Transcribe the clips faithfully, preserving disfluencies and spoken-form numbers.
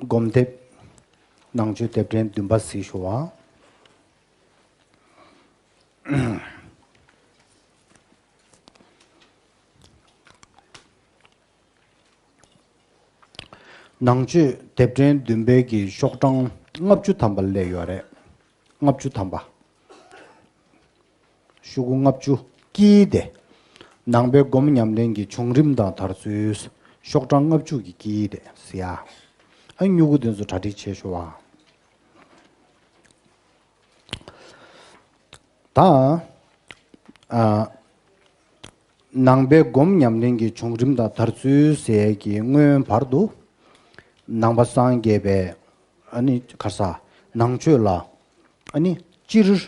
སྒོམ་དེབ། ནང་ཆོས་དེབ་ཕྲེང་བདུན་པ་གཟིགས་ཞུ་བ། ནང་ཆོས་དེབ་ཕྲེང་བདུན་པའི་གི་ཤོག་གྲངས་ལྔ་བཅུ་ཐམ་པ་སླེབས་ཡོད་རེད། ལྔ་བཅུ་ཐམ་པ། ཤོག་གུ་ལྔ་བཅུ་དཀྱིལ་དེ། ནང་པའི་སྒོམ་ཉམས་ལེན་གྱི་བྱུང་རིམ་དང་དར་ཚུལ། ཤོག་གྲངས་ལྔ་བཅུ་གི་དཀྱིལ་དེ་ཟེར་ཡ། ཨ་སྨྱུ་གུ་དེ་ཚོ་གྲ་སྒྲིག་བྱེད་ཤོག་ཨ། ད། ཨ། ནང་པའི་སྒོམ་ཉམས་ལེན་གྱི་བྱུང་རིམ་དང་དར་ཚུལ་ཟེར་གྱི་སྔོན་བར་དུ། ནང་པ་སངས་རྒྱས་པའི། ཨ་ནི་ཁ་ས། ནང་ཆོས་ལ། ཨ་ནི་སྤྱིར།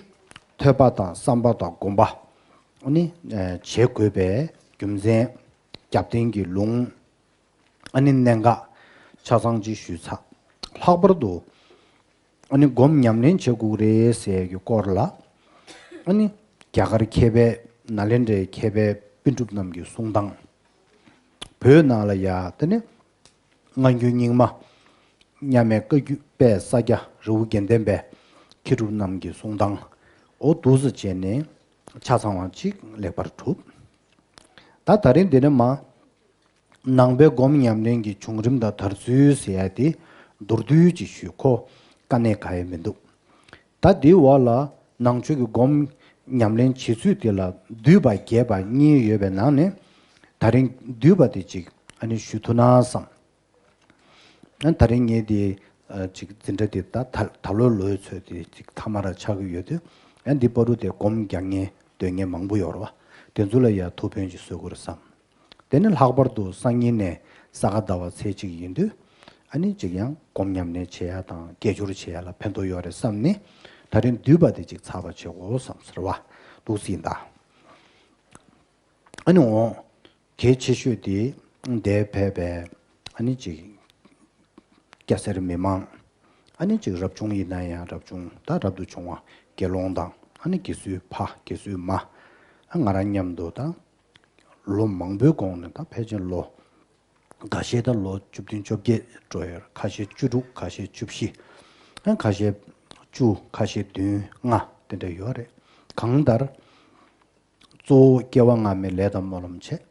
ཐོས་པ་དང་བསམ་པ་དང་སྒོམ་པ། ཨ་ནི། ཨ། བྱེད་དགོས་པའི་རྒྱུ་མཚན། རྒྱབ་རྟེན་གྱི་ལུང་། ཨ་ནི་གནད་འགག་ཆ་ཚང་ཅིག་ཞུས་ཚར། ལྷག་པར་དུ། ཨ་ནི་སྒོམ་ཉམས་ལེན་བྱེད་དགོས་རེད་ཟེར་གྱི་སྐོར་ལ། ཨ་ནི་རྒྱ་གར་མཁས་པའི་ནཱ་ལེནྡྲའི་མཁས་པའི་པཎ་གྲུབ་རྣམས་ཀྱི་གསུང་སྟངས། བོད་ནང་ལ་ཡ་དེ་ནི་སྔ་འགྱུར་རྙིང་མ་མཉམ་མེད་བཀའ་བརྒྱུད་པའི་ས་སྐྱ་རི་བོ་དགེ་ལྡན་པའི་མཁས་གྲུབ་རྣམས་ཀྱི་གསུང་སྟངས། འོ་འདུག་སེ་བྱས་ནས་ཆ་ཚང་བ་ཅིག་ལེགས་པར་གྲུབ། ད་ད་རིང་འདི་ནས་མ། ནང་པའི་སྒོམ་ཉམས་ལེན་གྱི་བྱུང་རིམ་དང་དར་ཚུལ་ཟེར་ཡ་དེ་མདོར་བསྡུས་ཅིག་ཞུས། ཁོ་དཀའ་གནད་གང་ཡང་མི་འདུག། ད་འདིའི་འོག་ལ་ནང་ཆོས་ཀྱི་སྒོམ་ཉམས་ལེན་བྱེད་ཚུལ་དེ་ལ་བསྡུས་པ་རྒྱས་པ་གཉིས་ཡོད་པའི་ནང་ནས། ད་རིང་བསྡུས་པ་དེ་ཅིག་ཨ་ནི་ཞུ་ཐུབ་ན་བསམ། ཨ་ད་རིང་ངས་དེ་ཨ་ཅིག་འཛིན་གྲྭ་དེ་ད་ད་ད་ལོའི་ལོའི་ཚོད་དེ་ཅིག་མཐའ་མ་ར་ཆགས་ཀྱི་ཡོད་དུས། ཨ་འདི་བར་དུ་དེ་སྒོམ་རྒྱག་མཁན་སྡོད་མཁན་མང་པོ་ཡོད་རེད་བ། དེ་ཚོ་ལ་ཡ་ཐུགས་ཕན་ཅིག་གསོས་ཀྱི་རེད་བསམ། དེ་ནི་ལྷག་པར་དུ་སང་ཉིན་ནས་ས་ག་ཟླ་བ་ཚེས་གཅིག་ཡིན་དུས། ཨ་ནི་ཅིག་ཡང་སྒོམ་ཉམས་ལེན་བྱེད་ཡ་དང་སྐད་སྦྱོར་བྱེད་ཡ་ལ་ཕན་ཐོགས་ཡོད་རེད་བསམ་ནས། ད་རིང་བསྡུས་པ་དེ་ཅིག་ཚར་བ་བྱེད་དགོས་བསམ་ཟེར་བ་འདུག་སེ་ཡིན་ད། ཨ་ནི་འོང་། གལ་ཆེ་ཤོས་དེ་འདིར་ཕེབས་པའི་ཨ་ནི་ཅིག་སྐྱ་སེར་མི་མང་། ཨ་ནི་ཅིག་རབ་བྱུང་ཡིན་ན་ཡང་རབ་བྱུང་ད་རབ་ཏུ་བྱུང་བ་དགེ་སློང་དང་། ཨ་ནི་དགེ་ཚུལ་ཕ་དགེ་ཚུལ་མ། ཨ་ང་རང་མཉམ་དུ་ད་ལོ་མང་པོའི་གོང་ནས་ད་ཕལ་ཆེར་ལོ་འགའ་ཤས་ད་ལོ་བཅུ་བདུན་བཅོ་བརྒྱད་འགྲོ་ཡོད། ཁ་ཤས་བཅུ་དྲུག་ཁ་ཤས་བཅུ་བཞི། ཨ་ཁ་ཤས་བཅུ་ཁ་ཤས་བདུན་ལྔ་དེ་འདྲ་ཡོད་རེད། གང་ལྟར། གཙོ་བོ་སྐྱེ་བ་སྔ་མའི་ལས་དང་སྨོན་ལམ་བྱས།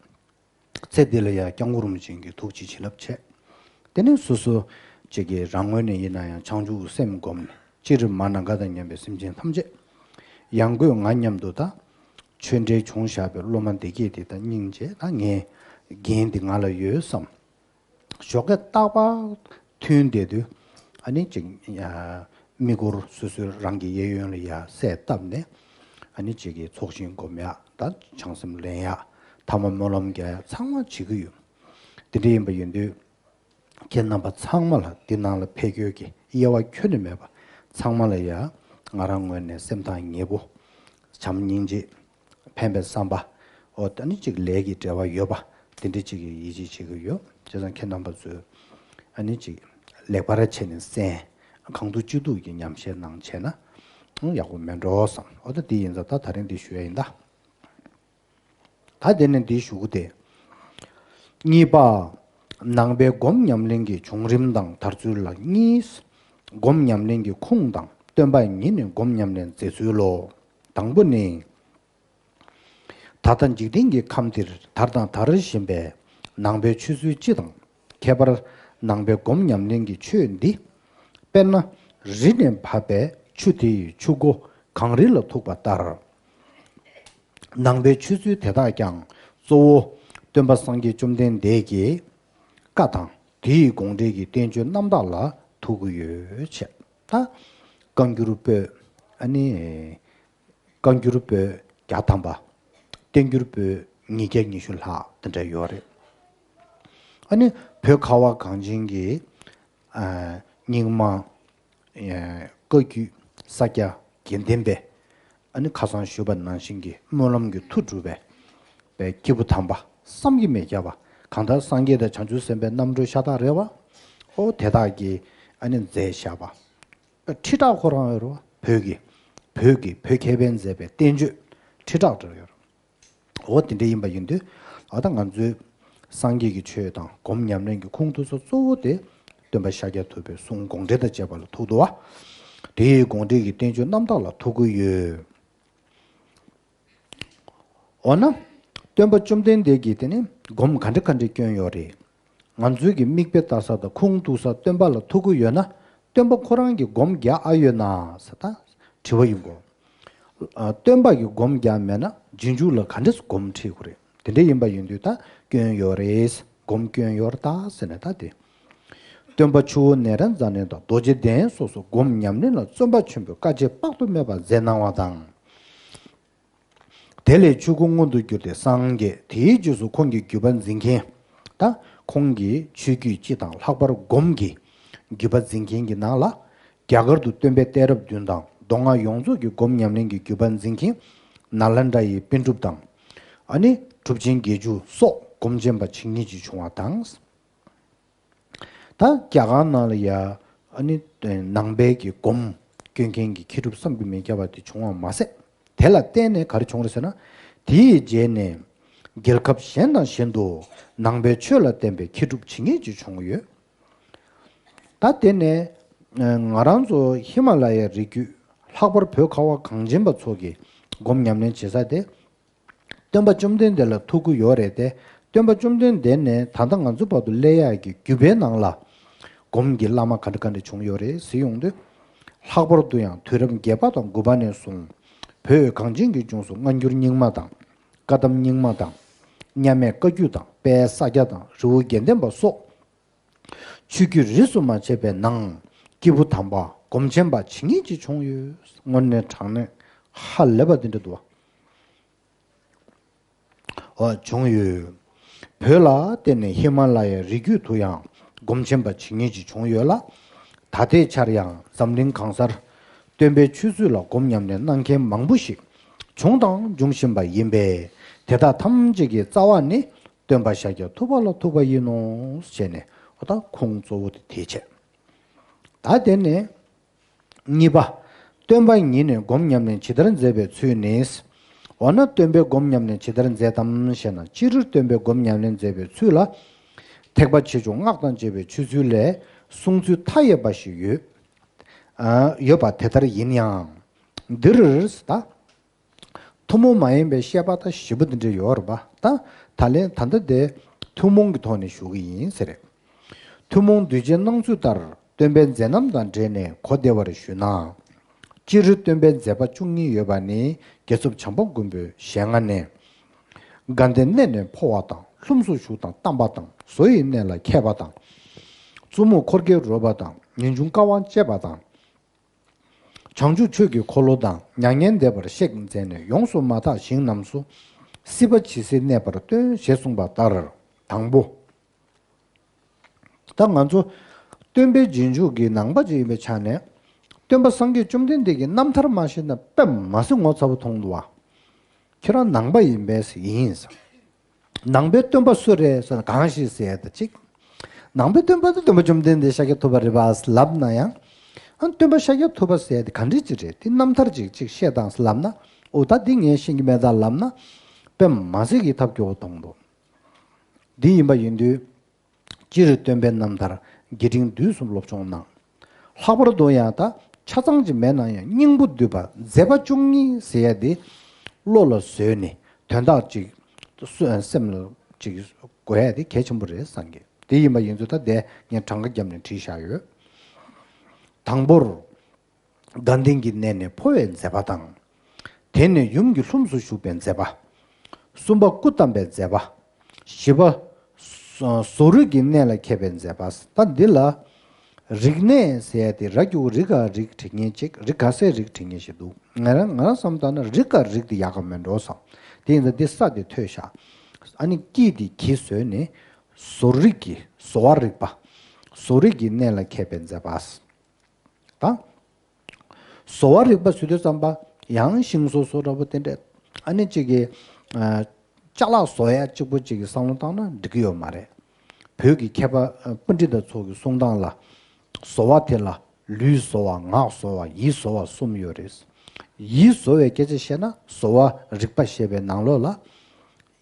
ཚེ་འདི་ལ་ཡང་སྐྱབས་མགོན་རིན་པོ་ཆེ་གི་ཐུགས་རྗེ་བྱིན་རླབས་བྱས། དེ་ནས་སོ་སོ་གཅིག་གིས་རང་ངོས་ནས་ཡིན་ན་ཡང་བྱང་ཆུབ་སེམས་བསྒོམས་ནས། སྤྱིར་མ་ན་ག་དང་མཉམ་པའི་སེམས་ཅན་ཐམས་ཅད། ཡང་སྒོས་ང་མཉམ་དུ་ད་ཆོས་འབྲེལ་བྱུང་བཞག་པའི་སློབ་མ་འདི་གས་དེ་ད་སྙིང་རྗེ། ད་ངའི་འགན་འདི་ང་ལ་ཡོད་བསམ། ཞོགས་ཀས་རྟག་པར་ཐུན་བསྡད་དུས། ཨ་ནི་ཅིག་ཡ་མིག་སྒོར་སོ་སོའི་རང་གི་གཡས་གཡོན་ལ་ཡ་གསལ་བཏབ་ནས། ཨ་ནི་ཅིག་གི་ཚོགས་ཞིང་སྒོམ་ཡག་དང་བྱང་སེམས་ལེན་ཡག། ཐ་མ་སྨོན་ལམ་རྒྱག་ཡག་ཚང་མ་བྱེད་ཀྱི་ཡོད། དེ་འདྲ་ཡིན་པ་ཡིན་དུས། ཁྱེད་རྣམ་པ་ཚང་མ་ལ་འདི་ནང་ལ་ཕེབས་སྐྱོད་ཀྱི་དབྱེ་བ་ཁྱོན་ནས་མེད་པ། ཚང་མ་ལ་ཡ་ང་རང་ངོས་ནས་སེམས་ཐག་ཉེ་པོ། བྱམས་སྙིང་རྗེ། ཕན་པའི་བསམ་པ། འོ་ད་ནི་ཅིག་ལས་ཀྱི་འབྲེལ་བ་ཡོད་པ། དེ་འདྲ་ཅིག་གི་ཡིད་ཆེས་བྱེད་ཀྱི་ཡོད། བྱས་ཙང་ཁྱེད་རྣམ་པ་ཚོས་ཨ་ནི་ཅིག་ལེགས་པར་བྱས་ནས་གསན། གང་ཐུབ་ཅི་ཐུབ་ཀྱི་ཉམས་བཞེས་གནང་བྱས་ན་ཡག་པོ་མེད་འགྲོ་བསམ། འོ་ད་འདི་ཡིན་ཙང་ད་ད་རིང་འདི་ཞུ་ཡ་ཡིན་ད། ད་དེ་ནས་འདིའི་གཞུག་གུ་དེ། གཉིས་པ། ནང་པའི་སྒོམ་ཉམས་ལེན་གྱི་བྱུང་རིམ་དང་དར་ཚུལ་ལ་གཉིས། སྒོམ་ཉམས་ལེན་གྱི་ཁུངས་དང་སྟོན་པ་ཉིད་ནས་སྒོམ་ཉམས་ལེན་མཛད་ཚུལ་ལོ། དང་པོ་ནི། ད་ལྟ་འཇིག་རྟེན་གྱི་ཁམས་འདིར་དར་དང་དར་བཞིན་པའི་ནང་པའི་ཆོས་ཚུལ་སྤྱི་དང་། ཁྱད་པར་ནང་པའི་སྒོམ་ཉམས་ལེན་གྱི་ཆོས་འདི། དཔེར་ན་རི་ནས་བབས་པའི་ཆུ་དེ་ཡི་ཆུ་མགོ་གངས་རི་ལ་ཐུག་པ་ལྟར། ནང་པའི་ཆོས་ཚུལ་དེ་དག་ཀྱང་གཙོ་བོ་སྟོན་པ་སངས་རྒྱས་བཅོམ་ལྡན་འདས་ཀྱི་བཀའ་དང་དེའི་དགོངས་འགྲེལ་གྱི་བསྟན་བཅོས་རྣམ་དག་ལ་ཐུག་གི་ཡོད་ཅེས། ད་བཀའ་འགྱུར་པོད་ཨ་ནི་བཀའ་འགྱུར་པོད་བརྒྱ་ཐམ་པ། བསྟན་འགྱུར་པོད་ཉིས་བརྒྱ་ཉི་ཤུ་ལྷག་དེ་འདྲ་ཡོད་རེད། ཨ་ནི་བོད་ཁ་བ་གངས་ཅན་གྱི་ཨ་རྙིང་མ། ཨེ་བཀའ་བརྒྱུད་ས་སྐྱ་དགེ་ལྡན་པའི་ཨ་ནི་ཁ་སང་ཞུས་པ་ནང་བཞིན་གྱི་སྨོན་ལམ་གྱི་མཐུ་སྒྲུབ་པའི་པའི་སྐྱེས་བུ་དམ་པ་བསམ་གྱིས་མི་ཁྱབ་པ། གང་ལྟར་སངས་རྒྱས་དང་བྱང་ཆུབ་སེམས་དཔའི་རྣམ་གྲོལ་ཤ་སྟག་རེད་བ། ཨོ་དེ་དག་གིས་ཨ་ནི་མཛད་བཞག་པ། ཁྲི་ཕྲག་ཁོ་རང་ཡོད་རེད་བ། བོད་ཀྱི་བོད་ཀྱི་བོད་མཁས་པས་མཛད་པའི་བསྟན་བཅོས་ཁྲི་ཕྲག་འདྲ་ཡོད་རེད། འོ་དེ་འདྲ་ཡིན་པ་ཡིན་དུས། ཨ་ད་ང་ཚོའི་སངས་རྒྱས་ཀྱི་ཆོས་དང་སྒོམ་ཉམས་ལེན་གྱི་ཁུངས་གཏུགས་ས་གཙོ་བོ་དེ། སྟོན་པ་ཤཱཀྱ་ཐུབ་པའི་གསུང་དགོངས་འགྲེལ་དང་བཅས་པ་ལ་ཐུག་འདུག་བ། དེའི་དགོངས་འགྲེལ་གྱི་བསྟན་བཅོས་རྣམ་དག་ལ་ཐུག་གི་ཡོད། འོ་ན། སྟོན་པ་བཅོམ་ལྡན་འདས་ཀྱིས་དེ་ནི་སྒོམ་ག་འདྲ་ག་འདྲ་བསྐྱོན་ཡོད་རེད། ང་ཚོའི་གི་མིག་དཔེ་ལྟ་ས་དང་ཁུངས་གཏུགས་ས་སྟོན་པ་ལ་ཐུག་གི་ཡོད་ན། སྟོན་པ་ཁོ་རང་གིས་སྒོམ་རྒྱག་ཨ་ཡོད་ན་ཟེར་ད་དྲི་བ་ཡིན་གོ། ཨ། སྟོན་པ་གིས་སྒོམ་རྒྱག་མེད་ན་རྗེས་འཇུག་ལ་ག་འདྲས་སྒོམ་ཁྲིད་དགོས་རེད། དེ་འདྲ་ཡིན་པ་ཡིན་དུས་ད་བསྐྱོན་ཡོད་རེད། སྒོམ་བསྐྱོན་ཡོད་རེད་ད་ཟེར་ནས་ད་དེ། སྟོན་པ་ཆུ་བོ་ནཻ་རཉྫ་ནའི་དང་རྡོ་རྗེ་གདན་སོགས་སུ་སྒོམ་ཉམས་ལེན་ལ་བརྩོན་པ་ཆེན་པོས་དཀའ་སྤྱད་དཔག་ཏུ་མེད་པ་མཛད་གནང་བ་དང་། དེ་ལས་ཆོས་སྐུ་མངོན་དུ་གྱུར་ཏེ་སངས་རྒྱས། དེའི་རྗེས་སུ་ཁོང་གི་བརྒྱུད་པ་འཛིན་མཁན། ད་ཁོང་གི་ཆོས་བརྒྱུད་སྤྱི་དང་ལྷག་པར་སྒོམ་གྱི་བརྒྱུད་པ་འཛིན་མཁན་གྱི་ནང་ལ། རྒྱ་གར་དུ་སྟོན་པའི་གཏད་རབས་བདུན་དང་མདོ་སྔགས་ཡོངས་རྫོགས་ཀྱི་སྒོམ་ཉམས་ལེན་གྱི་བརྒྱུད་པ་འཛིན་མཁན་ནཱ་ལེནྡྲ་ཡི་པཎ་གྲུབ་དང་། ཨ་ནི་གྲུབ་ཆེན་བརྒྱད་ཅུ་སོགས་སྒོམ་ཆེན་པ་ཇི་སྙེད་ཅིག་བྱུང་བ་དང་། ད་རྒྱ་གར་ནང་ལ་ཡ། ཨ་ནི་ནང་པའི་གི་སྒོམ་སྐྱོན་མཁན་གྱི་མཁས་གྲུབ་བསམ་གྱིས་མི་ཁྱབ་པ་དེ་བྱུང་བ་མ་ཟད། དེ་ལ་བརྟེན་ནས་ག་རེ་བྱུང་རེད་ཟེར་ན། དེའི་རྗེས་ནས་རྒྱལ་ཁབ་གཞན་དང་གཞན་དུ་ནང་པའི་ཆོས་ལ་བརྟེན་པའི་མཁས་གྲུབ་ཇི་སྙེད་ཅིག་བྱུང་ཡོད། ད་དེ་ནས་ང་རང་ཚོ་ཧི་མ་ལ་ཡའི་རི་རྒྱུད། ལྷག་པར་བོད་ཁ་བ་གངས་ཅན་པ་ཚོ་གི་སྒོམ་ཉམས་ལེན་བྱེད་ས་དེ། སྟོན་པ་བཅོམ་ལྡན་འདས་ལ་ཐུག་གི་ཡོད་རེད་དེ། སྟོན་པ་བཅོམ་ལྡན་འདས་ནས་ད་ལྟ་ང་ཚོ་བར་དུ་སླེབས་ཡག་གི་བརྒྱུད་པའི་ནང་ལ། སྒོམ་གྱི་བླ་མ་ག་འདྲ་ག་འདྲ་བྱུང་ཡོད་རེད་ཟེར་ཡོང་དུས། ལྷག་པར་དུ་ཡང་དུས་རབས་བརྒྱད་པ་དང་དགུ་པ་ནས་བཟུང་། བོད་གངས་ཅན་གྱི་ལྗོངས་སུ་སྔ་འགྱུར་རྙིང་མ་དང་། བཀའ་གདམས་རྙིང་མ་དང་། མཉམ་མེད་བཀའ་བརྒྱུད་དང་དཔལ་ས་སྐྱ་དང་རི་བོ་དགེ་ལྡན་པ་སོགས། ཆོས་བརྒྱུད་རིས་སུ་མ་ཆད་པའི་ནང་། སྐྱེས་བུ་དམ་པ་སྒོམ་ཆེན་པ་ཇི་སྙེད་ཅིག་བྱུང་ཡོད། དངོས་གནས་དྲང་གནས་ཧ་ལས་པ་འདི་འདྲ་འདུག་བ། འོ། བྱུང་ཡོད། བོད་ལ་བརྟེན་ནས་ཧི་མ་ལ་ཡའི་རི་རྒྱུད་དུ་ཡང་སྒོམ་ཆེན་པ་ཇི་སྙེད་ཅིག་བྱུང་ཡོད་ལ། ད་ལྟའི་ཆར་ཡང་འཛམ་གླིང་གང་སར་སྟོན་པའི་ཆོས་ཚུལ་ལ་སྒོམ་ཉམས་ལེན་གནང་མཁན་མང་པོ་ཞིག་བྱུང་དང་འབྱུང་བཞིན་པ་ཡིན་པས། དེ་དག་ཐམས་ཅད་ཀྱི་རྩ་བ་ནི་སྟོན་པ་ཤཱཀྱ་ཐུབ་པ་ལ་ཐུག་པ་ཡིན་ནོ་ཞེས་ནས། འོ་ད་ཁུངས་གཙོ་བོ་དེ་དེ་བྱས། ད་དེ་ནས་གཉིས་པ། སྟོན་པ་ཉིད་ནས་སྒོམ་ཉམས་ལེན་ཇི་ལྟར་མཛད་པའི་ཚུལ་ནི། འོ་ན་སྟོན་པས་སྒོམ་ཉམས་ལེན་ཇི་ལྟར་མཛད་དམ་ཞེ་ན། སྤྱིར་སྟོན་པས་སྒོམ་ཉམས་ལེན་མཛད་པའི་ཚུལ་ལ། ཐེག་པ་ཆེ་ཆུང་སྔགས་དང་བཅས་པའི་ཆོས་ཚུལ་ལས་གསུང་ཚུལ་མཐའ་ཡས་པ་ཞིག་ཡོད། ཨ། ཡོད་པ་དེ་ལྟར་ཡིན་ཡང་། འདིར་ད། ཐུན་མོང་མ་ཡིན་པའི་བཤད་པ་ད་ཞིབ་པོ་འདི་འདྲ་ཡོད་རེད་པ། ད་ད་ལན་ད་ལྟ་དེ་ཐུན་མོང་གི་ཐོག་ནས་ཞུ་གི་ཡིན་ཟེར། ཐུན་མོང་གདུལ་བྱའི་སྣང་ཚུལ་ལྟར་སྟོན་པའི་མཛད་རྣམ་དང་འབྲེལ་ནས་གོ་བདེ་བར་ཞུས་ན། སྤྱིར་སྟོན་པའི་མཛད་པ་བཅུ་གཉིས་ཡོད་པ་ནི་རྒྱལ་ཚབ་བྱམས་པ་མགོན་པོའི་ཞལ་སྔ་ནས། དགའ་ལྡན་གནས་ནས་འཕོ་བ་དང་། ལྷུམས་སུ་ཞུགས་དང་བལྟམས་པ་དང་། བཟོ་ཡི་གནས་ལ་མཁས་པ་དང་། བཙུན་མོ་འཁོར་གྱིས་རོལ་པ་དང་། ངེས་འབྱུང་དཀའ་བ་སྤྱད་པ་དང་། བྱང་ཆུབ་ཆོས་ཀྱི་འཁོར་ལོ་དང་། མྱ་ངན་འདས་པར་གཤེགས་མཛད་ནས། ཡོངས་སུ་མ་དག་ཞིང་རྣམས་སུ། སྲིད་པ་ཇི་སྲིད་གནས་པར་སྟོན། ཞེས་གསུངས་པ་ལྟར། དང་པོ། ད་ང་ཚོ་སྟོན་པའི་རྗེས་འཇུག་གི་ནང་པ་ཅིག་ཡིན་པའི་ཆ་ནས། སྟོན་པ་སངས་རྒྱས་བཅོམ་ལྡན་འདས་ཀྱི་རྣམ་ཐར་མ་ཤེས་ན་དཔེ་མ་སྲིད་ངོ་ཚ་པོ་མཐོང་འདུག་བ། ཁྱེད་རང་ནང་པ་ཡིན་པས་ཡིན་ཟེར། ནང་པའི་སྟོན་པ་སུ་རེད་ཟེར་ན་གང་ཞིག་ཟེར་ཡ་ད་ཅིག་ནང་པའི་སྟོན་པ་དེ་སྟོན་པ་བཅོམ་ལྡན་འདས་ཤཱཀྱ་ཐུབ་པ་རེད་པ་ལབ་ན་ཡང་། ཨ། སྟོན་པ་ཤཱཀྱ་ཐུབ་པ་ཟེར་ཡ་དེ་ག་འདྲ་ཅིག་རེད། དེ་རྣམ་ཐར་ཅིག་ཅིག་བཤད་དང་ལབ་ན། འོ་ད་འདི་ངས་ཤེས་ཀྱི་མེད་ད་ལབ་ན། དཔེ་མ་སྲིད་ཀྱི་ཐབས་སྐྱོ་བོ་མཐོང་འདུག་འདི་ཡིན་པ་ཡིན་དུས། སྤྱིར་སྟོན་པའི་རྣམ་ཐར་རྒྱས་འབྲིང་བསྡུས་གསུམ་སློབ་སྦྱོང་གནང་། ལྷག་པར་དུ་ཡང་ད་ཆ་ཚང་ཅིག་མེད་ན་ཡང་སྙིང་པོ་བསྡུས་པ་མཛད་པ་བཅུ་གཉིས་ཟེར་ཡ་དེ་བློ་ལ་བཟོས་ནས་དོན་དག་ཅིག་སེམས་ལ་ཅིག་གོ་ཡ་དེ་གལ་ཆེན་པོ་རེད་བསམ་གི། དེ་ཡིན་པ་ཡིན་ཚུལ་ད་དེ་ངས་གྲངས་ཀ་བརྒྱབ་ནས་བྲིས་བཞག་ཡོད། དང་པོར། དགའ་ལྡན་གྱི་གནས་ནས་འཕོ་བའི་མཛད་པ་དང་། དེ་ནས་ཡུམ་གྱི་ལྷུམས་སུ་ཞུགས་པའི་མཛད་པ། གསུམ་པ་སྐུ་བལྟམས་པའི་མཛད་པ། བཞི་པ། བཟོ་རིག་གི་གནས་ལ་མཁས་པའི་མཛད་པ། ད་འདི་ལ། རིག་གནས་ཟེར་ཡ་དེ་ར་གི་གུ་རི་ག་རིག་བྲི་མཁན་ཅིག་རི་ག་སའི་རིག་བྲི་མཁན་ཞིག་འདུག་ང་རང་ང་རང་བསམ་བཏང་ན་རི་ག་རིག་དེ་ཡག་ག་མེད་འགྲོ་བསམ། དེ་ཡིན་ཙང་འདི་ས་དེ་ཐོས་ཤག་ཨ་ནི་དཀྱིལ་དེ་གྱིས་བཟོས་ནས། བཟོ་རིག་གི་བཟོ་བ་རིག་པ། བཟོ་རིག་གི་གནས་ལ་མཁས་པའི་མཛད་པ། ད། བཟོ་བ་རིག་པ་ཟེར་དུས་ཙམ་པ་ཡང་ཤིང་བཟོ་བཟོ་འདྲ་པོ་དེ་འདྲས། ཨ་ནི་གཅིག་གི། ཨ། ཅ་ལག་བཟོ་ཡ་གཅིག་པོ་གཅིག་གི་བསམ་བློ་བཏང་ན་འགྲིག་གི་ཡོད་མ་རེད། བོད་ཀྱི་མཁས་པ་པཎྜི་ཏ་ཚོ་གི་གསུང་སྟངས་ལ། བཟོ་བ་དེ་ལ་ལུས་བཟོ་བ། ངག་བཟོ་བ། ཡིད་བཟོ་བ་གསུམ་ཡོད་རེད། ཡིད་བཟོ་བའི་སྐད་ཆ་བཤད་ན་བཟོ་བ་རིག་པ་ཞེས་པའི་ནང་ལོགས་ལ།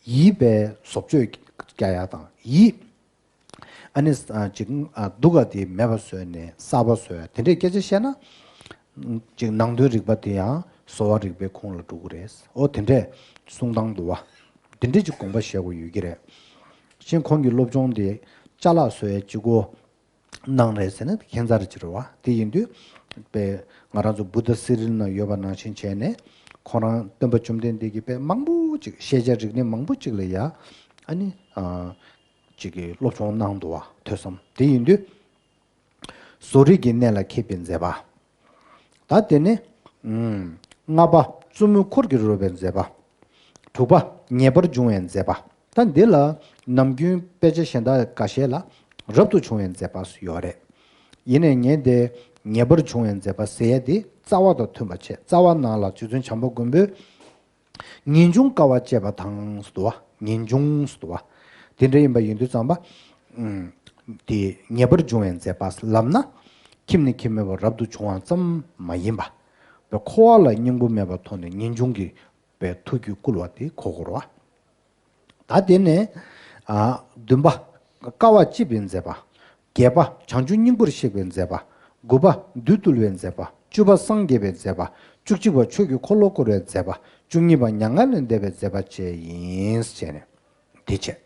ཡིད་པའི་བཟོ་བཅོས་རྒྱག་ཡ་དང་ཡིད། ཨ་ནི་ཨ་ཅིག་ཨ་སྡུག་ག་དེ་མེད་པ་བཟོས་ནས་གསར་པ་བཟོས་དེ་འདྲའི་སྐད་ཆ་བཤད་ན། ཅིག་ནང་དོན་རིག་པ་དེ་ཡང་བཟོ་བ་རིག་པའི་ཁོངས་ལ་འགྲོ་གི་རེད། ཨོ་དེ་འདྲས་གསུང་སྟངས་འདུག་བ། དེ་འདྲས་ཅིག་དགོངས་པ་བཞེས་དགོས་ཡོད་ཀྱི་རེད། གཞན་ཁོང་གི་སློབ་སྦྱོང་དེ་ཅ་ལག་བཟོ་ཡའི་ཅིག་གོ་གནང་རེད་ཟེར་ན་ཁྱད་མཚར་ཅིག་རེད་བ། དེ་ཡིན་དུས་པས་ང་རང་ཚོ་བུདྡྷ་སི་རིལ་ན་ཡོད་པ་ནང་བཞིན་བྱས་ནས་ཁོང་རང་སྟོན་པ་བཅོམ་ལྡན་འདས་ཀྱིས་པས་མང་པོ་ཅིག་ཤེས་བྱ་རིག་གནས་མང་པོ་ཅིག་ལ་ཡ་ཨ་ནི་ཨ་ཅིག་གི་སློབ་སྦྱོང་གནང་འདུག་བ། ཐོས་བསམ་དེ་ཡིན་དུས། བཟོ་རིག་གི་གནས་ལ་མཁས་པའི་མཛད་པ། ད་དེ་ནས། ལྔ་པ་བཙུན་མོའི་འཁོར་གྱིས་རོལ་བའི་མཛད་པ། དྲུག་པ་ངེས་པར་འབྱུང་བའི་མཛད་པ། ད་འདི་ལ་ནམ་རྒྱུན་དཔེ་ཆ་གཞན་དག་འགའ་ཤས་ལ་རབ་ཏུ་བྱུང་བའི་མཛད་པ་ཡོད་རེད། ཡིན་ནའི་ངས་འདི་ངེས་པར་འབྱུང་བའི་མཛད་པ་ཟེར་ཡ་འདི་རྩ་བ་དང་མཐུན་པ་བྱས། རྩ་བ་ནང་ལ་རྗེ་བཙུན་བྱམས་པ་མགོན་པོས། ངེས་འབྱུང་དཀའ་བ་སྤྱད་པ་དང་ཟེར་འདུག་བ། ངེས་འབྱུང་ཟེར་འདུག་བ། དེ་འདྲ་ཡིན་པ་ཡིན་དུས་ཙམ་པ། ཨུམ། དེ་ངེས་པར་འབྱུང་བའི་མཛད་པ་ལབ་ན། ཁྱིམ་ནས་ཁྱིམ་མེད་པར་རབ་ཏུ་བྱུང་བ་ཙམ་མ་ཡིན་པ། པའི་འཁོར་བ་ལ་སྙིང་པོ་མེད་པར་མཐོང་ནས་ངེས་འབྱུང་གི་པའི་ཐུགས་རྒྱུད་བསྐུལ་བ་དེ་གོ་དགོས་རེད་བ། ད་དེ་ནས། ཨ། བདུན་པ། དཀའ་བ་སྤྱད་པའི་མཛད་པ། བརྒྱད་པ། བྱང་ཆུབ་སྙིང་པོར་གཤེགས་པའི་མཛད་པ། དགུ་པ། བདུད་བཏུལ་བའི་མཛད་པ། བཅུ་པ། སངས་རྒྱས་པའི་མཛད་པ། བཅུ་གཅིག་པ། ཆོས་ཀྱི་འཁོར་ལོ་བསྐོར་བའི་མཛད་པ། བཅུ་གཉིས་པ། མྱ་ངན་ལས་འདས་པའི་མཛད་པ་བཅས་ཡིན་ཟེར་ནས་དེ་བྱས།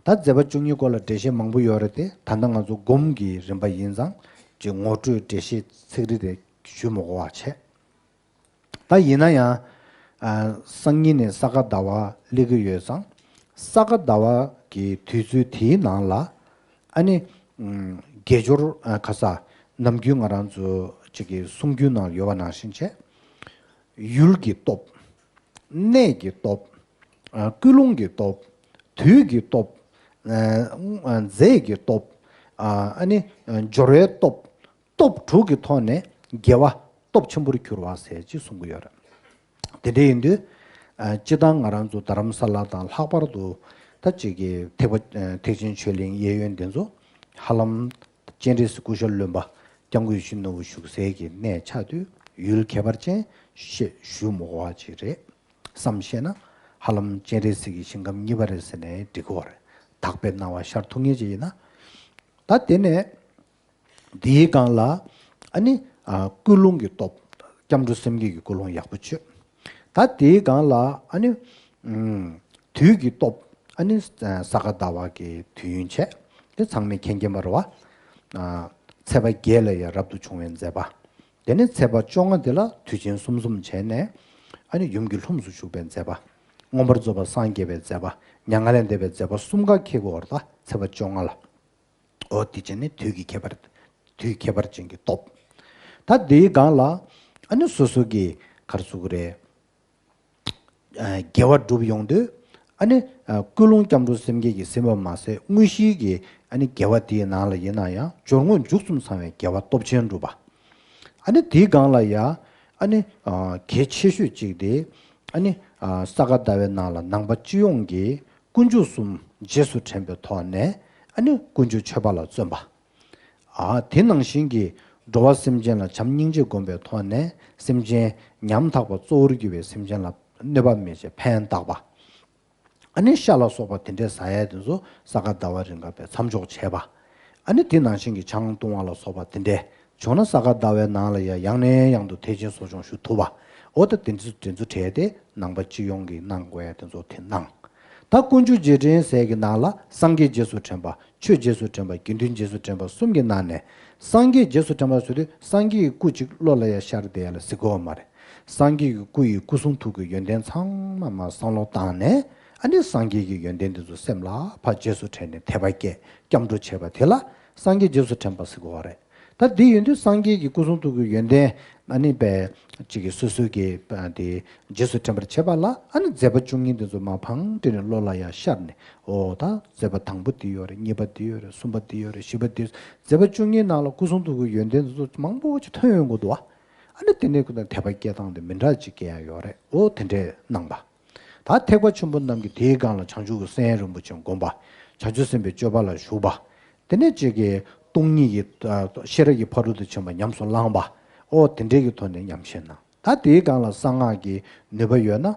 ད་མཛད་པ་བཅུ་གཉིས་སྐོར་ལ་འགྲེལ་བཤད་མང་པོ་ཡོད་རེད་དེ། ད་ལྟ་ང་ཚོ་སྒོམ་གྱི་རིམ་པ་ཡིན་ཙང་ཅིག་ངོ་སྤྲོད་འགྲེལ་བཤད་ཚིག་རིས་དེ་ཞུ་མི་དགོས་པ་བྱས། ད་ཡིན་ན་ཡང་། ཨ། སང་ཉིན་ནས་ས་ག་ཟླ་བ་སླེབས་ཀྱི་ཡོད་ཙང་། ས་ག་ཟླ་བ་གི་དུས་ཚོད་དེའི་ནང་ལ། ཨ་ནི། ཨུམ། དགེ་སྦྱོར། ཨ། ཁ་ས། ནམ་རྒྱུན་ང་རང་ཚོ་གཅིག་གི་གསུང་རྒྱུན་ནང་ཡོད་པ་ནང་བཞིན་བྱས། ཡུལ་གྱི་སྟོབས། གནས་ཀྱི་སྟོབས། ཨ། ཀུན་སློང་གི་སྟོབས། དུས་ཀྱི་སྟོབས། ཨ། རྫས་ཀྱི་སྟོབས། ཨ། ཨ་ནི། སྦྱོར་བའི་སྟོབས། སྟོབས་དྲུག་གི་ཐོག་ནས་དགེ་བ་སྟོབས་ཆེན་པོར་གྱུར་པ་ཟེར་ཅིག་གསུང་གི་ཡོད་རེད། དེ་འདྲ་ཡིན་དུས། ཨ། སྤྱིར་བཏང་ང་རང་ཚོ་རྡ་རམ་ས་ལ་དང་ལྷག་པར་དུ་ད་ཅིག་གི་ཐེག་པ། ཨ། ཐེག་ཆེན་ཆོས་གླིང་གཡས་གཡོན་འདི་ཚོ་ཧ་ལམ་སྤྱན་རས་གཟིགས་སྐུ་ཞབས་བློན་པོ་སྐྱབས་མགོན་ཡིད་བཞིན་ནོར་བུ་བཞུགས་སའི་གི་གནས་ཆགས་དུས་ཡུལ་ཁྱད་པར་ཅན་ཞེས་ཞུ་མི་དགོས་པ་ཅིག་རེད། བསམ་ཤེས་ན་ཧ་ལམ་སྤྱན་རས་གཟིགས་ཀྱི་ཞིང་ཁམས་གཉིས་པ་རེད་ཟེར་ནས་འགྲིག་གི་ཡོད་རེད། དག་པའི་སྣང་བ་ཤར་ཐུབ་མཁན་ཅིག་ཡིན་ན། ད་དེ་ནས། དེའི་སྒང་ལ། ཨ་ནི། ཨ། ཀུན་སློང་གི་སྟོབས། སྐྱབས་འགྲོ་སེམས་བསྐྱེད་ཀྱི་ཀུན་སློང་ཡག་པོ་བཅོས། ད་དེའི་སྒང་ལ། ཨ་ནི། ཨུམ། དུས་ཀྱི་སྟོབས། ཨ་ནི། ས་ག་ཟླ་བ་གི་དུས་ཡུན་བྱས། དེ་ཚང་མས་མཁྱེན་མཁྱེན་པ་རེད་བ། ཨ། ཚེས་པ་བརྒྱད་ལ་ཡང་རབ་ཏུ་བྱུང་བའི་མཛད་པ། དེ་ནས་ཚེས་པ་བཅོ་ལྔ་དེ་ལ་དུས་ཆེན་གསུམ་གསུམ་བྱས་ནས། ཨ་ནི་ཡུམ་གྱི་ལྷུམས་སུ་ཞུགས་པའི་མཛད་པ། མངོན་པར་རྫོགས་པར་སངས་རྒྱས་པའི་མཛད་པ། མྱ་ངན་ལས་འདས་པའི་མཛད་པ་གསུམ་ཀ་འཁེལ་གྱི་ཡོད་རེད། ད་ཚེས་པ་བཅོ་ལྔ་ལ། འོ་དེ་བྱས་ནས་དུས་ཀྱི་ཁྱད་པར། དུས་ཁྱད་པར་ཅན་གྱི་སྟོབས། ད་དེའི་སྒང་ལ་ཨ་ནི་སོ་སོ་གི་ག་རེ་ཟེར་དགོས་རེད། ཨ། དགེ་བ་སྒྲུབ་ཡོང་དུས་ཨ་ནི། ཨ། ཀུན་སློང་སྐྱབས་འགྲོ་སེམས་བསྐྱེད་ཀྱིས་ཟིན་པ་མ་ཟད་དངོས་གཞིའི་གི་ཨ་ནི་དགེ་བ་དེའི་ནང་ལ་ཡིན་ན་ཡང་སྦྱོར་དངོས་མཇུག་གསུམ་ཚང་བའི་དགེ་བ་སྟོབས་ཆེན་སྒྲུབ་པ། ཨ་ནི་དེའི་སྒང་ལ་ཡ། ཨ་ནི། ཨ། གལ་ཆེ་ཤོས་གཅིག་དེ། ཨ་ནི། ཨ། ས་ག་ཟླ་བའི་ནང་ལ་ནང་པ་སྤྱི་ཡོངས་ཀྱིས་དཀོན་མཆོག་གསུམ་རྗེས་སུ་དྲན་པའི་ཐོག་ནས་ཨ་ནི་དཀོན་མཆོག་མཆོད་པ་ལ་བརྩོན་པ། ཨ། དེ་ནང་བཞིན་གྱི་འགྲོ་བ་སེམས་ཅན་ལ་བྱམས་སྙིང་རྗེ་བསྒོམ་པའི་ཐོག་ནས་སེམས་ཅན་ཉམ་ཐག་པ་གཙོ་བོར་གྱུར་པའི་སེམས་ཅན་ལ་གནོད་པ་མི་བྱེད་ཕན་བཏགས་པ། ཨ་ནི་ཤ་ལ་སོགས་པ་དེ་འདྲའི་ཟ་ཡས་དེ་ཚོ་ས་ག་ཟླ་བ་རིང་ག་པའི་མཚམས་འཇོག་བྱས་པ། ཨ་ནི་དེ་ནང་བཞིན་གྱི་ཆང་བཏུང་བ་ལ་སོགས་པ་དེ་འདྲའི་བྱུང་ན་ས་ག་ཟླ་བའི་ནང་ལ་ཡང་ཡང་ནས་ཡང་དུ་ཐེག་ཆེན་གསོ་སྦྱོང་ཞུ་ཐུབ་པ། འོ་ད་དེ་ཚོ་དེ་ཚོ་གྲས་དེ་ནང་པ་སྤྱི་ཡོངས་ཀྱིས་གནང་དགོས་ཡ་དེ་ཚོ་དེ་གནང་། ད་དཀོན་མཆོག་རྗེས་དྲན་ཟེར་གྱི་ནང་ལ་སངས་རྒྱས་རྗེས་སུ་དྲན་པ། ཆོས་རྗེས་སུ་དྲན་པ། དགེ་འདུན་རྗེས་སུ་དྲན་པ་གསུམ་གྱི་ནང་ནས་སངས་རྒྱས་རྗེས་སུ་དྲན་པ་ཟེར་དུས་སངས་རྒྱས་ཀྱི་སྐུ་གཅིག་བློ་ལ་ཡ་ཤར་བསྡད་ཡ་ལ་ཟེར་དགོས་པ་མ་རེད། སངས་རྒྱས་ཀྱི་སྐུ་ཡི་སྐུ་གསུང་ཐུགས་ཀྱི་ཡོན་ཏན་ཚང་མ་མར་བསམ་བློ་བཏང་ནས་ཨ་ནི་སངས་རྒྱས་ཀྱི་ཡོན་ཏན་དེ་ཚོ་སེམས་ལ་ཕར་རྗེས་སུ་དྲན་ནས་དད་པ་སྐྱེ་སྐྱབས་འགྲོ་བྱེད་པ་དེ་ལ་སངས་རྒྱས་རྗེས་སུ་དྲན་པ་ཟེར་དགོས་པ་རེད། ད་དེ་ཡིན་དུས་སངས་རྒྱས་ཀྱི་སྐུ་གསུང་ཐུགས་ཀྱི་ཡོན་ཏན་ཨ་ནི་པའི་གཅིག་གི་སོ་སོའི་གི་དེ་རྗེས་སུ་དྲན་པར་བྱེད་པ་ལ་ཨ་ནི་མཛད་པ་བཅུ་གཉིས་དེ་ཚོ་མར་ཕང་སྤྲིན་ནས་བློ་ལ་ཡ་ཤར་ནས་འོ་ད་མཛད་པ་དང་པོ་དེ་ཡོད་རེད། གཉིས་པ་དེ་ཡོད་རེད། གསུམ་པ་དེ་ཡོད་རེད། བཞི་པ་དེ་ཡོད་རེད། མཛད་པ་བཅུ་གཉིས་ནང་ལ་སྐུ་གསུང་ཐུགས་ཀྱི་ཡོན་ཏན་དེ་ཚོ་མང་པོ་ཅིག་ཐོན་ཡོང་གི་འདུག་བ། ཨ་ནི་དེ་ནས་ཁོ་ན་དད་པ་སྐྱེ་སྟངས་དེ་མི་འདྲ་ཅིག་སྐྱེ་ཡ་ཡོད་རེད། འོ་དེ་འདྲས་གནང་པ། ད་ཐེག་པ་ཆེན་པོ་རྣམས་ཀྱིས་དེའི་སྒང་ལ་བྱང་ཆུབ་ཀྱི་སེམས་རིན་པོ་ཆེ་བསྒོམ་པ། བྱང་ཆུབ་སེམས་དཔའི་སྤྱོད་པ་ལ་ཞུགས་པ། དེ་ནས་གཅིག་གིས་སྟོང་ཉིད་ཀྱི་ཤེས་རབ་ཀྱི་ཕ་རོལ་ཏུ་ཕྱིན་པ་ཉམས་སུ་བླངས་པ། ཨོ་དེ་འདྲའི་གི་ཐོག་ནས་ཉམས་བཞེས་གནང་། ད་དེའི་སྒང་ལ་གསང་སྔགས་ཀྱི་ནུས་པ་ཡོད་ན་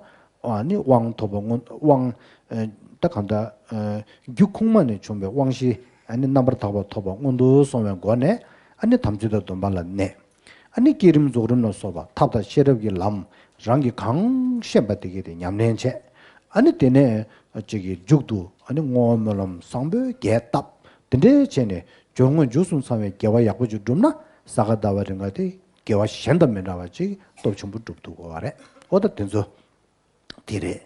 ཨ་ནི་དབང་ཐོབ་པ་སྔོན་དབང་ཨ་ ད་གང་ལྟར་རྒྱུ་ཁུངས་མ་ནས་བྱུང་བའི་དབང་ཤེས་ཨ་ནི་རྣམ་པར་དག་པ་ཐོབ་པ་མངོན་དུ་སོང་བའི་སྒོ་ནས་ཨ་ནི་དམ་ཚིག་དང་སྡོམ་པ་ལ་གནས། ཨ་ནི་བསྐྱེད་རིམ་རྫོགས་རིམ་ལ་སོགས་པ་ཐབས་དང་ཤེས་རབ་ཀྱི་ལམ་རང་གིས་གང་ཤེས་པ་དེ་གས་དེ་ཉམས་ལེན་བྱས། ཨ་ནི་དེ་ནས་ཅིག་གི་མཇུག་ཏུ་ཨ་ནི་བསྔོ་བ་སྨོན་ལམ་བཟང་པོའི་རྒྱས་བཏབ། དེ་འདྲའི་བྱས་ནས་སྦྱོར་དངོས་མཇུག་གསུམ་ཚང་བའི་དགེ་བ་ཡག་པོ་ཅིག་བསྒྲུབས་ན་ས་ག་ཟླ་བ་རིང་ག་དེ་དགེ་བ་གཞན་དང་མི་འདྲ་བ་ཅིག་སྟོབས་ཆེན་པོ་སྒྲུབ་ཐུབ་དགོས་པ་རེད། འོ་ད་དེ་ཚོ་དེ་རེད།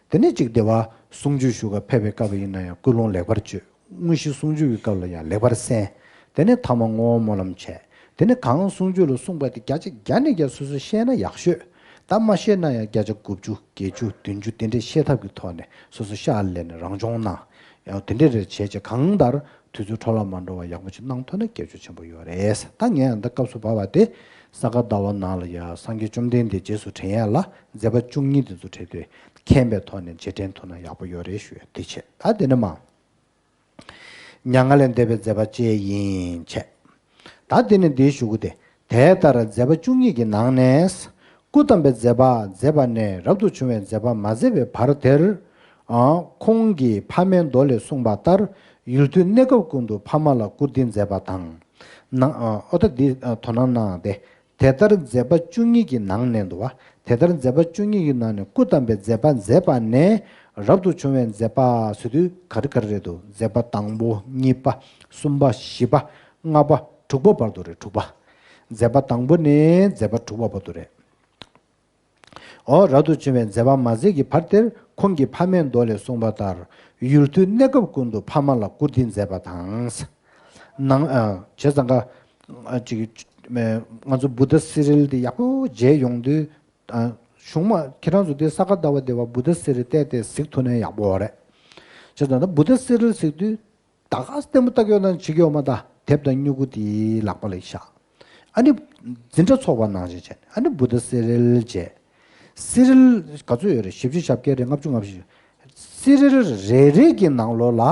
དེ་ནས་ཅིག་དེ་བ་གསུང་ཆོས་ཞུ་ག་ཕེབས་པའི་སྐབས་ཡིན་ན་ཡང་ཀུན་སློང་ལེགས་པར་བཅོས། དངོས་གཞི་གསུང་ཆོས་ཀྱི་སྐབས་ལ་ཡང་ལེགས་པར་གསན། དེ་ནས་ཐ་མ་བསྔོ་བ་སྨོན་ལམ་བྱས། དེ་ནས་གང་གསུང་ཆོས་ལ་གསུངས་པ་དེ་བརྒྱ་ཆ་བརྒྱ་ནས་བརྒྱ་སོ་སོས་ཤེས་ན་ཡག་ཤོས། ད་མ་ཤེས་ན་ཡང་བརྒྱ་ཆ་དགུ་བཅུ་བརྒྱད་ཅུ་བདུན་ཅུ་དེ་འདྲས་ཤེས་ཐབས་ཀྱི་ཐོག་ནས་སོ་སོ་ཤག་ལས་ནས་རང་སྦྱོང་གནང་། ཡང་དེ་འདྲས་རེ་བྱས་བྱས་གང་ལྟར་དུས་ཚོད་འཕྲོ་བརླག་མ་འགྲོ་བ་ཡག་པོ་ཅིག་གནང་ཐུབ་ན་དགེ་ཕྱོགས་ཆེན་པོ་ཡོད་རེད། ད་ངས་ཡང་འདི་སྐབས་སུ་བབས་པ་དེ་ས་ག་ཟླ་བ་ནང་ལ་ཡང་སངས་རྒྱས་བཅོམ་ལྡན་འདས་རྗེས་སུ་དྲན་ཡ་ལ་མཛད་པ་བཅུ་གཉིས་དེ་ཚོ་དྲན་དུས་མཁྱེན་པའི་ཐོག་ནས་རྗེས་དྲན་ཐུབ་ན་ཡག་པོ་ཡོད་རེད་ཞུ་ཡ་དེ་བྱས། ད་དེ་ནས་མ། མྱ་ངན་ལས་འདས་པའི་མཛད་པ་བཅས་ཡིན་བྱས། ད་དེ་ནས་འདིའི་གཞུག་གུ་དེ། དེ་ལྟར་མཛད་པ་བཅུ་གཉིས་ཀྱི་ནང་ནས། སྐུ་བལྟམས་པའི་མཛད་པ་མཛད་པ་ནས་རབ་ཏུ་བྱུང་བའི་མཛད་པ་མ་མཛད་པའི་བར་དེར། ཨ། ཁོང་གིས་ཕ་མའི་མདོ་ལས་གསུངས་པ་ལྟར་ཡུལ་དུས་གནས་སྐབས་ཀུན་ཏུ་ཕ་མ་ལ་བཀུར་སྟི་མཛད་པ་དང་། ནང་། ཨ། ཨོ་ད་འདི། ཨ། དོ་སྣང་གནང་སྟེ། དེ་ལྟར་མཛད་པ་བཅུ་གཉིས་ཀྱི་ནང་ནས་འདུག་བ། དེ་ལྟར་མཛད་པ་བཅུ་གཉིས་ཀྱི་ནང་ནས་སྐུ་བལྟམས་པའི་མཛད་པ་མཛད་པ་ནས་རབ་ཏུ་བྱུང་བའི་མཛད་པ་ཟེར་དུས་ག་རེ་ག་རེ་རེད་འདུག་མཛད་པ་དང་པོ་གཉིས་པ་གསུམ་པ་བཞི་པ་ལྔ་པ་དྲུག་པ་བར་དུ་རེད། དྲུག་པ། མཛད་པ་དང་པོ་ནས་མཛད་པ་དྲུག་པ་བར་དུ་རེད། འོ་རབ་ཏུ་བྱུང་བའི་མཛད་པ་མ་མཛད་ཀྱི་བར་དེར་ཁོང་གིས་ཕ་མའི་མདོ་ལས་གསུངས་པ་ལྟར་ཡུལ་དུས་གནས་སྐབས་ཀུན་ཏུ་ཕ་མ་ལ་བཀུར་སྟི་མཛད་པ་དང་། ནང་། ཨ། བྱས་ཙང་ཀ། ཨ། ཅིག་ཨ། ང་ཚོ་བུདྡྷ་སི་རིལ་དེ་ཡག་པོ་མཇལ་ཡོང་དུས། ཨ། གཞུང་མ་ཁྱེད་རང་ཚོ་དེ་ས་ག་ཟླ་བ་དེ་བ་བུདྡྷ་སི་རིལ་བལྟས་ཏེ་གཟིགས་ཐུབ་ན་ཡག་པོ་རེད། བྱས་ཙང་ད་བུདྡྷ་སི་རིལ་གཟིགས་དུས། ད་ག་ལྟད་མོ་ལྟ་གི་ཡོད་ན་བྱེད་ཀྱི་ཡོད་མ་ད་དེབ་དང་སྨྱུ་གུ་དེའི་ལག་པ་ལ་བཞག་ཨ་ནི་འཛིན་གྲྭ་ཚོགས་པ་ནང་བཞིན་བྱས་ནས་ཨ་ནི་བུདྡྷ་སི་རིལ་བྱས། སི་རིལ་ག་ཚོད་ཡོད་རེད། བཞི་བཅུ་ཞེ་བརྒྱད་རེད། ལྔ་བཅུ་ང་བཞི། སི་རིལ་རེ་རེ་གི་ནང་ལོགས་ལ་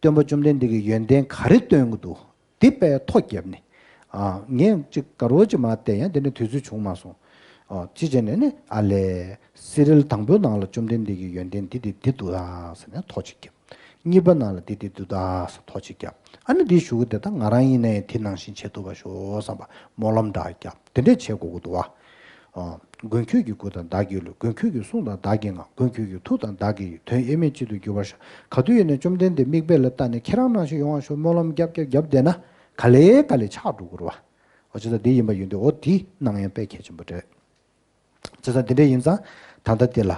སྟོན་པ་བཅོམ་ལྡན་འདས་ཀྱི་ཡོན་ཏན་ག་རེ་སྟོན་གྱི་འདུག་འདི་དཔེ་ཐོ་བརྒྱབ་ནས། ཨ། ངས་ཅིག་དགའ་རོགས་ཅིག་མ་བལྟས། ཡང་དེ་ནས་དུས་ཚོད་བྱུང་མ་སོང་། ཨ། ཅི་བྱས་ནས་ནི་ཨ་ལས་སི་རིལ་དང་པོའི་ནང་ལ་བཅོམ་ལྡན་འདས་ཀྱི་ཡོན་ཏན་འདི་འདི་འདི་འདུག་ཨ་ཟེར་ནས་ཐོ་ཅིག་བརྒྱབ། གཉིས་པ་ནང་ལ་འདི་འདི་འདུག་ད་ཟེར་ཐོ་ཅིག་བརྒྱབ། ཨ་ནི་འདིའི་གཞུག་གུ་དེ་ད་ང་རང་ཡིན་ནའི་དེ་ནང་བཞིན་བྱེད་ཐུབ་པ་ཤོག་བསམ་པ་སྨོན་ལམ་འདྲ་བརྒྱབ། དེ་འདྲས་བྱེད་དགོས་ཀྱི་འདུག་བ། ཨ། མགོན་ཁྱོད་ཀྱི་སྐུ་དང་བདག་གི་ལུས། མགོན་ཁྱོད་ཀྱི་གསུང་དང་བདག་གི་ངག། མགོན་ཁྱོད་ཀྱི་ཐུགས་དང་བདག་གི་ཡིད། དོན་དབྱེར་མེད་གཅིག་ཏུ་གྱུར་པར་ཤོག་ག་དུས་ཡིན་ནའི་བཅོམ་ལྡན་འདས་མིག་དཔེ་ལ་ལྟ་ནས་ཁྱེད་རང་ནང་བཞིན་ཡོང་བ་ཤོག་སྨོན་ལམ་རྒྱབ་རྒྱབ་རྒྱབ་བསྡད་ན་ག་ལེ་ག་ལེ་ཆགས་འགྲོ་གི་རེད་བ། འོ་ཅི་ད་འདི་ཡིན་པ་ཡིན་དུས་འོ་འདི་གནང་ཡ་དཔེ་གལ་ཆེན་པོ་རེད། བྱས་ཙང་དེ་འདྲ་ཡིན་ཙང་ད་ལྟ་འདི་ལ་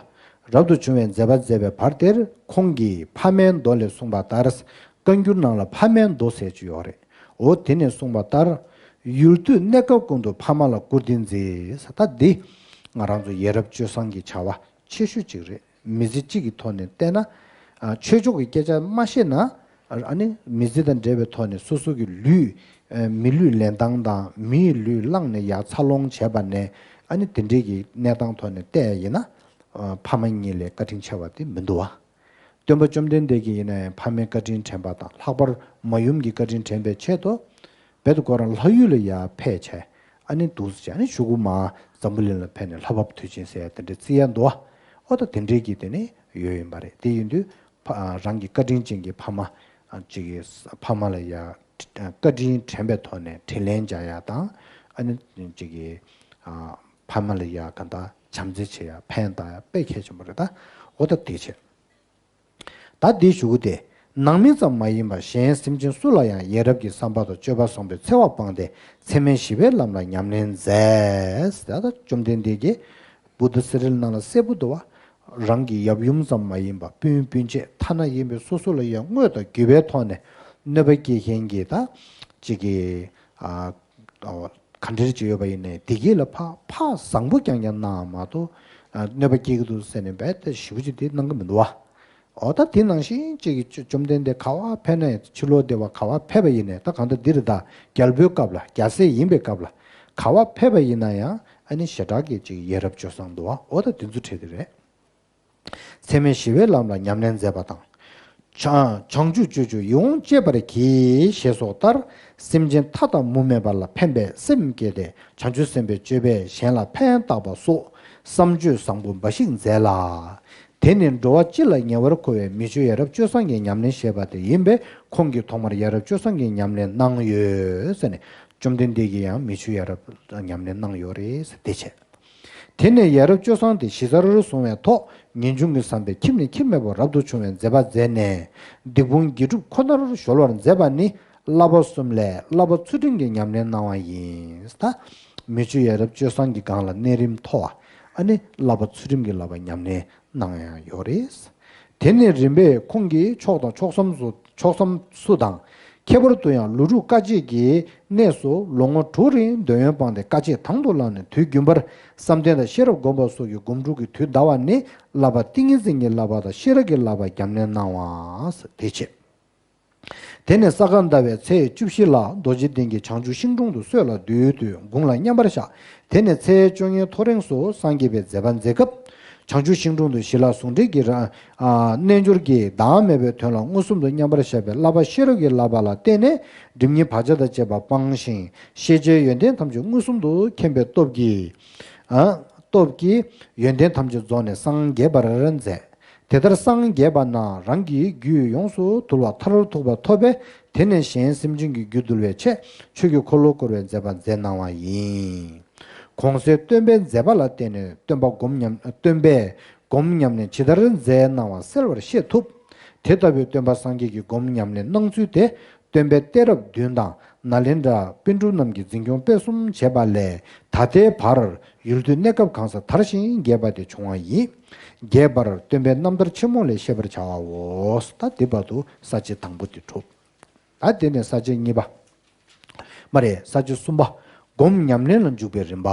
རབ་ཏུ་བྱུང་བའི་མཛད་པ་མཛད་པའི་བར་དེར་ཁོང་གིས་ཕ་མའི་མདོ་ལས་གསུངས་པ་ལྟར། བཀའ་འགྱུར་ནང་ལ་ཕ་མའི་མདོ་ཟེར་གྱི་ཡོད་རེད། འོ་དེ་ནས་གསུངས་པ་ལྟར། ཡུལ་དུས་གནས་སྐབས་ཀུན་ཏུ་ཕ་མ་ལ་བཀུར་སྟི་མཛད། ད་འདི་ང་རང་ཚོ་ཡ་རབས་སྤྱོད་བཟང་གི་བྱ་བ་ཆེ་ཤོས་གཅིག་རེད། མི་ཚེ་གཅིག་གི་ཐོག་ནས་བལྟས་ན། ཨ། ཆོས་ཕྱོགས་ཀྱི་སྐད་ཆ་མ་བཤད་ན། ཨ་ནི་མི་ཚེ་དང་འབྲེལ་བའི་ཐོག་ནས་སོ་སོ་གི་ལུས། ཨ། མི་ལུས་ལེན་སྟངས་དང་མི་ཡི་ལུས་བླངས་ནས་ཡར་འཚར་ལོངས་བྱས་པ་ནས། ཨ་ནི་དེ་འདྲའི་གི་གནས་སྟངས་ཐོག་ནས་བལྟས་ཡིན་ན། ཨ། ཕ་མ་གཉིས་ལས་བཀའ་དྲིན་ཆེ་བ་དེ་མི་འདུག་བ། སྟོན་པ་བཅོམ་ལྡན་འདས་ཀྱིས་ཡིན་ན་ཡང་ཕ་མའི་བཀའ་དྲིན་དྲན་པ་དང་། ལྷག་པར་མ་ཡུམ་གྱི་བཀའ་དྲིན་དྲན་པའི་ཆེད་དུ། རྦད་དེ་ཁོ་རང་ལྷ་ཡུལ་ལ་ཡར་ཕེབས་བྱས། ཨ་ནི་འདུག་སེ་བྱས། ཨ་ནི་གཞུག་གུ་མར་འཛམ་བུ་གླིང་ལ་ཕེབས་ནས་ལྷ་བབས་དུས་ཆེན་ཟེར་ཡ་དེ་འདྲའི་རྩི་ཡ་འདུག་བ། ཨོ་ད་དེ་འདྲའི་གི་དེ་ནི་ཡོད་ཡིན་པ་རེད། དེ་ཡིན་དུས་ཕ། རང་གི་བཀའ་དྲིན་ཅན་གྱི་ཕ་མ། ཨ། ཅིག་གི་ཕ་མ་ལ་ཡ། བཀའ་དྲིན་དྲན་པའི་ཐོག་ནས་དྲིན་ལན་འཇལ་ཡ་དང་། ཨ་ནི་ཅིག་གི། ཨ། ཕ་མ་ལ་ཡ་གང་ལྟར་བྱམས་བརྩེ་བྱེད་ཡ་ཕན་བཏགས་ཡ་དཔེ་གལ་ཆེན་པོ་རེད་ད། ཨོ་ད་དེ་བྱས། ད་འདིའི་གཞུག་གུ་དེ། ནང་མི་ཙམ་མ་ཡིན་པར་གཞན་སེམས་ཅན་སུ་ལ་ཡང་ཡ་རབས་ཀྱི་བསམ་པ་དང་སྤྱོད་པ་བཟང་པོའི་འཚེ་བ་སྤངས་ཏེ་འཚེ་མེད་ཞི་བའི་ལམ་ལ་ཉམས་ལེན་མཛད། ད་ལྟ་བཅོམ་ལྡན་འདས་ཀྱིས་བུདྡྷ་སི་རིལ་ནང་ལ་གསལ་པོ་འདུག་བ། རང་གི་ཡབ་ཡུམ་ཙམ་མ་ཡིན་པར་སྤུན་སྤུན་མཆེད་ཐ་ན་ཡིན་པའི་སོ་སོ་ལ་ཡང་དངོས་དང་བརྒྱུད་པའི་ཐོག་ནས་གནོད་པ་སྐྱེལ་མཁན་གྱི་ད་ཅིག་གི། ཨ། ག་འདྲ་ཅིག་ཡོད་པ་ཡིན་ནའི་དེ་གས་ལ་ཕ། ཕ་བཟང་པོ་རྐྱང་རྐྱང་གནང་བ་མ་གཏོགས། ཨ། གནོད་པ་སྐྱེལ་གྱི་འདུག་ཟེར་ནས་རྦད་དེ་ཞེ་པོ་ཅིག་དེ་གནང་གི་མི་འདུག་བ། འོ་ད་དེ་ནང་བཞིན་ཅིག་གི་བཅོ། བཅོམ་ལྡན་འདས་ག་པར་ཕེབས་ན་ཡང་ཕྱི་ལོགས་སྡེ་བ་ག་པར་ཕེབས་པ་ཡིན་ནའི། ད་གང་ལྟར་འདིར་ད་རྒྱལ་པོའི་སྐབས་ལ། རྒྱལ་སྲས་ཡིན་པའི་སྐབས་ལ་ག་པར་ཕེབས་པ་ཡིན་ན་ཡང་ཨ་ནི་ཞེ་དྲག་གི་ཅིག་ཡ་རབས་སྤྱོད་བཟང་འདུག་བ། འོ་ད་དེ་ཚོ་བྲིས་དེ་རེད། འཚེ་མེད་ཞི་བའི་ལམ་ལ་ཉམས་ལེན་མཛད་པ་དང་། བྱང་། བྱང་ཆུབ་སྤྱོད་མཆོག་ཡིད་འོང་སྤྱད་པར་གྱིས། ཞེས་སོགས་ལྟར་སེམས་ཅན་མཐའ་དག་མུ་མེད་པ་ལ་ཕན་པའི་སེམས་བསྐྱེད་དེ་བྱང་ཆུབ་སེམས་དཔའི་སྤྱོད་པས་གཞན་ལ་ཕན་བཏགས་པ་སོགས་བསམ་སྤྱོད་བཟང་པོ་འབའ་ཞིག་མཛད་ལ། དེ་ནི་འགྲོ་བ་སྤྱི་ལ་ཉེ་བར་མཁོ་བའི་མི་ཆོས་ཡ་རབས་སྤྱོད་བཟང་གི་ཉམས་ལེན་ཞེས་པ་དེ་ཡིན་པས། ཁོང་གིས་ཐོག་མར་ཡ་རབས་སྤྱོད་བཟང་གི་ཉམས་ལེན་གནང་ཡོད་ཟེར་ནས། བཅོམ་ལྡན་འདས་ཀྱིས་ཡང་མི་ཆོས་ཡ་རབས་ཉམས་ལེན་གནང་ཡོད་རེད་ཟེར། དེ་བྱས། དེ་ནས་ཡ་རབས་སྤྱོད་བཟང་དེ་ཞི་ཚར་སོང་བའི་ཐོག་ངེས་འབྱུང་གི་བསམ་པས་ཁྱིམ་ནས་ཁྱིམ་མེད་པར་རབ་ཏུ་བྱུང་བའི་མཛད་པ་མཛད་ནས། སྡིག་སྤོང་དགེ་སྒྲུབ་ཁོ་ནར་གཞོལ་བར་མཛད་པ་ནི། བསླབ་པ་གསུམ་ལས་བསླབ་པ་ཚུལ་ཁྲིམས་ཀྱི་ཉམས་ལེན་གནང་བ་ཡིན། ད་མི་ཆོས་ཡ་རབས་སྤྱོད་བཟང་གི་སྒང་ལ་གནས་རིམ་མཐོ་བ། ཨ་ནི་བསླབ་པ་ཚུལ་ཁྲིམས་ཀྱི་བསླབ་པ་ཉམས་ལེན་གནང་ཡང་ཡོད་རེད། དེ་ནས་རིམ་པས་ཁོང་གིས་ཕྱོགས་དང་ཕྱོགས་མཚམས་སུ་ཕྱོགས་མཚམས་སུ་དང་། ཁྱད་པར་དུ་ཡང་ལོ་དྲུག་དཀའ་སྤྱད་ཀྱི་གནས་སུ་ལོ་ངོ་དྲུག་རིང་འདོད་ཡོན་སྤངས་ཏེ་དཀའ་སྤྱད་དང་དུ་བླངས་ནས། དུས་རྒྱུན་པར་བསམ་གཏན་དང་ཤེས་རབ་སྒོམ་པ་སོགས་ཀྱི་སྒོམ་སྒྲུབ་ཀྱི་དུས་འདའ་བ་ནི། བསླབ་པ་ཏིང་ངེ་འཛིན་གྱི་བསླབ་པ་དང་ཤེས་རབ་ཀྱི་བསླབ་པ་ཉམས་ལེན་གནང་བ། དེ་བྱས། དེ་ནས་ས་ག་ཟླ་བའི་ཚེས་བཅུ་བཞི་ལ་རྡོ་རྗེ་གདན་གྱི་བྱང་ཆུབ་ཤིང་དྲུང་དུ་གསོལ་ལ་འདུས་ཏེ་དགུང་ལ་མཉམ་པར་བཞག་དེ་ནས་ཚེས་བཅོ་ལྔའི་ཐོ་རེངས་སུ་སངས་རྒྱས་པའི་མཛད་པ་མཛད་སྐབས། བྱང་ཆུབ་ཤིང་དྲུང་དུ་ཞི་ལ་ཟུང་འབྲེལ་གྱི་ར་ཨ་རྣལ་འབྱོར་གྱིས་བདག་མེད་པའི་དོན་ལ་མངོན་སུམ་དུ་མཉམ་པར་བཞག་པའི་བསླབ་པ་ཤེས་རབ་ཀྱི་བསླབ་པ་ལ་བརྟེན་ནས། སྒྲིབ་གཉིས་བག་ཆགས་དང་བཅས་པ་སྤངས་ཤིང་། ཤེས་བྱའི་ཡོན་ཏན་ཐམས་ཅད་མངོན་སུམ་དུ་མཁྱེན་པའི་སྟོབས་ཀྱིས། ཨ་སྟོབས་ཀྱིས་ཡོན་ཏན་ཐམས་ཅད་རྫོགས་ནས་སངས་རྒྱས་པར་མཛད། དེ་ལྟར་སངས་རྒྱས་པ་ན་རང་གི་རྒྱུད་ཡོངས་སུ་དུལ་བ་མཐར་ཐུག་པ་ཐོབ་པས། དེ་ནས་གཞན་སེམས་ཅན་གྱི་རྒྱུད་འདུལ་བའི་ཆེད་ཆོས་ཀྱི་འཁོར་ལོ་བསྐོར་བའི་མཛད་པ་མཛད་གནང་བ་ཡིན། གོང་གསལ་སྟོན་པའི་མཛད་པ་ལ་བརྟེན་ནས་སྟོན་པ་སྒོམ་ཉམས་སྟོན་པས་སྒོམ་ཉམས་ལེན་ཇི་ལྟར་མཛད་གནང་བ་གསལ་བར་ཤེས་ཐུབ། དེ་ལྟ་བུའི་སྟོན་པ་སངས་རྒྱས་ཀྱི་སྒོམ་ཉམས་ལེན་གནང་ཚུལ་དེ། སྟོན་པའི་གཏད་རབས་བདུན་དང་ནཱ་ལེནྡྲ་པཎ་གྲུབ་རྣམས་ཀྱིས་འཛིན་སྐྱོང་སྤེལ་གསུམ་བྱས་པ་ལས། ད་ལྟའི་བར་ཡུལ་དུས་གནས་སྐབས་གང་སར་དར་ཞིང་རྒྱས་པ་དེ་བྱུང་བ་ཡིན། རྒྱས་པར་སྟོན་པའི་རྣམ་ཐར་ཆེན་མོ་ལས་ཤེས་པར་བྱའོ། ད་འདི་བར་དུ་ས་བཅད་དང་པོ་དེ་གྲུབ། ད་དེ་ནས་ས་བཅད་གཉིས་པ། མ་རེད། ས་བཅད་གསུམ་པ། སྒོམ་ཉམས་ལེན་ལ་འཇུག་པའི་རིམ་པ།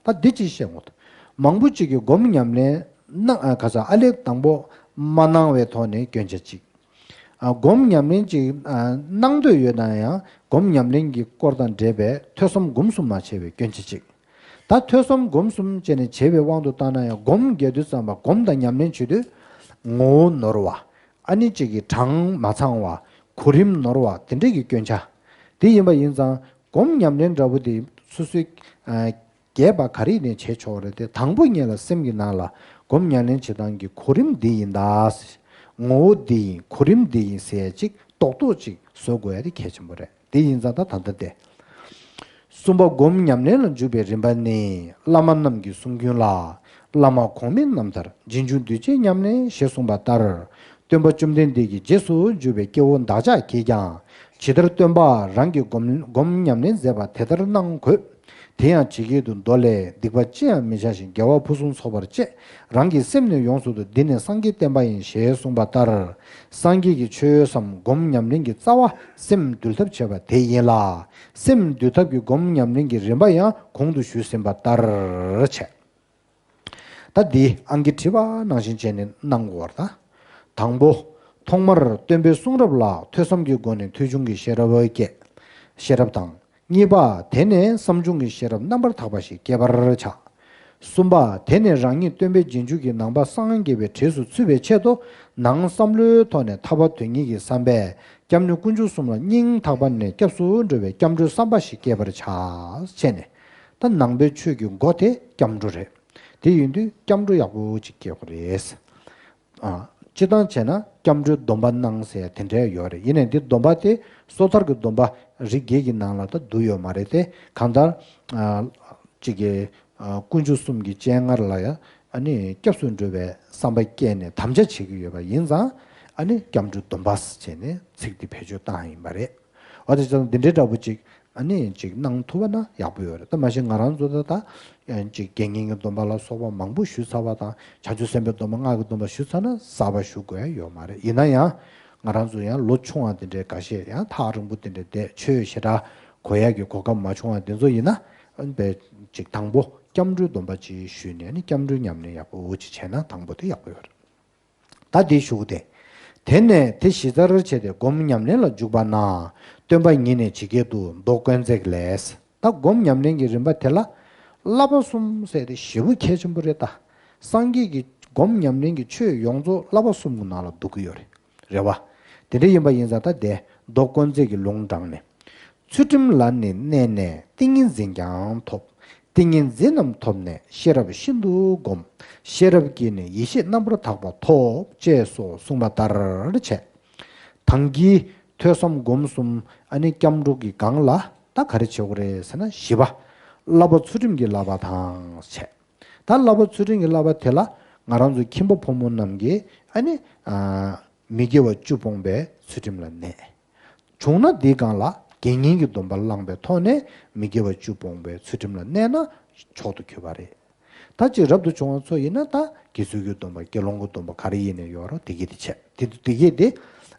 ད་འདི་ཅིག་བཤད་ངོ་། མང་པོ་ཅིག་གིས་སྒོམ་ཉམས་ལེན་གནང་ཨ་ག་ས་ཨ་ལས་དང་པོ་མ་གནང་བའི་ཐོག་ནས་སྐྱོན་ཆ་གཅིག་ཨ་སྒོམ་ཉམས་ལེན་ཅིག་ཨ་གནང་འདོད་ཡོད་ན་ཡང་སྒོམ་ཉམས་ལེན་གྱི་སྐོར་དང་འབྲེལ་བའི་ཐོས་བསམ་སྒོམ་གསུམ་མ་བྱས་པའི་སྐྱོན་ཆ་གཅིག་ད་ཐོས་བསམ་སྒོམ་གསུམ་བྱས་ནས་བྱས་པའི་དབང་དུ་བཏང་ན་ཡང་སྒོམ་རྒྱག་དུས་ཙམ་པ་སྒོམ་དང་ཉམས་ལེན་བྱེད་དུས་ངོ་བོ་ནོར་བ། ཨ་ནི་གཅིག་གི་གྲངས་མ་ཚང་བ། གོ་རིམ་ནོར་བ་དེ་འདྲས་ཀྱི་སྐྱོན་ཆ། དེ་ཡིན་པ་ཡིན་ཙང་སྒོམ་ཉམས་ལེན་འདྲ་པོ་དེ་སོ་སོའི་ཨ་རྒྱས་པ་ག་རེ་ནས་བྱས་ཆོག་རེད་དེ། དང་པོ་ཉིད་ལ་སེམས་ཀྱི་ནང་ལ་སྒོམ་ཉམས་ལེན་བྱེད་སྟངས་ཀྱི་གོ་རིམ་འདི་ཡིན་ད། ངོ་བོ་འདི་ཡིན། གོ་རིམ་འདི་ཡིན་ཟེར་ཡ་ཅིག་རྡོག་རྡོག་ཅིག་བཟོ་དགོས་ཡ་དེ་གལ་ཆེན་པོ་རེད། དེ་ཡིན་ཙང་ད་ད་ལྟ་དེ། གསུམ་པ་སྒོམ་ཉམས་ལེན་ལ་འཇུག་པའི་རིམ་པ་ནི། བླ་མ་རྣམས་ཀྱི་གསུང་རྒྱུན་ལ། བླ་མ་གོང་མའི་རྣམ་ཐར། རྗེས་འཇུག་གདུལ་བྱའི་ཉམས་ལེན་ཞེས་གསུངས་པ་ལྟར། སྟོན་པ་བཅོམ་ལྡན་འདས་ཀྱི་རྗེས་སུ་འཇུག་པའི་སྐྱེ་བོ་བདག་ཅག་གིས་ཀྱང་། ཇི་ལྟར་སྟོན་པ་རང་གིས་སྒོམ་སྒོམ་ཉམས་ལེན་མཛད་པ་དེ་ལྟར་གནང་དགོས། དེ་ཡང་ཇི་སྐད་དུ། མདོ་ལས། སྡིག་པ་ཅི་ཡང་མི་བྱ་ཞིང་། དགེ་བ་ཕུན་སུམ་ཚོགས་པར་སྤྱད། རང་གི་སེམས་ནི་ཡོངས་སུ་དུལ། འདི་ནི་སངས་རྒྱས་བསྟན་པ་ཡིན། ཞེས་གསུངས་པ་ལྟར། སངས་རྒྱས་ཀྱི་ཆོས་སམ་སྒོམ་ཉམས་ལེན་གྱི་རྩ་བ་སེམས་འདུལ་ཐབས་བྱེད་པ་དེ་ཡིན་ལ། སེམས་འདུལ་ཐབས་ཀྱི་སྒོམ་ཉམས་ལེན་གྱི་རིམ་པ་ཡང་གོང་དུ་ཞུས་ཟིན་པ་ལྟར་བྱས། ད་འདི་ཨང་ཀི་བྲིས་པ་ནང་བཞིན་བྱས་ནས་གནང་དགོས་པ་རེད་ད། དང་པོ། ཐོག་མར་སྟོན་པའི་གསུང་རབ་ལ་ཐོས་བསམ་གྱི་སྒོ་ནས་ཐོས་བྱུང་གི་ཤེས་རབ་སྐྱེ། ཤེས་རབ་དང་། གཉིས་པ། དེ་ནས་བསམ་བྱུང་གི་ཤེས་རབ་རྣམ་པར་དག་པ་ཞིག་སྐྱེ་བར་བྱ། གསུམ་པ། དེ་ནས་རང་ཉིད་སྟོན་པའི་རྗེས་འཇུག་གི་ནང་པ་སངས་རྒྱས་པའི་གྲས་སུ་ཚུད་པའི་ཆེད་དུ། ནང་བསམ་བློའི་ཐོག་ནས་ཐར་པ་དོན་གཉེར་གྱི་བསམ་པས་སྐྱབས་གནས་དཀོན་མཆོག་གསུམ་ལ་སྙིང་ཐག་པ་ནས་སྐྱབས་སུ་འགྲོ་བའི་སྐྱབས་འགྲོའི་བསམ་པ་ཞིག་སྐྱེ་བར་བྱ། བྱས་ནས། ད་ནང་པའི་ཆོས་ཀྱི་སྒོ་དེ་སྐྱབས་འགྲོ་རེད། དེ་ཡིན་དུས་སྐྱབས་འགྲོ་ཡག་པོ་ཅིག་སྐྱེ་དགོས་རེད། ཨ། སྤྱིར་བཏང་བྱས་ན་སྐྱབས་འགྲོའི་སྡོམ་པ་གནང་ཟེར་དེ་འདྲ་ཡོད་རེད། ཡིན་ནའི་འདི་སྡོམ་པ་དེ་སོ་ཐར་གྱི་སྡོམ་པ་རིགས་བརྒྱད་ཀྱི་ནང་ལ་ད་འདུ་ཡོད་མ་རེད་དེ། གང་ལྟར། ཨ། གཅིག་གི། ཨ། དཀོན་མཆོག་གསུམ་གྱི་སྤྱན་སྔར་ལ་ཡང་ཨ་ནི་སྐྱབས་སུ་འགྲོ་བའི་བསམ་པ་བསྐྱེད་ནས་དམ་བཅའ་བྱེད་ཀྱི་ཡོད་པ་ཡིན་ཙང་། ཨ་ནི་སྐྱབས་འགྲོའི་སྡོམ་པ་ཟེར་བྱས་ནས་ཚིག་འདི་བེད་སྤྱོད་བཏང་ཡིན་པ་རེད། འོ་དེ་ཙང་འདི་འདྲའི་འདྲ་པོ་ཅིག་ཨ་ནི་ཅིག་གནང་ཐུབ་པ་ན་ཡག་པོ་ཡོད་རེད། ད་མ་གཞི་ང་རང་ཚོ་ད་ལྟ་ཅིག་དགེ་བསྙེན་གྱི་སྡོམ་པ་ལ་སོགས་པ་མང་པོ་ཞུས་ཚར་བ་དང་། བྱང་ཆུབ་སེམས་དཔའི་སྡོམ་པ་སྔགས་ཀྱི་སྡོམ་པ་ཞུས་ཚར་ན་གསར་པ་ཞུ་དགོས་ཡ་ཡོད་མ་རེད། ཡིན་ན་ཡང་ང་རང་ཚོ་ཡང་ལོ་ཆུང་བ་དེ་འདྲའི་འགའ་ཤས་ཡང་ཐག་རིང་པོ་དེ་འདྲའི་བསྡད། ཆོས་ཞེ་དྲག་གོ་ཡ་གི་གོ་སྐབས་མ་བྱུང་བ་དེ་ཚོ་ཡིན་ན། ཨ་ནི་ཅིག་དང་པོ་སྐྱབས་འགྲོའི་སྡོམ་པ་ཅིག་ཞུས་ནས་ནི་སྐྱབས་འགྲོའི་ཉམས་ལེན་ཡག་པོ་ཅིག་བྱས་ན་དང་པོ་དེ་ཡག་པོ་ཡོད་རེད། ད་འདི་ཞུ་གི་དེ། དེ་ནས་དེ་གཞི་རྩར་བྱས་ཏེ་སྒོམ་ཉམས་ལེན་ལ་འཇུག་པ་ན། སྟོན་པ་ཉིད་ནས་ཇི་སྐད་དུ། མདོ་ཀུན་བརྩེགས་ལས། ད་སྒོམ་ཉམས་ལེན་གྱི་རིམ་པ་དེ་ལ་བསླབ་པ་གསུམ་ཟེར་དེ་ཞེ་པོ་གལ་ཆེན་པོ་རེད་ད། སངས་རྒྱས་ཀྱི་སྒོམ་ཉམས་ལེན་གྱི་ཆོས་ཡོངས་རྫོགས་བསླབ་པ་གསུམ་གྱི་ནང་ལ་འདུ་གི་ཡོད་རེད། རེད་བ། དེ་འདྲ་ཡིན་པ་ཡིན་ཙང་ད་དེ་མདོ་ཀུན་བརྩེགས་ཀྱི་ལུང་དྲངས་ནས། ཚུལ་ཁྲིམས་ལ་ནི་གནས་ནས་ཏིང་ངེ་འཛིན་ཀྱང་ཐོབ། ཏིང་ངེ་འཛིན་རྣམས་ཐོབ་ནས་ཤེས་རབ་ཤིན་ཏུ་བསྒོམ། ཤེས་རབ་ཀྱིས་ནི་ཡེ་ཤེས་རྣམ་པར་དག་པ་ཐོབ། ཅེས་སོགས་གསུངས་པ་ལྟར་བྱས། དང་གི་ཐོས་བསམ་སྒོམ་གསུམ་ཨ་ནི་སྐྱབས་འགྲོ་གི་སྒང་ལ་ད་ག་རེ་བྱེད་དགོས་རེད་ཟེར་ན། བཞི་པ། བསླབ་པ་ཚུལ་ཁྲིམས་ཀྱི་བསླབ་པ་དང་བྱས། ད་བསླབ་པ་ཚུལ་ཁྲིམས་ཀྱི་བསླབ་པ་དེ་ལ་ང་རང་ཚོ་ཁྱིམ་པ་ཕོ་མོ་རྣམས་ཀྱིས་ཨ་ནི་ཨ་མི་དགེ་བ་བཅུ་སྤོང་བའི་ཚུལ་ཁྲིམས་ལ་གནས། བྱུང་ན་འདིའི་སྒང་ལ་དགེ་བསྙེན་གྱི་སྡོམ་པ་བླངས་པའི་ཐོག་ནས་མི་དགེ་བ་བཅུ་སྤོང་བའི་ཚུལ་ཁྲིམས་ལ་གནས་ན་མཆོག་ཏུ་གྱུར་པ་རེད། ད་ཅིག་རབ་ཏུ་བྱུང་བ་ཚོ་ཡིན་ན་ད་དགེ་ཚུལ་གྱི་སྡོམ་པ་དགེ་སློང་གི་སྡོམ་པ་ག་རེ་ཡིན་ནའི་ཡོད་རུང་དེ་གས་དེ་བྱས། དེ་དེ་གས་དེ་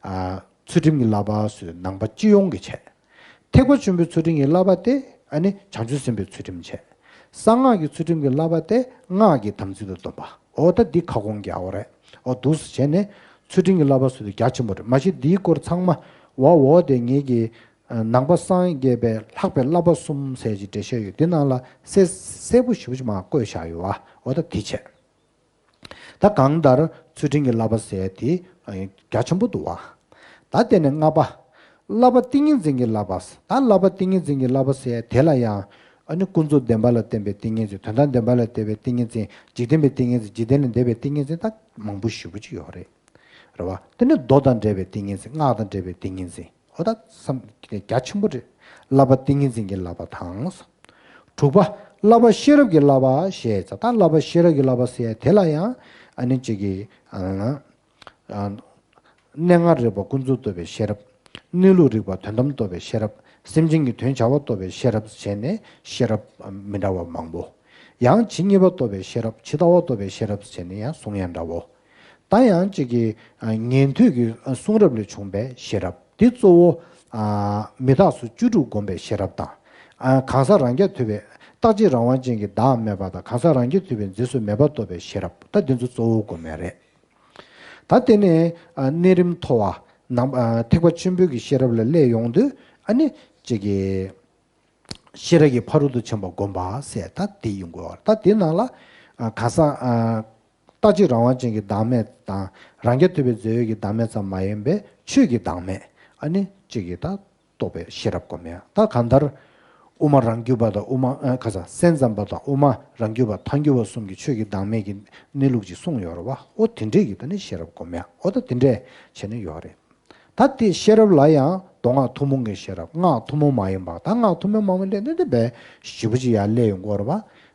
ཨ་ཚུལ་ཁྲིམས་ཀྱི་བསླབ་པ་ཟེར་ནང་པ་སྤྱི་ཡོངས་ཀྱི་བྱས། ཐེག་པ་ཆེན་པོའི་ཚུལ་ཁྲིམས་ཀྱི་བསླབ་པ་དེ་ཨ་ནི་བྱང་ཆུབ་སེམས་དཔའི་ཚུལ་ཁྲིམས་བྱས། གསང་སྔགས་ཀྱི་ཚུལ་ཁྲིམས་ཀྱི་བསླབ་པ་དེ་སྔགས་ཀྱི་དམ་ཚིག་ཏུ་སྡོམ་པ། འོ་ད་འདི་ཁ་སྐོང་རྒྱག་དགོས་རེད། འོ་འདུག་སེ་བྱས་ནས་ཚུལ་ཁྲིམས་ཀྱི་བསླབ་པ་ཟེར་དུས་རྒྱ་ཆེན་པོ་རེད། མ་གཞི་འདིའི་སྐོར་ཚང་མ་འོ་འོ་དེ་ངེད་ཀྱི་ནང་པ་སངས་རྒྱས་པའི་ལྷག་པའི་བསླབ་པ་གསུམ་ཟེར་གྱི་འགྲེལ་བཤད་ཡོད། འདི་ནང་ལ་གསལ་གསལ་པོ་ཞེ་པོ་ཅིག་མར་བཀོད་བཞག་ཡོད་པ། འོ་ད་དེ་བྱས། ད་གང་ལྟར་ཚུལ་ཁྲིམས་ཀྱི་བསླབ་པ་ཟེར་དེ་རྒྱ་ཆེན་པོ་འདུག་བ། ད་དེ་ནས་ལྔ་པ། བསླབ་པ་ཏིང་ངེ་འཛིན་གྱི་བསླབ་པ། ད་བསླབ་པ་ཏིང་ངེ་འཛིན་གྱི་བསླབ་པ་ཟེར་དེ་ལ་ཡང་ཨ་ནི་ཀུན་རྫོབ་བདེན་པ་ལ་བརྟེན་པའི་ཏིང་ངེ་འཛིན། དོན་དམ་བདེན་པ་ལ་བརྟེན་པའི་ཏིང་ངེ་འཛིན། འཇིག་རྟེན་པའི་ཏིང་ངེ་འཛིན། འཇིག་རྟེན་ལས་འདས་པའི་ཏིང་ངེ་འཛིན། ད་མང་པོ་ཞེ་པོ་ཅིག་ཡོད་རེད། རེད་བ། དེ་ནས་མདོ་དང་འབྲེལ་བའི་ཏིང་ངེ་འཛིན། སྔགས་དང་འབྲེལ་བའི་ཏིང་ངེ་འཛིན། འོ་ད་བསམ་རྒྱ་ཆེན་པོ་རེད། བསླབ་པ་ཏིང་ངེ་འཛིན་གྱི་བསླབ་པ་དང་། དྲུག་པ། བསླབ་པ་ཤེས་རབ་ཀྱི་བསླབ་པ་ཞེས། ད་བསླབ་པ་ཤེས་རབ་ཀྱི་བསླབ་པ་ཟེར་དེ་ལ་ཡང་ཨ་ནི་གཅིག་གིས་ཨ་ཨ་གནས་ལྔ་རིག་པ་ཀུན་རྫོབ་རྟོགས་པའི་ཤེས་རབ། གནས་ལུགས་རིག་པ་དོན་དམ་རྟོགས་པའི་ཤེས་རབ། སེམས་ཅན་གྱི་དོན་བྱ་བ་རྟོགས་པའི་ཤེས་རབ་བྱས་ནས་ཤེས་རབ་མི་འདྲ་བ་མང་པོ། ཡང་ཇི་སྙེད་པ་རྟོགས་པའི་ཤེས་རབ། ཇི་ལྟ་བ་རྟོགས་པའི་ཤེས་རབ་བྱས་ནས་ཡང་གསུང་ཡང་འདྲ་བོ། ད་ཡང་གཅིག་གིས་ཉན་ཐོས་ཀྱི་གསུང་རབ་ལས་བྱུང་བའི་ཤེས་རབ། འདི་གཙོ་བོ་མི་རྟག་སོགས་བཅུ་དྲུག་བསྒོམ་པའི་ཤེས་རབ་དང་། གང་ཟག་རང་རྐྱ་ཐུབ་པའི་རྟག་གཅིག་རང་དབང་ཅན་གྱི་བདག་མེད་པ་དང་། གང་ཟག་རང་རྐྱ་ཐུབ་པའི་རྫས་སུ་མེད་པ་རྟོགས་པའི་ཤེས་རབ། ད་འདི་ཚོ་གཙོ་བོ་བསྒོམ་ཡ་རེད། ད་དེ་ནས་གནས་རིམ་མཐོ་བ་ནང་ཐེག་པ་ཆེན་པོའི་གི་ཤེས་རབ་ལ་སླེབས་ཡོང་དུས་ཨ་ནི་གཅིག་གིས། ཤེས་རབ་ཀྱི་ཕ་རོལ་ཏུ་ཕྱིན་པ་བསྒོམ་པ་ཟེར་ད་དེ་ཡིན་དགོས་པ། ད་དེ་ནང་ལ་གང་ཟག་རྟག་གཅིག་རང་དབང་ཅན་གྱི་བདག་མེད་དང་རང་རྐྱ་ཐུབ་པའི་རྫས་ཡོད་ཀྱི་བདག་མེད་ཙམ་མ་ཡིན་པའི་ཆོས་ཀྱི་བདག་མེད་ཨ་ནི་གཅིག་གིས་ད་རྟོགས་པའི་ཤེས་རབ་བསྒོམ་ཡ། ད་གང་ལྟར་དབུ་མ་རང་རྒྱུད་པ་དང་དབུ་མ་ག་ས་སེམས་ཙམ་པ་དང་དབུ་མ་རང་རྒྱུད་པ་ཐལ་འགྱུར་བ་གསུམ་གྱི་ཆོས་ཀྱི་བདག་མེད་ཀྱི་གནས་ལུགས་ཅིག་གསུངས་ཡོད་རེད་བ། ཨོ་དེ་འདྲས་ཀྱི་ད་ནི་ཤེས་རབ་བསྒོམ་ཡ། ཨོ་ད་དེ་འདྲས་བྱས་ནས་ཡོད་རེད། ད་དེ་ཤེས་རབ་ལ་ཡང་མདོ་སྔགས་ཐུན་མོང་གི་ཤེས་རབ། སྔགས་ཐུན་མོང་མ་ཡིན་པ། ད་སྔགས་ཐུན་མོང་མ་ཡིན་པ་ལས་ནི་དེ་བས་ཞེ་པོ་ཅིག་ཡར་སླེབས་ཡོང་གི་ཡོད་རེད་བ།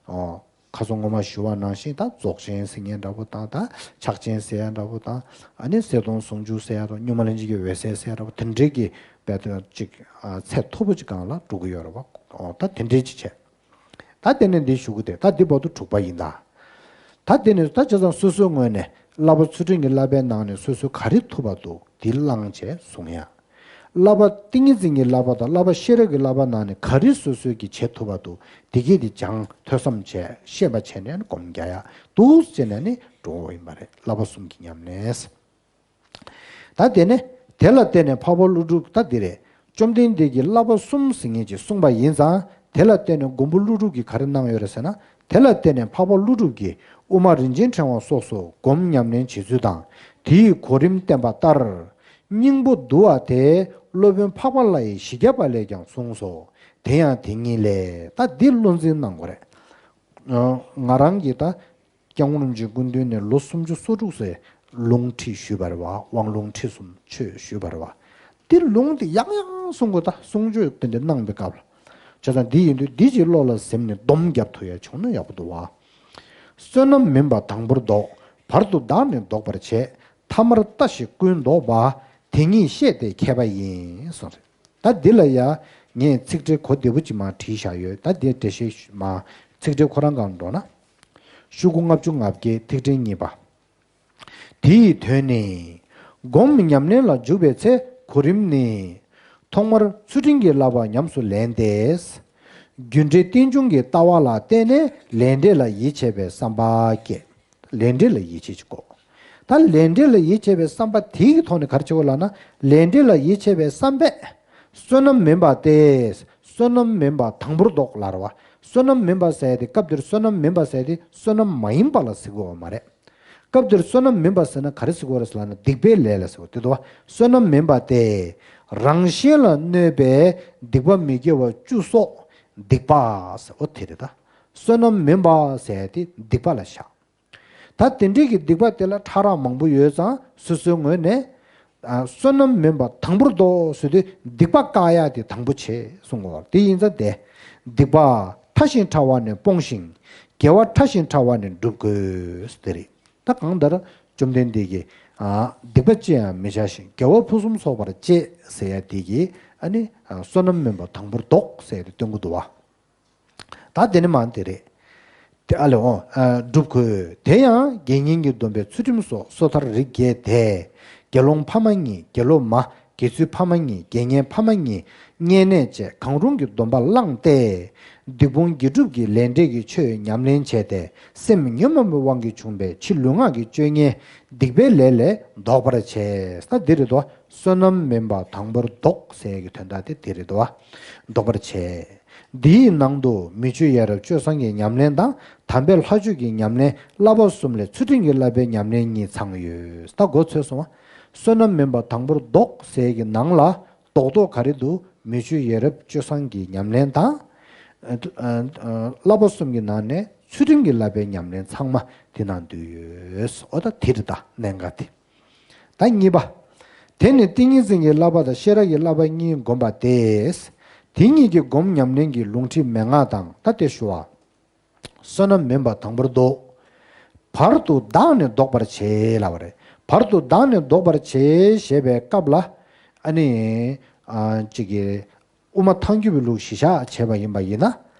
ཨོ། ཁ་སང་སྔོན་མ་ཞུ་བ་ནང་བཞིན་ད་རྫོགས་ཆེན་ཟེར་མཁན་འདྲ་པོ་དང་། ད་ཕྱག་ཆེན་ཟེར་ཡ་འདྲ་པོ་དང་། ཨ་ནི་གསལ་སྟོང་ཟུང་འཇུག་ཟེར་ཡ་དང་། གཉུག་མ་ལྷན་ཅིག་གི་འོད་གསལ་ཟེར་ཡ་འདྲ་པོ་དེ་འདྲས་ཀྱི་བས་ད་ཅིག་ཚད་མཐོ་པོ་ཅིག་སྒང་ལ་འགྲོ་གི་ཡོད་རེད་བ། ཨོ་ད་དེ་འདྲས་ཅིག་བྱས། ད་དེ་ནས་འདི་ཞུ་གི་དེ་ད་འདི་བར་དུ་དྲུག་པ་ཡིན་ད། ད་དེ་ནས་ད་བྱས་ཙང་སོ་སོའི་ངོས་ནས་བསླབ་པ་ཚུལ་ཁྲིམས་ཀྱི་བསླབ་པའི་ནང་ནས་སོ་སོའི་ག་རེ་ཐུབ་པ་འདུག་འདི་བླངས་བྱས་གསུང་ཡ། བསླབ་པ་ཏིང་ངེ་འཛིན་གྱི་བསླབ་པ་དང་བསླབ་པ་ཤེས་རབ་ཀྱི་བསླབ་པ་ནང་ནས་ག་རེ་སོ་སོའི་གི་བྱེད་ཐུབ་པ་འདུག་འདི་གས་དེ་སྦྱང་ཐོས་བསམ་བྱས་ཤེས་པ་བྱས་ནས་སྒོམ་རྒྱག་ཡ་འདུག་ཟེར་ནས་ནི་འགྲོ་འོ་ཡིན་པ་རེད། བསླབ་པ་གསུམ་གྱི་ཉམས་ལེན། ད་དེ་ནས་དེ་ལ་བརྟེན་ནས་འཕགས་པ་ཀླུ་སྒྲུབ། ད་འདི་རེད། བཅོམ་ལྡན་འདས་ཀྱིས་བསླབ་པ་གསུམ་ཟེར་མཁན་ཅིག་གསུངས་པ་ཡིན་ཙང་། དེ་ལ་བརྟེན་ནས་མགོན་པོ་ཀླུ་སྒྲུབ་ཀྱིས་ག་རེ་གནང་ཡོད་རེད་ཟེར་ན། དེ་ལ་བརྟེན་ནས་འཕགས་པ་ཀླུ་སྒྲུབ་ཀྱིས་དབུ་མ་རིན་ཆེན་ཕྲེང་བ་སོགས་སུ་སྒོམ་ཉམས་ལེན་བྱེད་ཚུལ་དང་། དེའི་གོ་རིམ་བསྟན་པ་ལྟར། སྙིང་པོ་བསྡུ་བ་དེ་སློབ་དཔོན་འཕགས་པ་ལྷ་ཡི་བཞི་བརྒྱ་པ་ལས་ཀྱང་གསུངས་སོ། དེ་ཡང་དེ་ཉིད་ལས། ད་འདི་བློ་འཛིན་གནང་དགོས་རེད། ང་རང་གིས་ད། སྐྱབས་མགོན་རིན་པོ་ཆེའི་སྐུ་མདུན་ནས་ལོ་སུམ་ཅུ་སོ་དྲུག་ཙམ་ལུང་ཁྲིད་ཞུས་པ་རེད་བ། དབང་ལུང་ཁྲིད་གསུམ་ཆོས་ཞུས་པ་རེད་བ། དེ་ལུང་དེ་ཡང་ཡང་གསུང་དགོས། ད་གསུང་ཆོས་དེ་འདྲ་གནང་པའི་སྐབས་ལ། བྱས་ཙང་འདི་ཡིན་དུས་འདི་ཅིག་བློ་ལ་ཟིན་ནས་སྡོམ་རྒྱབ་ཐུབ་ཡ་བྱུང་ན་ཡག་པོ་འདུག་བ། བསོད་ནམས་མིན་པ་དང་པོར་བཟློག། བར་དུ་བདག་ནི་ལྡོག་པར་བྱེད། ཐ་མར་ལྟ་ཞིག་ཀུན་ལྡོག་པ། དེ་ཉིད་ཤེས་ཏེ་མཁས་པ་ཡིན་གསུངས་རེད། ད་འདི་ལ་ཡ་ངས་ཚིག་འགྲེལ་གོ་བདེ་པོ་ཅིག་མར་བྲིས་བཞག་ཡོད། ད་འདི་འགྲེལ་བཤད་མར་ཚིག་འགྲེལ་ཁོ་རང་སྒང་འགྲོ་ན། ཤོག་གུ་ལྔ་བཅུ་ང་བརྒྱད། ཐིག་ཕྲེང་གཉིས་པ། དེ་ཡི་དོན་ནི། སྒོམ་ཉམས་ལེན་ལ་འཇུག་པའི་ཚེ་གོ་རིམ་ནི། ཐོག་མར་ཚུལ་ཁྲིམས་ཀྱི་བསླབ་པ་ཉམས་སུ་ལེན་ཏེ། རྒྱུ་འབྲས་རྟེན་འབྱུང་གི་ལྟ་བ་ལ་བརྟེན་ནས་ལས་འབྲས་ལ་ཡིད་ཆེས་པའི་བསམ་པ་སྐྱེ། ལས་འབྲས་ལ་ཡིད་ཆེས་ཀྱི་སྐོར། ད་ལས་འབྲས་ལ་ཡིད་ཆེས་པའི་བསམ་པ་དེའི་ཐོག་ནས་ག་རེ་བྱེད་དགོས་ལབ་ན། ལས་འབྲས་ལ་ཡིད་ཆེས་པའི་བསམ་པས་བསོད་ནམས་མིན་པ་སྟེ། བསོད་ནམས་མིན་པ་དང་པོར་བཟློག་ལབ་རེད་བ། བསོད་ནམས་མིན་པ་ཟེར་ཡ་དེ་སྐབས་དེར་བསོད་ནམས་མིན་པ་ཟེར་ཡ་དེ་བསོད་ནམས་མ་ཡིན་པ་ལ་ཟེར་དགོས་པ་མ་རེད། སྐབས་དེར་བསོད་ནམས་མིན་པ་ཟེར་ན་ག་རེ་ཟེར་དགོས་རེད་ཟེར་ལབ་ན། སྡིག་པའི་ལས་ལ་ཟེར་དགོས། དེ་འདུག་བ། བསོད་ནམས་མིན་པ་སྟེ། རང་གཞན་ལ་གནོད་པའི་སྡིག་པ་མི་དགེ་བ་བཅུ་སོགས་སྡིག་པ་ཟེར། འོ་དེ་རེད་ད། བསོད་ནམས་མིན་པ་ཟེར་ཏེ་སྡིག་པ་ལ་བཞག་ད་དེ་འདྲའི་གི་སྡིག་པ་དེ་ལ་ཕྲ་རགས་མང་པོ་ཡོད་ཙང་སོ་སོའི་ངོས་ནས། ཨ། བསོད་ནམས་མིན་པ་དང་པོར་ལྡོག་ཟེར་དུས་སྡིག་པ་བཀག་ཡ་དེ་དང་པོ་བྱེད་གསུང་གོ། དེ་ཡིན་ཙང་དེ། སྡིག་པ་ཕྲ་ཞིང་ཕྲ་བ་ནི་སྤོང་ཞིང་། དགེ་བ་ཕྲ་ཞིང་ཕྲ་བ་ནི་སྒྲུབ་དགོས་དེ་རེད། ད་གང་ལྟར་བཅོམ་ལྡན་འདས་ཀྱིས། ཨ། སྡིག་པ་ཅི་ཡང་མི་བྱ་ཞིང་། དགེ་བ་ཕུན་སུམ་ཚོགས་པར་སྤྱད་ཟེར་ཡ་དེ་གིས་ཨ་ནི། ཨ། བསོད་ནམས་མིན་པ་དང་པོར་ལྡོག་ཟེར་ཏེ་སྟོན་གྱི་འདུག་བ། ད་དེ་ནི་མ་དེ་རེད། དེ་ཨ་ལེ་འོ། ཨ། སྒྲུབ་དགོས། དེ་ཡང་དགེ་བསྙེན་གྱི་སྡོམ་པའི་ཚུལ་ཁྲིམས་སོ་སོ་ཐར་རིགས་བརྒྱད་དེ། དགེ་སློང་ཕ་མ་གཉིས། དགེ་སློབ་མ། དགེ་ཚུལ་ཕ་མ་གཉིས། དགེ་བསྙེན་ཕ་མ་གཉིས། བསྙེན་གནས་བཅས་གང་རུང་གི་སྡོམ་པ་བླངས་ཏེ། སྡིག་སྤོང་དགེ་སྒྲུབ་ཀྱི་ལས་འབྲས་ཀྱི་ཆོས་ཉམས་ལེན་བྱས་ཏེ། སེམས་ཉོན་མོངས་པའི་དབང་གིས་བྱུང་བའི་ཕྱི་ལུས་ངག་གི་སྤྱོད་ངན་སྡིག་པའི་ལས་ལས་ལྡོག་པར་བྱས། ད་འདི་རེད་དོ། བསོད་ནམས་མིན་པ་དང་པོར་ལྡོག་ཟེར་གྱི་དོན་དག་དེ་དེ་རེད་དོ། ལྡོག་པར་བྱས། འདིའི་ནང་དུ་མི་ཆོས་ཡ་རབས་སྤྱོད་བཟང་གི་ཉམས་ལེན་དང་། དམ་པའི་ལྷ་ཆོས་ཀྱི་ཉམས་ལེན། བསླབ་པ་གསུམ་ལས་ཚུལ་ཁྲིམས་ཀྱི་བསླབ་པའི་ཉམས་ལེན་གཉིས་ཚང་ཡོད། ད་མགོ་ཚོས་སོང་བ། བསོད་ནམས་མིན་པ་དང་པོར་ལྡོག་ཟེར་གྱི་ནང་ལ། རྡོག་རྡོག་ག་རེ་འདུག་མི་ཆོས་ཡ་རབས་སྤྱོད་བཟང་གི་ཉམས་ལེན་དང་། ཨ། ཨ། བསླབ་པ་གསུམ་གྱི་ནང་ནས་ཚུལ་ཁྲིམས་ཀྱི་བསླབ་པའི་ཉམས་ལེན་ཚང་མ་དེ་ནང་འདུས་ཡོད། འོ་ད་དེ་རེད་ད་གནད་འགག་དེ། ད་གཉིས་པ། དེ་ནི་ཏིང་ངེ་འཛིན་གྱི་བསླབ་པ་དང་ཤེས་རབ་ཀྱི་བསླབ་པ་གཉིས་བསྒོམ་པ་སྟེ། དེ་གཉིས་ཀྱི་སྒོམ་ཉམས་ལེན་གྱི་ལུང་ཁྲིད་མན་ངག་དང་། ད་དེ་ཞུ་བ། བསོད་ནམས་མིན་པ་དང་པོར་ལྡོག་བར་དུ་བདག་ནི་ལྡོག་པར་བྱེད་ལབ་པ་རེད། བར་དུ་བདག་ནི་ལྡོག་པར་བྱེད་ཞེས་པའི་སྐབས་ལ། ཨ་ནི། ཨ། གཅིག་གིས་དབུ་མ་ཐལ་འགྱུར་བའི་ལུགས་གཞི་བཞག་བྱས་པ་ཡིན་པ་ཡིན་ན།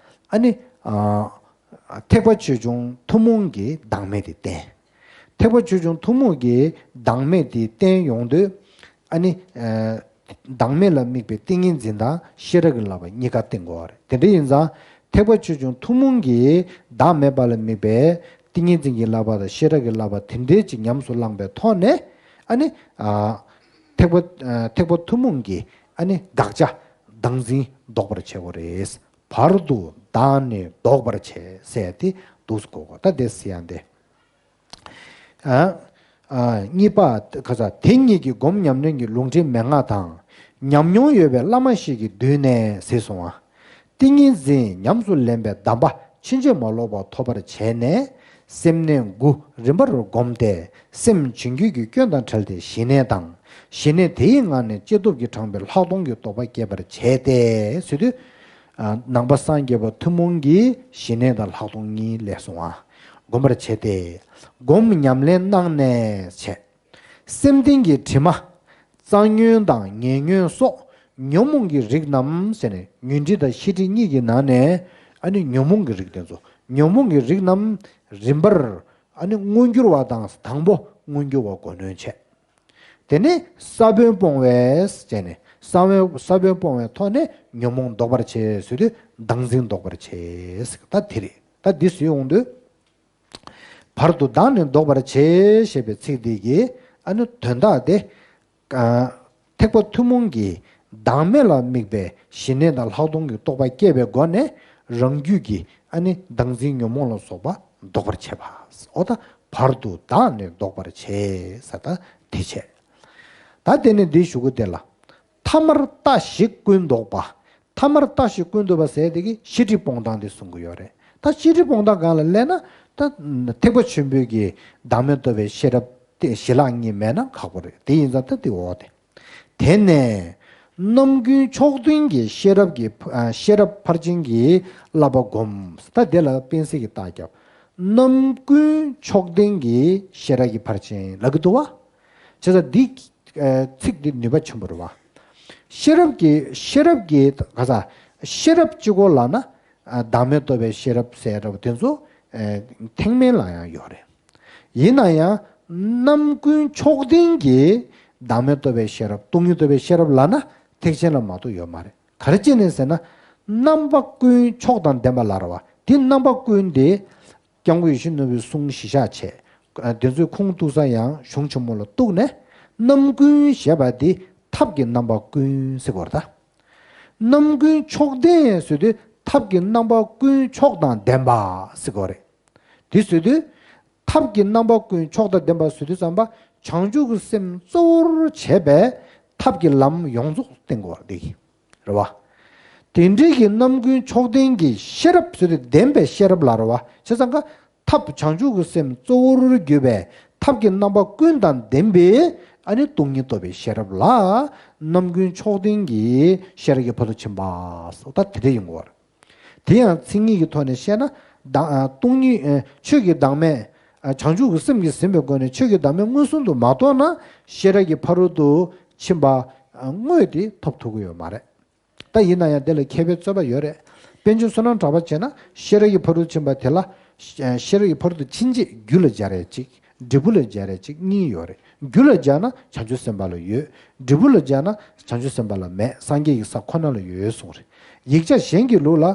ཨ་ནི། ཨ། ཐེག་པ་ཆེ་ཆུང་ཐུན་མོང་གི་བདག་མེད་དེ་བསྟན། ཐེག་པ་ཆེ་ཆུང་ཐུན་མོང་གི་བདག་མེད་དེ་བསྟན་ཡོང་དུས། ཨ་ནི། ཨ། བདག་མེད་ལ་དམིགས་པའི་ཏིང་ངེ་འཛིན་དང་ཤེས་རབ་ཀྱི་བསླབ་པ་གཉིས་ཀ་བསྟན་དགོས་པ་རེད། དེ་འདྲ་ཡིན་ཙང་། ཐེག་པ་ཆེ་ཆུང་ཐུན་མོང་གི་བདག་མེད་པ་ལ་དམིགས་པའི་ཏིང་ངེ་འཛིན་གྱི་བསླབ་པ་དང་ཤེས་རབ་ཀྱི་བསླབ་པ་དེ་འདྲའི་ཅིག་ཉམས་སུ་བླངས་པའི་ཐོག་ནས། ཨ་ནི། ཨ། ཐེག་པ། ཨ། ཐེག་པ་ཐུན་མོང་གི་ཨ་ནི་དགག་བྱ་བདག་འཛིན་ལྡོག་པར་བྱེད་དགོས་རེད། བར་དུ་བདག་ནི་ལྡོག་པར་བྱེད་ཟེར་ཏེ་འདུག་སེ་གོ་དགོས། ད་དེ་ཟེར་ཡང་དེ། ཨ། ཨ། གཉིས་པ། ག་ས། དེ་གཉིས་ཀྱི་སྒོམ་ཉམས་ལེན་གྱི་ལུང་ཁྲིད་མན་ངག་དང་། ཉམས་མྱོང་ཡོད་པའི་བླ་མ་ཞིག་གི་མདུན་ནས་ཟེར་སོང་བ། ཏིང་ངེ་འཛིན་ཉམས་སུ་ལེན་པའི་གདམས་པ་ཕྱིན་ཅི་མ་ལོག་པ་ཐོབ་པར་བྱས་ནས། སེམས་གནས་དགུ་རིམ་པར་བསྒོམས་ཏེ། སེམས་བྱིང་རྒོད་ཀྱི་སྐྱོན་དང་བྲལ་ཏེ་ཞི་གནས་དང་། ཞི་གནས་དེའི་ངང་ནས་ཅི་ཐུབ་ཀྱིས་དྲངས་པའི་ལྷག་མཐོང་གི་རྟོགས་པ་སྐྱེད་པར་བྱས་ཏེ་ཟེར་དུས། ཨ། ནང་པ་སངས་རྒྱས་པ་ཐུན་མོང་གི་ཞི་གནས་དང་ལྷག་མཐོང་གཉིས་ལས་གསུངས་པ། བསྒོམ་པར་བྱས་ཏེ། སྒོམ་ཉམས་ལེན་གནང་ནས་བྱས། སེམས་རྟེན་གྱི་དྲི་མ། རྩ་ཉོན་དང་ཉེ་ཉོན་སོགས་ཉོན་མོངས་ཀྱི་རིགས་རྣམས་ཟེར་ནས། ཉོན་དྲི་དང་ཤེས་དྲི་གཉིས་ཀྱི་ནང་ནས། ཨ་ནི་ཉོན་མོངས་ཀྱི་རིགས་དེ་ཚོ། ཉོན་མོངས་ཀྱི་རིགས་རྣམས་རིམ་པར། ཨ་ནི་མངོན་གྱུར་བ་དང་། དང་པོ་མངོན་གྱུར་བ་མགོ་གནོན་བྱས། དེ་ནས་ས་བོན་སྤོང་བས་བྱས་ནས། ས་བོན། ས་བོན་སྤོང་བའི་ཐོག་ནས་ཉོན་མོངས་ལྡོག་པར་བྱེད་ཟེར་དུས། བདག་འཛིན་ལྡོག་པར་བྱེད་ཟེར། ད་དེ་རེད། ད་འདི་ཟེར་ཡོང་དུས། བར་དུ་བདག་ནི་ལྡོག་པར་བྱེད་ཞེས་པའི་ཚིག་འདི་གི་ཨ་ནི་དོན་དག་དེ། ཨ། ཐེག་པ་ཐུན་མོང་གི་བདག་མེད་ལ་དམིགས་པའི་ཞི་གནས་དང་ལྷག་མཐོང་གི་རྟོགས་པ་སྐྱེས་པའི་སྒོ་ནས། རང་རྒྱུད་ཀྱི་ཨ་ནི་བདག་འཛིན་ཉོན་མོངས་ལ་སོགས་པ་ལྡོག་པར་བྱེད་པ། འོ་ད་བར་དུ་བདག་ནི་ལྡོག་པར་བྱེད་ཟེར། ད་དེ་བྱས། ད་དེ་ནས་འདི་ཞུ་གི་དེ་ལ། ཐ་མར་ལྟ་ཞིག་ཀུན་ལྡོག་པ། ཐ་མར་ལྟ་ཞིག་ཀུན་ལྡོག་པ་ཟེར་དེ་གི་ཤེས་སྒྲིབ་སྤོང་སྟངས་དེ་གསུང་གི་ཡོད་རེད། ད་ཤེས་སྒྲིབ་སྤོང་སྟངས་སྒང་ལ་སླེབས་ན། ད་ཐེག་པ་ཆེན་པོའི་གི་བདག་མེད་རྟོགས་པའི་ཤེས་རབ་དེ་ཞི་ལྷག་གཉིས་མེད་ན་ཁག་པོ་རེད། དེ་ཡིན་ཙང་ད་དེ་འོ་དེ། དེ་ནས་རྣམ་ཀུན་མཆོག་ལྡན་གྱི་ཤེས་རབ་ཀྱི། ཨ། ཤེས་རབ་ཕར་ཕྱིན་གྱི་བསླབ་པ་བསྒོམ། ད་དེ་ལ་དཔེ་གསལ་གྱི་རྟགས་བརྒྱབ། རྣམ་ཀུན་མཆོག་ལྡན་གྱི་ཤེས་རབ་ཀྱི་ཕར་ཕྱིན་ལབ་ཀྱི་འདུག་བ། བྱས་ཙང་འདི། ཨ། ཚིག་འདི་ནུས་པ་ཆེན་པོ་རེད་བ། ཤེས་རབ་ཀྱི། ཤེས་རབ་ཀྱི་ག་ས། ཤེས་རབ་གཅིག་པོ་ལབ་ན། ཨ། བདག་མེད་རྟོགས་པའི་ཤེས་རབ་ཟེར་ཡ་འདྲ་བོ་དེ་ཚོ། ཨ། ཐེག་དམན་ལ་ཡང་ཡོད་རེད། ཡིན་ན་ཡང་རྣམ་ཀུན་མཆོག་ལྡན་གྱི་བདག་མེད་རྟོགས་པའི་ཤེས་རབ། སྟོང་ཉིད་རྟོགས་པའི་ཤེས་རབ་ལབ་ན་ཐེག་ཆེན་ལ་མ་གཏོགས་ཡོད་མ་རེད། ག་རེ་བྱས་ནས་ཟེར་ན། རྣམ་པ་ཀུན་མཆོག་དང་ལྡན་པ་ལབ་རེད་བ། དེ་རྣམ་པ་ཀུན་དེ། སྐྱབས་མགོན་ཡིད་བཞིན་ནོར་བུའི་གསུང་གཞི་བཞག་བྱས། དེ་ཚོའི་ཁུངས་གཏུགས་ས་ཡང་གཞུང་ཆེན་མོ་ལ་གཏུགས་ནས། རྣམ་ཀུན་ཞེས་པ་དེ་ཐབས་ཀྱི་རྣམ་པ་ཀུན་ཟེར་དགོས་རེད་ད། རྣམ་ཀུན་མཆོག་ལྡན་ཟེར་དུས་ཐབས་ཀྱི་རྣམ་པ་ཀུན་མཆོག་དང་ལྡན་པ་ཟེར་དགོས་རེད། དེ་ཟེར་དུས། ཐབས་ཀྱི་རྣམ་པ་ཀུན་མཆོག་དང་ལྡན་པ་ཟེར་དུས་ཙམ་པ། བྱང་ཆུབ་ཀྱི་སེམས་གཙོ་བོར་བྱས་པའི་ཐབས་ཀྱི་ལམ་ཡོངས་རྫོགས་བསྟན་དགོས་པ་འདི་རེད་བ། དེ་འདྲའི་གི་རྣམ་ཀུན་མཆོག་ལྡན་གྱི་ཤེས་རབ་ཟེར་དུས་ལྡན་པའི་ཤེས་རབ་ལ་རེད་བ། བྱས་ཙང་ཀ་ཐབས་བྱང་ཆུབ་ཀྱི་སེམས་གཙོ་བོར་གྱུར་པའི་ཐབས་ཀྱི་རྣམ་པ་ཀུན་དང་ལྡན་པའི་ཨ་ནི་སྟོང་ཉིད་རྟོགས་པའི་ཤེས་རབ་ལ་རྣམ་ཀུན་མཆོག་ལྡན་གྱི་ཤེས་རབ་ཀྱི་ཕ་རོལ་ཕྱིན་པ་སོགས་ད་དེ་འདྲ་ཡིན་དགོས་པ་རེད། དེ་ཡང་མཚན་ཉིད་ཀྱི་ཐོག་ནས་བཤད་ན་དང་སྟོང་ཉིད་ཆོས་ཀྱི་བདག་མེད། བྱང་ཆུབ་ཀྱི་སེམས་ཀྱིས་ཟིན་པའི་སྒོ་ནས་ཆོས་ཀྱི་བདག་མེད་མངོན་སུམ་དུ་མ་རྟོགས་ན་ཤེས་རབ་ཀྱི་ཕ་རོལ་ཏུ་ཕྱིན་པ་དངོས་དེ་ཐོབ་ཐུབ་ཀྱི་ཡོད་མ་རེད། ད་ཡིན་ན་ཡང་དེ་ལ་མཁས་པའི་རྩོད་པ་ཡོད་རེད། པཎ་ཆེན་བསོད་ནམས་གྲགས་པ་བྱས་ན་ཤེས་རབ་ཀྱི་ཕ་རོལ་ཕྱིན་པ་དེ་ལ་ཤེས་རབ་ཀྱི་ཕ་རོལ་ཏུ་ཕྱིན་བྱེད་རྒྱུ་ལ་སྦྱར་ཡས་གཅིག་འབྲས་བུ་ལ་སྦྱར་ཡས་གཅིག་གཉིས་ཡོད་རེད། རྒྱུ་ལ་སྦྱར་ན་བྱང་ཆུབ་སེམས་དཔའ་ལ་ཡོད། འབྲས་བུ་ལ་སྦྱར་ན་བྱང་ཆུབ་སེམས་དཔའ་ལ་མེད། སངས་རྒྱས་ཀྱི་ས་ཁོ་ན་ལ་ཡོད་གསུངས་རེད། ཡིག་ཆ་གཞན་གྱི་ལུགས་ལ་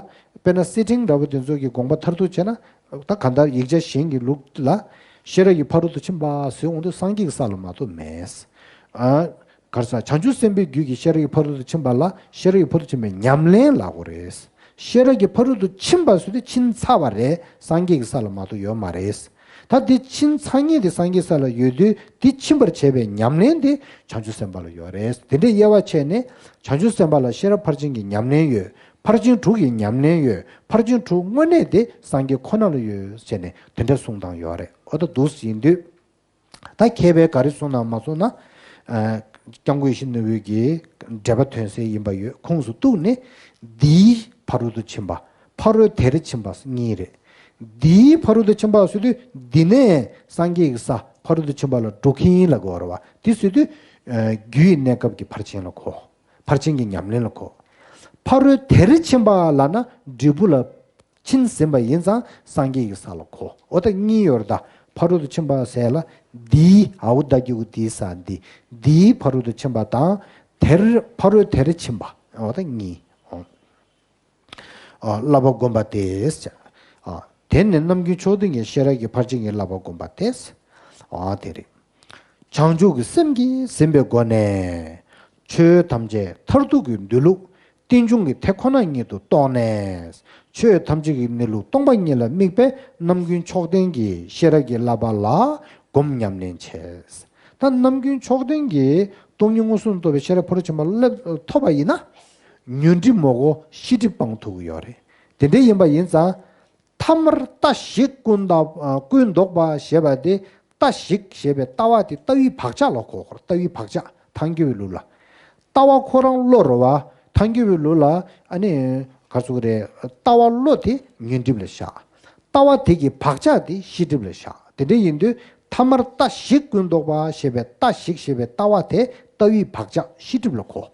དཔེར་ན་གསེར་ཕྲེང་འདྲ་བོ་དེ་ཚོ་གི་དགོངས་པ་མཐར་ཐུག་བྱས་ན། ད་གང་ལྟར་ཡིག་ཆ་གཞན་གྱི་ལུགས་ལ་ཤེས་རབ་ཀྱི་ཕ་རོལ་ཏུ་ཕྱིན་པ་ཟེར་འོང་དུས་སངས་རྒྱས་ཀྱི་ས་ལ་མ་གཏོགས་མེད། ཨ། ག་རེ་ཟེར། བྱང་ཆུབ་སེམས་དཔའི་རྒྱུད་ཀྱི་ཤེས་རབ་ཀྱི་ཕ་རོལ་ཏུ་ཕྱིན་པ་ལ་ཤེས་རབ་ཀྱི་ཕ་རོལ་ཏུ་ཕྱིན་པའི་ཉམས་ལེན་ལབ་དགོས་རེད། ཤེས་རབ་ཀྱི་ཕ་རོལ་ཏུ་ཕྱིན་པ་ཟེར་དུས་ཕྱིན་ཚར་བ་རེད། སངས་རྒྱས་ཀྱི་ས་ལ་མ་གཏོགས་ཡོད་མ་རེད། ད་དེ་ཕྱིན་ཚར་མཁན་དེ་སངས་རྒྱས་ས་ལ་ཡོད་དུས་དེ་ཕྱིན་པར་བྱེད་པའི་ཉམས་ལེན་དེ་བྱང་ཆུབ་སེམས་དཔའ་ལ་ཡོད་རེད། དེ་འདྲའི་དབྱེ་བ་ཕྱེ་ནས་བྱང་ཆུབ་སེམས་དཔའ་ལ་ཤེས་རབ་ཕར་ཕྱིན་གྱི་ཉམས་ལེན་ཡོད། ཕར་ཕྱིན་དྲུག་གི་ཉམས་ལེན་ཡོད། ཕར་ཕྱིན་དྲུག་དངོས་གནས་དེ་སངས་རྒྱས་ཁོ་ན་ལ་ཡོད་ཟེར་ནས་དེ་འདྲ་གསུངས་སྟངས་ཡོད་རེད། འོ་ད་འདུག་ཟིན་དུས། ད་མཁས་པས་ག་རེ་གསུངས་ན་མ་གསུངས་ན། ཨ། སྐྱབས་མགོན་ཡིད་བཞིན་ནོར་བུའི་གི་འགྲེལ་པ་དོན་གསལ་ཡིན་པ་ཡོད། ཁུངས་སུ་གཏུགས་ནས་འདིའི་ཕ་རོལ་ཏུ་ཕྱིན་པ། ཕ་རོལ་དེར་ཕྱིན་པ་གཉིས་རེད། འདིའི་ཕ་རོལ་ཏུ་ཕྱིན་པ་ཟེར་དུས་འདི་ནས་སངས་རྒྱས་ཀྱི་ས་ཕ་རོལ་ཏུ་ཕྱིན་པ་ལ་འགྲོ་མཁན་ལ་གོ་ར་བ། དེ་ཟེར་དུས། ཨ། རྒྱུའི་གནས་སྐབས་ཀྱི་ཕར་ཕྱིན་ལ་གོ། ཕར་ཕྱིན་གྱི་ཉམས་ལེན་ལ་གོ། ཕ་རོལ་དེར་ཕྱིན་པ་ལབ་ན་འབྲས་བུ་ལ་ཕྱིན་ཟིན་པ་ཡིན་ཙང་སངས་རྒྱས་ཀྱི་ས་ལ་གོ། འོ་ད་གཉིས་ཡོད་རེད་ད། ཕ་རོལ་ཏུ་ཕྱིན་པ་ཟེར་ལ་འདིའི། འའོ་ད་གི་གུ་འདིའི་ས་འདི། འདིའི་ཕ་རོལ་ཏུ་ཕྱིན་པ་དང་། དེར་ཕ་རོལ་དེར་ཕྱིན་པ། འོ་ད་གཉིས། འོ། ཨ། བསླབ་པ་བསྒོམ་པ་སྟེ། ཨ། དེ་ནི་རྣམ་ཀུན་མཆོག་ལྡན་གྱི་ཤེས་རབ་ཀྱི་ཕར་ཕྱིན་གྱི་བསླབ་པ་བསྒོམ་པ་སྟེ། ཨ། དེ་རེད། བྱང་ཆུབ་ཀྱི་སེམས་ཀྱིས་ཟིན་པའི་སྒོ་ནས། ཆོས་ཐམས་ཅད་མཐར་ཐུག་གི་འདུས་ལུགས་རྟེན་འབྱུང་གི་དེ་ཁོ་ན་ཉིད་དུ་རྟོགས་ནས། ཆོས་ཐམས་ཅད་ཀྱི་གནས་ལུགས་སྟོང་པ་ཉིད་ལ་དམིགས་པའི་རྣམ་ཀུན་མཆོག་ལྡན་གྱི་ཤེས་རབ་ཀྱི་བསླབ་པ་ལ་སྒོམ་ཉམས་ལེན་བྱས། ད་རྣམ་ཀུན་མཆོག་ལྡན་གྱི་སྟོང་ཉིད་མངོན་སུམ་རྟོགས་པའི་ཤེས་རབ་ཕ་རོལ་ཕྱིན་པ་སླེབས་ཐོབ་པ་ཡིན་ན། ཉོན་སྒྲིབ་མོག་གོ་ཤེས་སྒྲིབ་སྤང་ཐུབ་ཀྱི་ཡོད་རེད། དེ་འདྲ་ཡིན་པ་ཡིན་ཙང་། ཐ་མར་ལྟ་ཞིག་ཀུན་ལྡོག་ཀུན་ལྡོག་པ་ཞེས་པ་དེ་ལྟ་ཞིག་ཞེས་པའི་ལྟ་བ་དེ་ལྟ་བའི་བག་ཆགས་ལ་གོ། ལྟ་བའི་བག་ཆགས་ཐལ་འགྱུར་བའི་ལུགས་ལ། ལྟ་བ་ཁོ་རང་བློ་རེད་བ། ཐལ་འགྱུར་བའི་ལུགས་ལ་ཨ་ནི་ག་རེ་ཟེར་དགོས་རེད། ལྟ་བ་བློ་དེ་ཉོན་སྒྲིབ་ལ་བཞག་ལྟ་བ་དེ་གི་བག་ཆགས་དེ་ཤེས་སྒྲིབ་ལ་བཞག་དེ་འདྲ་ཡིན་དུས་ཐ་མར་ལྟ་ཞིག་ཀུན་ལྡོག་པ་ཞེས་པའི་ལྟ་ཞིག་ཞེས་པའི་ལྟ་བ་དེ་ལྟ་བའི་བག་ཆགས་ཤེས་སྒྲིབ་ལ་གོ།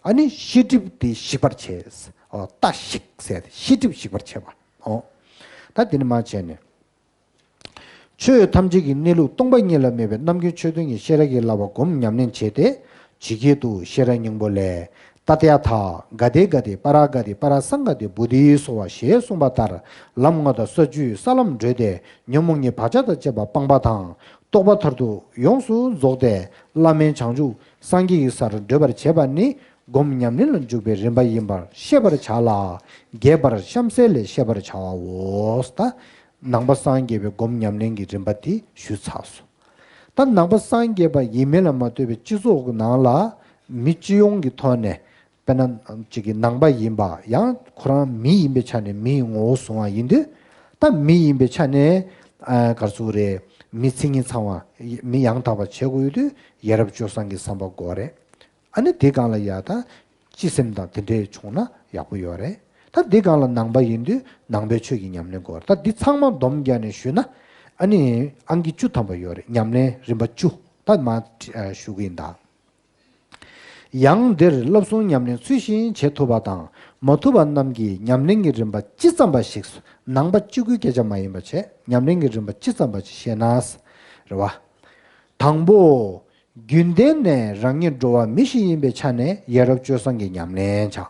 ཨ་ནི་ཤེས་སྒྲིབ་དེ་ཞིག་པར་བྱས། ཨོ། ལྟ་ཞིག་ཟེར་ཏེ་ཤེས་སྒྲིབ་ཞིག་པར་བྱས་པ། ཨོ། ད་དེ་ནི་མ་བྱས་ནས། ཆོས་ཐམས་ཅད་ཀྱི་གནས་ལུགས་སྟོང་པ་ཉིད་ལ་དམིགས་པའི་རྣམ་ཀུན་མཆོག་ལྡན་གྱི་ཤེས་རབ་ཀྱི་བསླབ་པ་སྒོམ་ཉམས་ལེན་བྱས་ཏེ། ཇི་སྐད་དུ་ཤེས་རབ་སྙིང་པོ་ལས། ཏདྱ་ཐཱ། ག་ཏེ་ག་ཏེ་པཱ་ར་ག་ཏེ་པཱ་ར་སཾ་ག་ཏེ་བོ་དྷི་སྭཱ་ཧཱ་ཞེས་གསུངས་པ་ལྟར་ལམ་ལྔ་དང་ས་བཅུའི་ས་ལམ་བགྲོད་དེ་ཉོན་མོངས་གཉིས་བག་ཆགས་དང་བཅས་པ་སྤངས་པ་དང་། རྟོགས་པ་མཐར་ཐུག་ཡོངས་སུ་རྫོགས་ཏེ་བླ་མེད་བྱང་ཆུབ་སངས་རྒྱས་ཀྱི་སར་བགྲོད་པར་བྱེད་པ་ནི་སྒོམ་ཉམས་ལེན་ལ་འཇུག་པའི་རིམ་པ་ཡིན་པར་ཤེས་པར་བྱ་ལ། རྒྱས་པར་གཤམ་གསལ་ལས་ཤེས་པར་བྱའོ། ད་ནང་པ་སངས་རྒྱས་པའི་སྒོམ་ཉམས་ལེན་གྱི་རིམ་པ་དེ་ཞུས་ཚར་སོང་། ད་ནང་པ་སངས་རྒྱས་པ་ཡིན་མིན་ལ་མ་ལྟོས་པའི་སྤྱི་ཚོགས་ཀྱི་ནང་ལ་མི་སྤྱི་ཡོངས་ཀྱི་ཐོག་ནས། དཔེར་ན་གཅིག་གི་ནང་པ་ཡིན་པ་ཡང་ཁོ་རང་མི་ཡིན་པའི་ཆ་ནས་མིའི་ངོ་བོ་བཟུང་བ་ཡིན་དུས། ད་མི་ཡིན་པའི་ཆ་ནས་ཨ་ག་རེ་ཟེར་དགོས་རེད། མི་མཚན་ཉིད་ཚང་བ་མི་ཡང་དག་པ་བྱེད་དགོས་ཡོད་དུས་ཡ་རབས་སྤྱོད་བཟང་གི་བསམ་པ་དགོས་རེད། ཨ་ནི་དེ་སྒང་ལ་ཡ་ད་སྤྱི་སེམས་དང་དེ་འདྲས་བྱུང་ན་ཡག་པོ་ཡོད་རེད། ད་འདི་སྒང་ལ་ནང་པ་ཡིན་དུས་ནང་པའི་ཆོས་ཀྱི་ཉམས་ལེན་དགོས་རེད། ད་འདི་ཚང་མ་སྡོམ་རྒྱག་ནས་ཞུས་ན་ཨ་ནི་ཨང་ཀི་བཅུ་ཐམ་པ་ཡོད་རེད། ཉམས་ལེན་རིམ་པ་བཅུ། ད་མ་ཞུ་གི་ཡིན་ད། ཡང་འདིར་བསླབ་གསུམ་ཉམས་ལེན་ཚུལ་བཞིན་བྱེད་ཐུབ་པ་དང་མ་ཐུབ་པ་རྣམས་ཀྱིས་ཉམས་ལེན་གྱི་རིམ་པ་སྤྱི་ཙམ་པ་ཞིག་ནང་པ་གཅིག་པུའི་སྐད་ཆ་མ་ཡིན་པ་བྱས། ཉམས་ལེན་གྱི་རིམ་པ་སྤྱི་ཙམ་པ་ཞིག་བཤད་ན། རེད་བ། དང་པོ། རྒྱུན་ལྡན་ནས་རང་ཉིད་འགྲོ་བ་མི་ཞིག་ཡིན་པའི་ཆ་ནས་ཡ་རབས་སྤྱོད་བཟང་གི་ཉམས་ལེན་བྱ།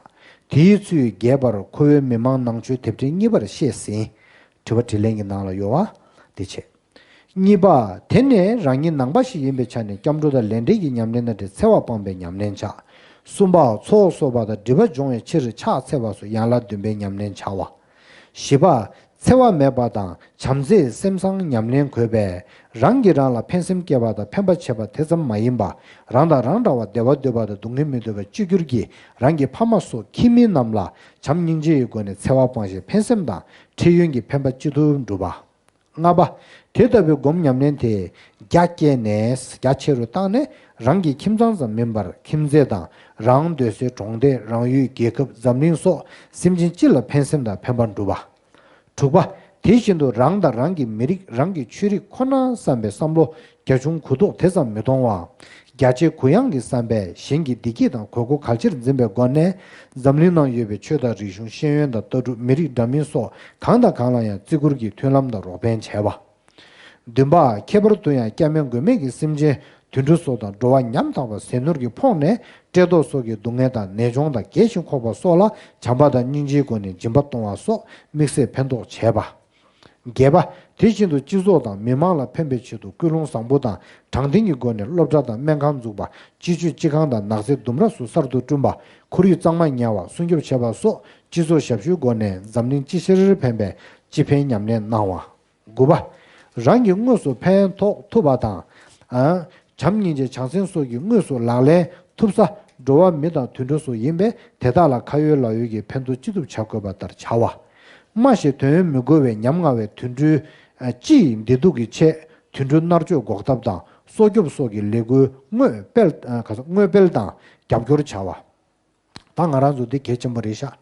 དེའི་ཚུལ་རྒྱས་པར་ཁོ་བོའི་མི་མང་ནང་ཆོས་དེབ་ཕྲེང་གཉིས་པར་བཤད་ཟིན། དྲི་བ་དྲིས་ལན་གྱི་ནང་ལ་ཡོད་པ་དེ་བྱེད། གཉིས་པ། དེ་ནས་རང་ཉིད་ནང་པ་ཞིག་ཡིན་པའི་ཆ་ནས་སྐྱབས་འགྲོ་དང་ལས་འབྲེལ་གྱི་ཉམས་ལེན་དང་འབྲེལ་འཚེ་བ་སྤངས་པའི་ཉམས་ལེན་བྱ། གསུམ་པ། ཚོགས་གསོག་པ་དང་སྒྲིབ་པ་སྦྱོང་བའི་ཕྱིར་ཕྱག་འཚལ་བ་སོགས་ཡན་ལག་བདུན་པའི་ཉམས་ལེན་བྱ་བ། བཞི་པ། འཚེ་བ་མེད་པ་དང་བྱམས་བརྩེས་སེམས་བཟང་ཉམས་ལེན་དགོས་པས། རང་གིས་རང་ལ་ཕན་སེམས་སྐྱེ་བ་དང་ཕན་པ་བྱེད་པ་དེ་ཙམ་མ་ཡིན་པ། རང་དང་རང་འདྲ་བར་བདེ་བ་འདོད་པ་དང་སྡུག་བསྔལ་མི་འདོད་པ་བཅོས་བསྒྱུར་གྱིས། རང་གི་ཕ་མ་སོགས་ཁྱིམ་མི་རྣམས་ལ་བྱམས་སྙིང་རྗེ་ཡི་སྒོ་ནས་འཚེ་བ་སྤངས་ཤིང་ཕན་སེམས་དང་འཕྲལ་ཡུན་གྱི་ཕན་པ་ཅི་ཐུབ་བསྒྲུབ་པ། ལྔ་པ། དེ་ལྟ་བུའི་སྒོམ་ཉམས་ལེན་དེས་རྒྱ་བསྐྱེད་ནས། རྒྱ་ཆེ་རུ་བཏང་ནས། རང་གི་ཁྱིམ་ཚང་ཙམ་མིན་པར་ཁྱིམ་མཚེས་དང་། རང་སྡོད་སའི་གྲོང་སྡེ། རང་ཡུལ། རྒྱལ་ཁབ། འཛམ་གླིང་སོགས་སེམས་ཅན་སྤྱི་ལ་ཕན་སེམས་དང་ཕན་པ་བསྒྲུབ་པ། དྲུག་པ། དེ་བཞིན་དུ་རང་དང་རང་གི་མི་རིགས། རང་གི་ཆོས་རིག་ཁོ་ན་བསམ་པའི་བསམ་བློ་རྒྱ་ཆུང་གུ་དོག་དེ་ཙམ་མི་གཏོང་བ། རྒྱ་ཆེ་གུ་ཡངས་ཀྱི་བསམ་པས་གཞན་གྱི་བདེ་སྐྱིད་དང་དགོས་མཁོ་གལ་ཆེར་འཛིན་པའི་སྒོ་ནས། འཛམ་གླིང་ནང་ཡོད་པའི་ཆོས་དང་རིག་གཞུང་། ཤེས་ཡོན་དང་ལྟ་གྲུབ། མི་རིགས་འདྲ་མིན་སོགས་གང་དང་གང་ལ་ཡང་བརྩི་བཀུར་གྱིས་མཐུན་ལམ་དང་རོགས་ཕན་བྱས་པ། བདུན་པ། ཁྱད་པར་དུ་ཡང་སྐྱབས་གནས་མགོན་མེད་ཀྱི་སེམས་ཅན་དུད་འགྲོ་སོགས་དང་། འགྲོ་བ་ཉམ་ཐག་པ་ཟས་ནོར་གྱིས་ཕོངས་ནས་བཀྲེས་ལྟོགས་སོགས་ཀྱི་སྡུག་བསྔལ་དང་ནད་གཅོང་དང་རྒས་ཤིང་འཁོགས་པ་སོགས་ལ་བྱམས་པ་དང་སྙིང་རྗེའི་སྒོ་ནས་སྦྱིན་པ་གཏོང་བ་སོགས་དམིགས་བསལ་ཕན་ཐོགས་བྱས་པ། བརྒྱད་པ། དེ་བཞིན་དུ་སྤྱི་ཚོགས་དང་མི་མང་ལ་ཕན་པའི་ཆེད་དུ་ཀུན་སློང་བཟང་པོ་དང་དྲང་བདེན་གྱི་སྒོ་ནས་སློབ་གྲྭ་དང་སྨན་ཁང་འཛུགས་པ། སྤྱི་སྤྱོད་སྤྱི་ཁང་དང་ནགས་ཚལ་ལྡུམ་ར་སོགས་གསར་དུ་བསྐྲུན་པ། ཁོར་ཡུག་གཙང་མ་ཉར་བ། སྲུང་སྐྱོབ་བྱེད་པ་སོགས་སྤྱི་ཚོགས་ཞབས་ཞུའི་སྒོ་ནས་འཛམ་གླིང་སྤྱི་ཕྱིར་ཕན་པའི་སྤྱི་ཕན་ཉམས་ལེན་གནང་བ། དགུ་པ། རང་གིས་དངོས་སུ་ཕན་ཐོགས་ཐུབ་པ་དང་། ཨ། བྱམས་སྙིང་རྗེ་བྱང་སེམས་སོགས་ཀྱི་དངོས་སུ་ལག་ལེན་ཐུབ་ས་འགྲོ་བ་མི་དང་དུད་འགྲོ་སོགས་ཡིན་པས། དེ་དག་ལ་ཁ་ཡོད་ལག་ཡོད་ཀྱིས་ཕན་ཐོགས་ཅི་ཐུབ་བྱ་དགོས་པ་ལྟར་བྱ་བ། སྨྲ་ཞེས་དོན་མི་གོ་བའི་ཉམ་ང་བའི་དུད་འགྲོའི་སྤྱི་ཡི་བདེ་སྡུག་གི་ཆེད་དུད་འགྲོའི་མནར་གཅོད་འགོག་ཐབས་དང་སྲོག་སྐྱོབ་སོགས་ཀྱི་ལས་འགུལ་དངོས་སྤེལ། ཨ། ག་ས། དངོས་སྤེལ་དང་རྒྱབ་སྐྱོར་བྱ་བ། ད་ང་རང་ཚོ་འདི་གལ་ཆེན་པོ་རེད་ཤག་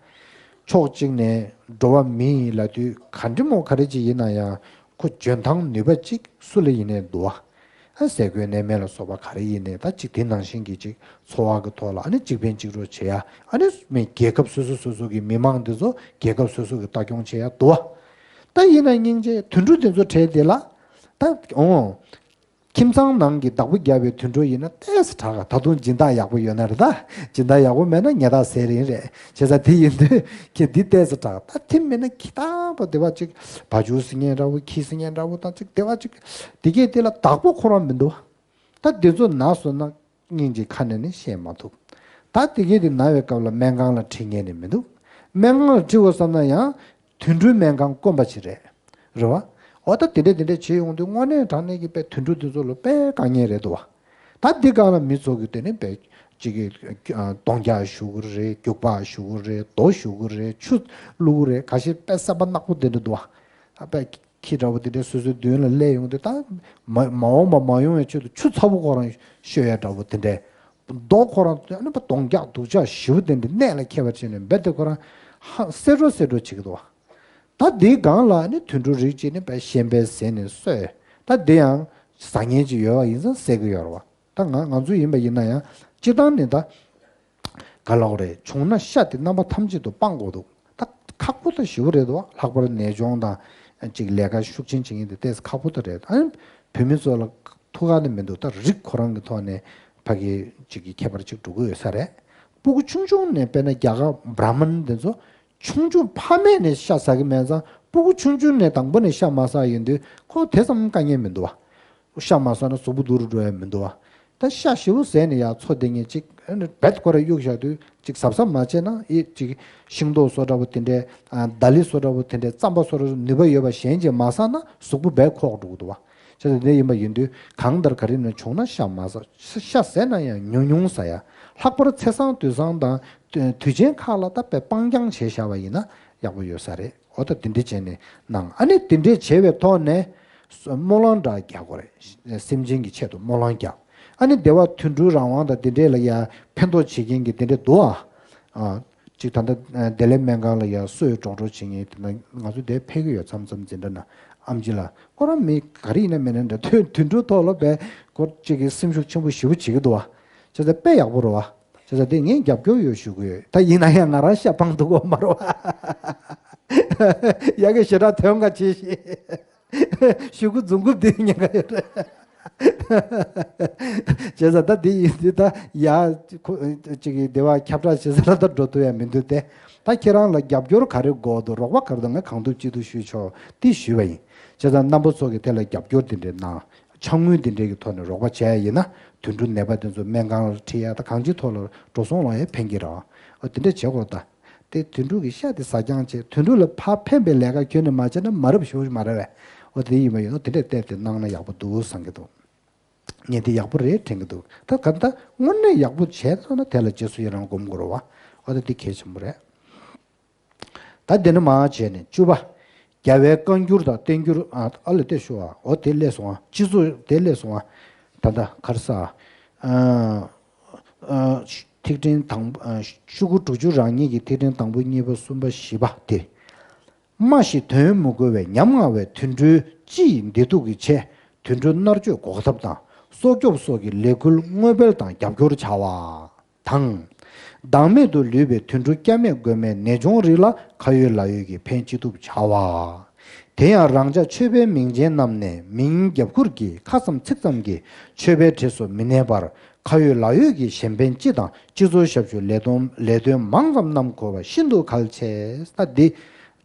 ཕྱོགས་གཅིག་ནས་འགྲོ་བ་མི་ཡིན་ལབ་དུས་ག་འདྲ་མོ་ག་རེ་ཅིག་ཡིན་ན་ཡང་ཁོ་འཇོན་ཐང་ནུས་པ་ཅིག་སུ་ལ་ཡིན་ནའི་འདུག་བ། ཨ། ཟས་གོས་གནས་མལ་ལ་སོགས་པ་ག་རེ་ཡིན་ནའི་ད་ཅིག་དེ་ནང་བཞིན་གྱི་ཅིག་འཚོ་བ་གི་ཐོག་ལ། ཨ་ནི་གཅིག་ཕན་གཅིག་གྲོགས་བྱེད་ཡ། ཨ་ནི་མི་རྒྱལ་ཁབ་སོ་སོ་སོ་སོ་གི་མི་མང་འདི་ཚོ་རྒྱལ་ཁབ་སོ་སོ་གི་ལྟ་སྐྱོང་བྱེད་ཡ་འདུག་བ། ད་ཡིན་ན་སྙིང་རྗེ་དུད་འགྲོ་དེ་ཚོ་བྲལ་དེ་ལ་ད་འོང་། ཁྱིམ་ཚང་ནང་གི་བདག་པོ་རྒྱབ་པའི་དུད་འགྲོ་ཡིན་ན་ཏོག་ཙམ་དྲག་ག་ད་དུང་སྦྱིན་བདག་ཡག་པོ་ཡོད་ན་རེད། ད་སྦྱིན་བདག་ཡག་པོ་མེད་ན་ཉེས་བདག་ཟེར་རིན་རེད། བྱས་ཙང་དེ་ཡིན་དུས་ཁྱེད་འདི་ཏོག་ཙམ་དྲག་ད་དེ་མིན་ན་ཁྱི་ད་པོ་དེ་བ་ཅིག་བ་ཅུ་ཟེར་མཁན་འདྲ་བོ། ཁྱི་ཟེར་མཁན་འདྲ་བོ་དང་ཅིག་དེ་བ་ཅིག་དེ་གས་དེ་ལ་བདག་པོ་ཁོ་རང་མི་འདུག་ད་དེ་ཚོ་ན་སོང་ན་སྙིང་རྗེ་ཁ་ནས་ནི་བཤད་མ་ཐུབ། ད་དེ་གས་དེ་ན་བའི་སྐབས་ལ་སྨན་ཁང་ལ་ཁྲིད་མཁན་ནི་མི་འདུག་སྨན་ཁང་ལ་ཁྲིད་དགོས་བསམ་ན་ཡང་དུད་འགྲོའི་སྨན་ཁང་དཀོན་པ་ཅིག་རེད། རེད་བ། འོ་ད་དེ་འདྲས་དེ་འདྲས་བྱེད་ཡོང་དུས་དངོས་གནས་དྲང་གནས་ཀྱི་དཔེ་དུད་འགྲོ་དེ་ཚོ་ལ་དཔེ་དཀའ་ངལ་རེད་འདུག་བ། ད་འདི་སྒང་ལ་མི་ཚོ་གི་དེ་ནི་དཔེ་གཅིག་གི་གདོང་རྒྱག་ཞུ་གི་རེད། རྒྱུག་པ་ཞུ་གི་རེད། རྡོ་ཞུ་གི་རེད། ཆུ་བླུག་གི་རེད། ཁ་ཤས་དཔེ་སེམས་པ་ནག་པོ་དེ་འདྲས་འདུག་བ། ད་དཔེ་ཁྱི་འདྲ་བོ་དེ་འདྲས་སོ་སོའི་མདུན་ལ་སླེབས་ཡོང་དུས་ད་མ་མ་འོངས་པ་མ་ཡོང་བའི་ཆེད་དུ་ཆུ་ཚ་པོ་ཁོ་རང་བཤོས་ཡ་འདྲ་བོ་དེ་འདྲས། རྡོ་ཁོ་རང་ཨ་ནི་དཔེ་གདོང་རྒྱག་སྡུག་ཅག་ཞེ་པོ་དེ་འདྲས་གནད་ལ་འཁེལ་བ་བྱས་ནས་རྦད་དེ་ཁོ་རང་ཧ་སེ་འགྲོ་སེ་འགྲོ་བྱེད་ཀྱི་འདུག་བ། ད་འདིའི་སྒང་ལ་ནི་དུད་འགྲོ་རིགས་གཅིག་ནི་དཔེ་ཤན་པས་ཟས་ནས་གསོས། ད་འདི་ཡང་ཟ་མཁན་ཅིག་ཡོད་པ་ཡིན་ཙང་ཟས་ཀྱི་ཡོད་རེད་བ། ད་ང་ང་ཚོ་ཡིན་པ་ཡིན་ན་ཡང་སྤྱིར་བཏང་ནི་ད་ག་ལབ་དགོས་རེད། བྱུང་ན་ཤ་དེ་རྣམ་པ་ཐམས་ཅད་དུ་སྤང་དགོས་འདུག་ད་ཁག་པོ་ད་ཞེ་པོ་རེད་འདུག་ལྷག་པར་ནད་གཅོང་དང་ཅིག་ལས་ཀ་ཤུགས་ཆེན་བྱེད་མཁན་དེ་ཏོག་ཙམ་ཁག་པོ་ད་རེད། ཨ་ནི་བོད་མི་ཚོ་ལ་ཐུགས་ཁག་ནི་མི་འདུག་ད་རིགས་ཁོ་རང་གི་ཐོག་ནས་ཕ་གི་ཅིག་གི་ཁྱད་པར་ཅིག་འགྲོ་གི་ཡོད་ས་རེད། སྤུ་གུ་ཆུང་ཆུང་ནས་དཔེར་ན་རྒྱ་གར་བྷ་ར་མན་དེ་ཚོ་ཆུང་ཆུང་ཕ་མེས་ནས་ཤ་ཟ་གི་མེད་ཙང་། སྤུ་གུ་ཆུང་ཆུང་ནས་དང་པོ་ནས་ཤ་མ་ཟ་ཡོང་དུས་ཁོ་དེ་ཙམ་དཀའ་ངལ་མི་འདུག་བ། ཤ་མ་ཟ་ན་གཟུགས་པོ་སྡུག་རུ་འགྲོ་ཡ་མི་འདུག་བ། ད་ཤ་ཞེ་པོ་ཟས་ནས་ཡར་འཚོ་བསྡད་མཁན་ཅིག་རྦད་ཁོ་ར་གཡུག་བཞག་དུས་ཅིག་གཟབ་གཟབ་མ་བྱས་ན་ཨེ་ཅིག་ཤིང་ཏོག་བཟོ་འདྲ་བོ་དེ་འདྲའི། ཨ། ད་ལི་བཟོ་འདྲ་བོ་དེ་འདྲའི། རྩམ་པ་བཟོ་འདྲ་བོ་ནུས་པ་ཡོད་པ་གཞན་གྱིས་མ་ཟ་ན་གཟུགས་པོ་རྦད་ཁོག་འགྲོ་གི་འདུག་བ། བྱས་ཙང་དེ་ཡིན་པ་ཡིན་དུས་གང་ལྟར་ག་རེ་ནས་བྱུང་ན་ཤ་མ་ཟ། ཤ་ཟས་ན་ཡང་ཉུང་ཉུང་ཟ་ཡ། ལྷག་པར་ཚེས་བཟང་དུས་བཟང་དང་དུས་ཆེན་ཁག་ལ་ད་དཔེ་སྤང་རྐྱང་བྱས་བཞག་པ་ཡིན་ན་ཡག་པོ་ཡོད་ས་རེད། འོ་ད་དེ་འདྲ་བྱས་ནས་གནང་། ཨ་ནི་དེ་འདྲས་བྱས་པའི་ཐོག་ནས་སྨོན་ལམ་འདྲ་རྒྱག་དགོས་རེད། སེམས་ཅན་གྱི་ཆེད་དུ་སྨོན་ལམ་རྒྱག་ཨ་ནི་བདེ་བ་དོན་གྲུབ་རང་དབང་དང་དེ་འདྲས་ལ་ཡ་ཕན་ཐོགས་བྱེད་མཁན་གྱི་དེ་འདྲས་འདུག་ཨ། ཨ། གཅིག་ད་ལྟ་བདེ་ལེགས་སྨན་ཁང་ལ་ཡ་གསོས་གྲོགས་གྲོགས་བྱེད་མཁན་དེ་ན་ང་ཚོ་དེ་ཕེབས་ཀྱི་ཡོད། མཚམས་མཚམས་འཛིན་གྲྭ་ན་ཨེམ་ཆི་ལགས་ཁོ་རང་མི་ག་རེ་ཡིན་ན་མིན་ན་འདྲ་དོན་དོན་གྲུབ་ཐོག་ལ་བས་ཁོ་གཅིག་གི་སེམས་ཤུགས་ཆེན་པོ་ཞེ་པོ་བྱེད་ཀྱི་འདུག་བ། བྱས་ཙང་དཔེ་ཡག་པོ་རེད་བ། བྱས་ཙང་དེ་ངས་རྒྱབ་སྐྱོར་ཡོད་ཞུ་གི་ཡོད། ད་ཡིན་ན་ཡང་ང་རང་ཤ་སྤང་ཐུབ་ཀྱི་མ་རེད་བ། ཡ་གི་ཞེ་དྲག་དོན་ག་བྱེད་ཤེས། ཤོག་གུ་རྫུན་རྐུབ་དེ་ཉེན་ཁ་ཡོད་རེད། བྱས་ཙང་ད་དེ་ཡིན་དུས་ད་ཡ་ཁོ་གཅིག་གི་བདེ་བ་ཁྱབ་བསྒྲགས་བྱེད་ས་ལ་ད་འགྲོ་ཐུབ་ཡ་མི་འདུག་སྟེ། ད་ཁྱེད་རང་ལ་རྒྱབ་སྐྱོར་ག་རེ་དགོས་འདུག་རོགས་པ་ག་རེ་འདུག་ང་གང་ཐུབ་ཅི་ཐུབ་ཞུས་ཆོག་དེ་ཞུས་པ་ཡིན། བྱས་ཙང་རྣམ་པ་ཚོ་གི་དེ་ལ་རྒྱབ་སྐྱོར་དེ་འདྲས་གནང་། ཕྱག་དངུལ་དེ་འདྲས་ཀྱི་ཐོག་ནས་རོགས་པ་བྱས་ཡ་ཡིན་ན་དུད་འགྲོ་ནད་པ་དེ་ཚོ་སྨན་ཁང་ལ་ཁྲིད་ཡ་ད་གང་ཅིའི་ཐོག་ལ་འགྲོ་སོང་ལ་ཡ་ཕན་གྱི་རེད། ཨ། དེ་འདྲས་བྱེད་དགོས་ད། དེ་དུད་འགྲོ་གི་ཤ་དེ་ཟ་རྐྱང་བྱས། དུད་འགྲོ་ལ་ཕར་ཕན་པའི་ལས་ཀ་ཁྱོན་ནས་མ་བྱས་ན་མ་རབས་ཞེ་པོ་ཞིག་མ་རེད་པས། འོ་དེ་ཡིན་པ་ཡིན་ནོ། དེ་འདྲས་བལྟས་ཏེ་གནང་ན་ཡག་པོ་འདུག་བསམ་གྱི་འདུག་ངས་འདི་ཡག་པོ་རེད་དྲན་གྱི་འདུག་ད་ག་ད་དངོས་གནས་ཡག་པོ་བྱས་ཐུབ་ན་དེ་ལ་རྗེས་སུ་ཡི་རང་སྒོམ་དགོས་རེད་པ། འོ་ད་འདི་གལ་ཆེན་པོ་རེད། ད་དེ་ནས་མར་བྱས་ནས་བཅུ་པ། རྒྱལ་བའི་བཀའ་འགྱུར་དང་བསྟན་འགྱུར། ཨ་ཨ་ལས་དེ་ཞུ་བ། འོ་དེ་སླེབས་སོང་བ། སྤྱི་ཚོགས་དེ་སླེབས་སོང་བ། ད་ལྟ་ག་རེ་ཟེར། ཨ་ཨ་ཐིག་ཕྲེང་དང་པོ། ཨ་ཆོས་སྐུ་དྲུག་ཅུ་རེ་གཉིས་ཀྱི་ཐིག་ཕྲེང་དང་པོ་གཉིས་པ་གསུམ་པ་བཞི་པ་དེ། སྨྲ་ཞིང་དོན་མི་གོ་བའི་ཉམ་ང་བའི་དུད་འགྲོའི་སྤྱི་ཡི་བདེ་སྡུག་གི་ཆེད། དུད་འགྲོ་མནར་གཅོད་འགོག་ཐབས་དང་སྲོག་སྐྱོབ་སོགས་ཀྱི་ལས་འགུལ་དངོས་འབེལ་དང་རྒྱབ་སྐྱོར་བྱ་བ་དང་། བདག་མེད་དུ་ལུས་པའི་དུད་འགྲོ་སྐྱབས་མེད་མགོན་མེད་ནད་གཅོང་རིགས་ལ་ཁ་ཡོད་ལག་ཡོད་ཀྱིས་ཕན་ཅི་ཐུབ་བྱ་བ། དེ་ཡང་རང་ཅག་ཆོས་པའི་མིང་ཅན་རྣམས་ནས་མིང་རྒྱབ་ཁུར་གྱིས་ཁ་ཙམ་ཚིག་ཙམ་གྱིས་ཆོས་པའི་གྲས་སུ་མི་གནས་པར། ཁ་ཡོད་ལག་ཡོད་ཀྱི་གཞན་ཕན་སྤྱི་དང་སྤྱི་ཚོགས་ཞབས་ཞུའི་ལས་དོན་ལས་དོན་མང་ཙམ་རྣམས་དགོས་པ་ཤིན་ཏུ་གལ་ཆེ། ད་འདི་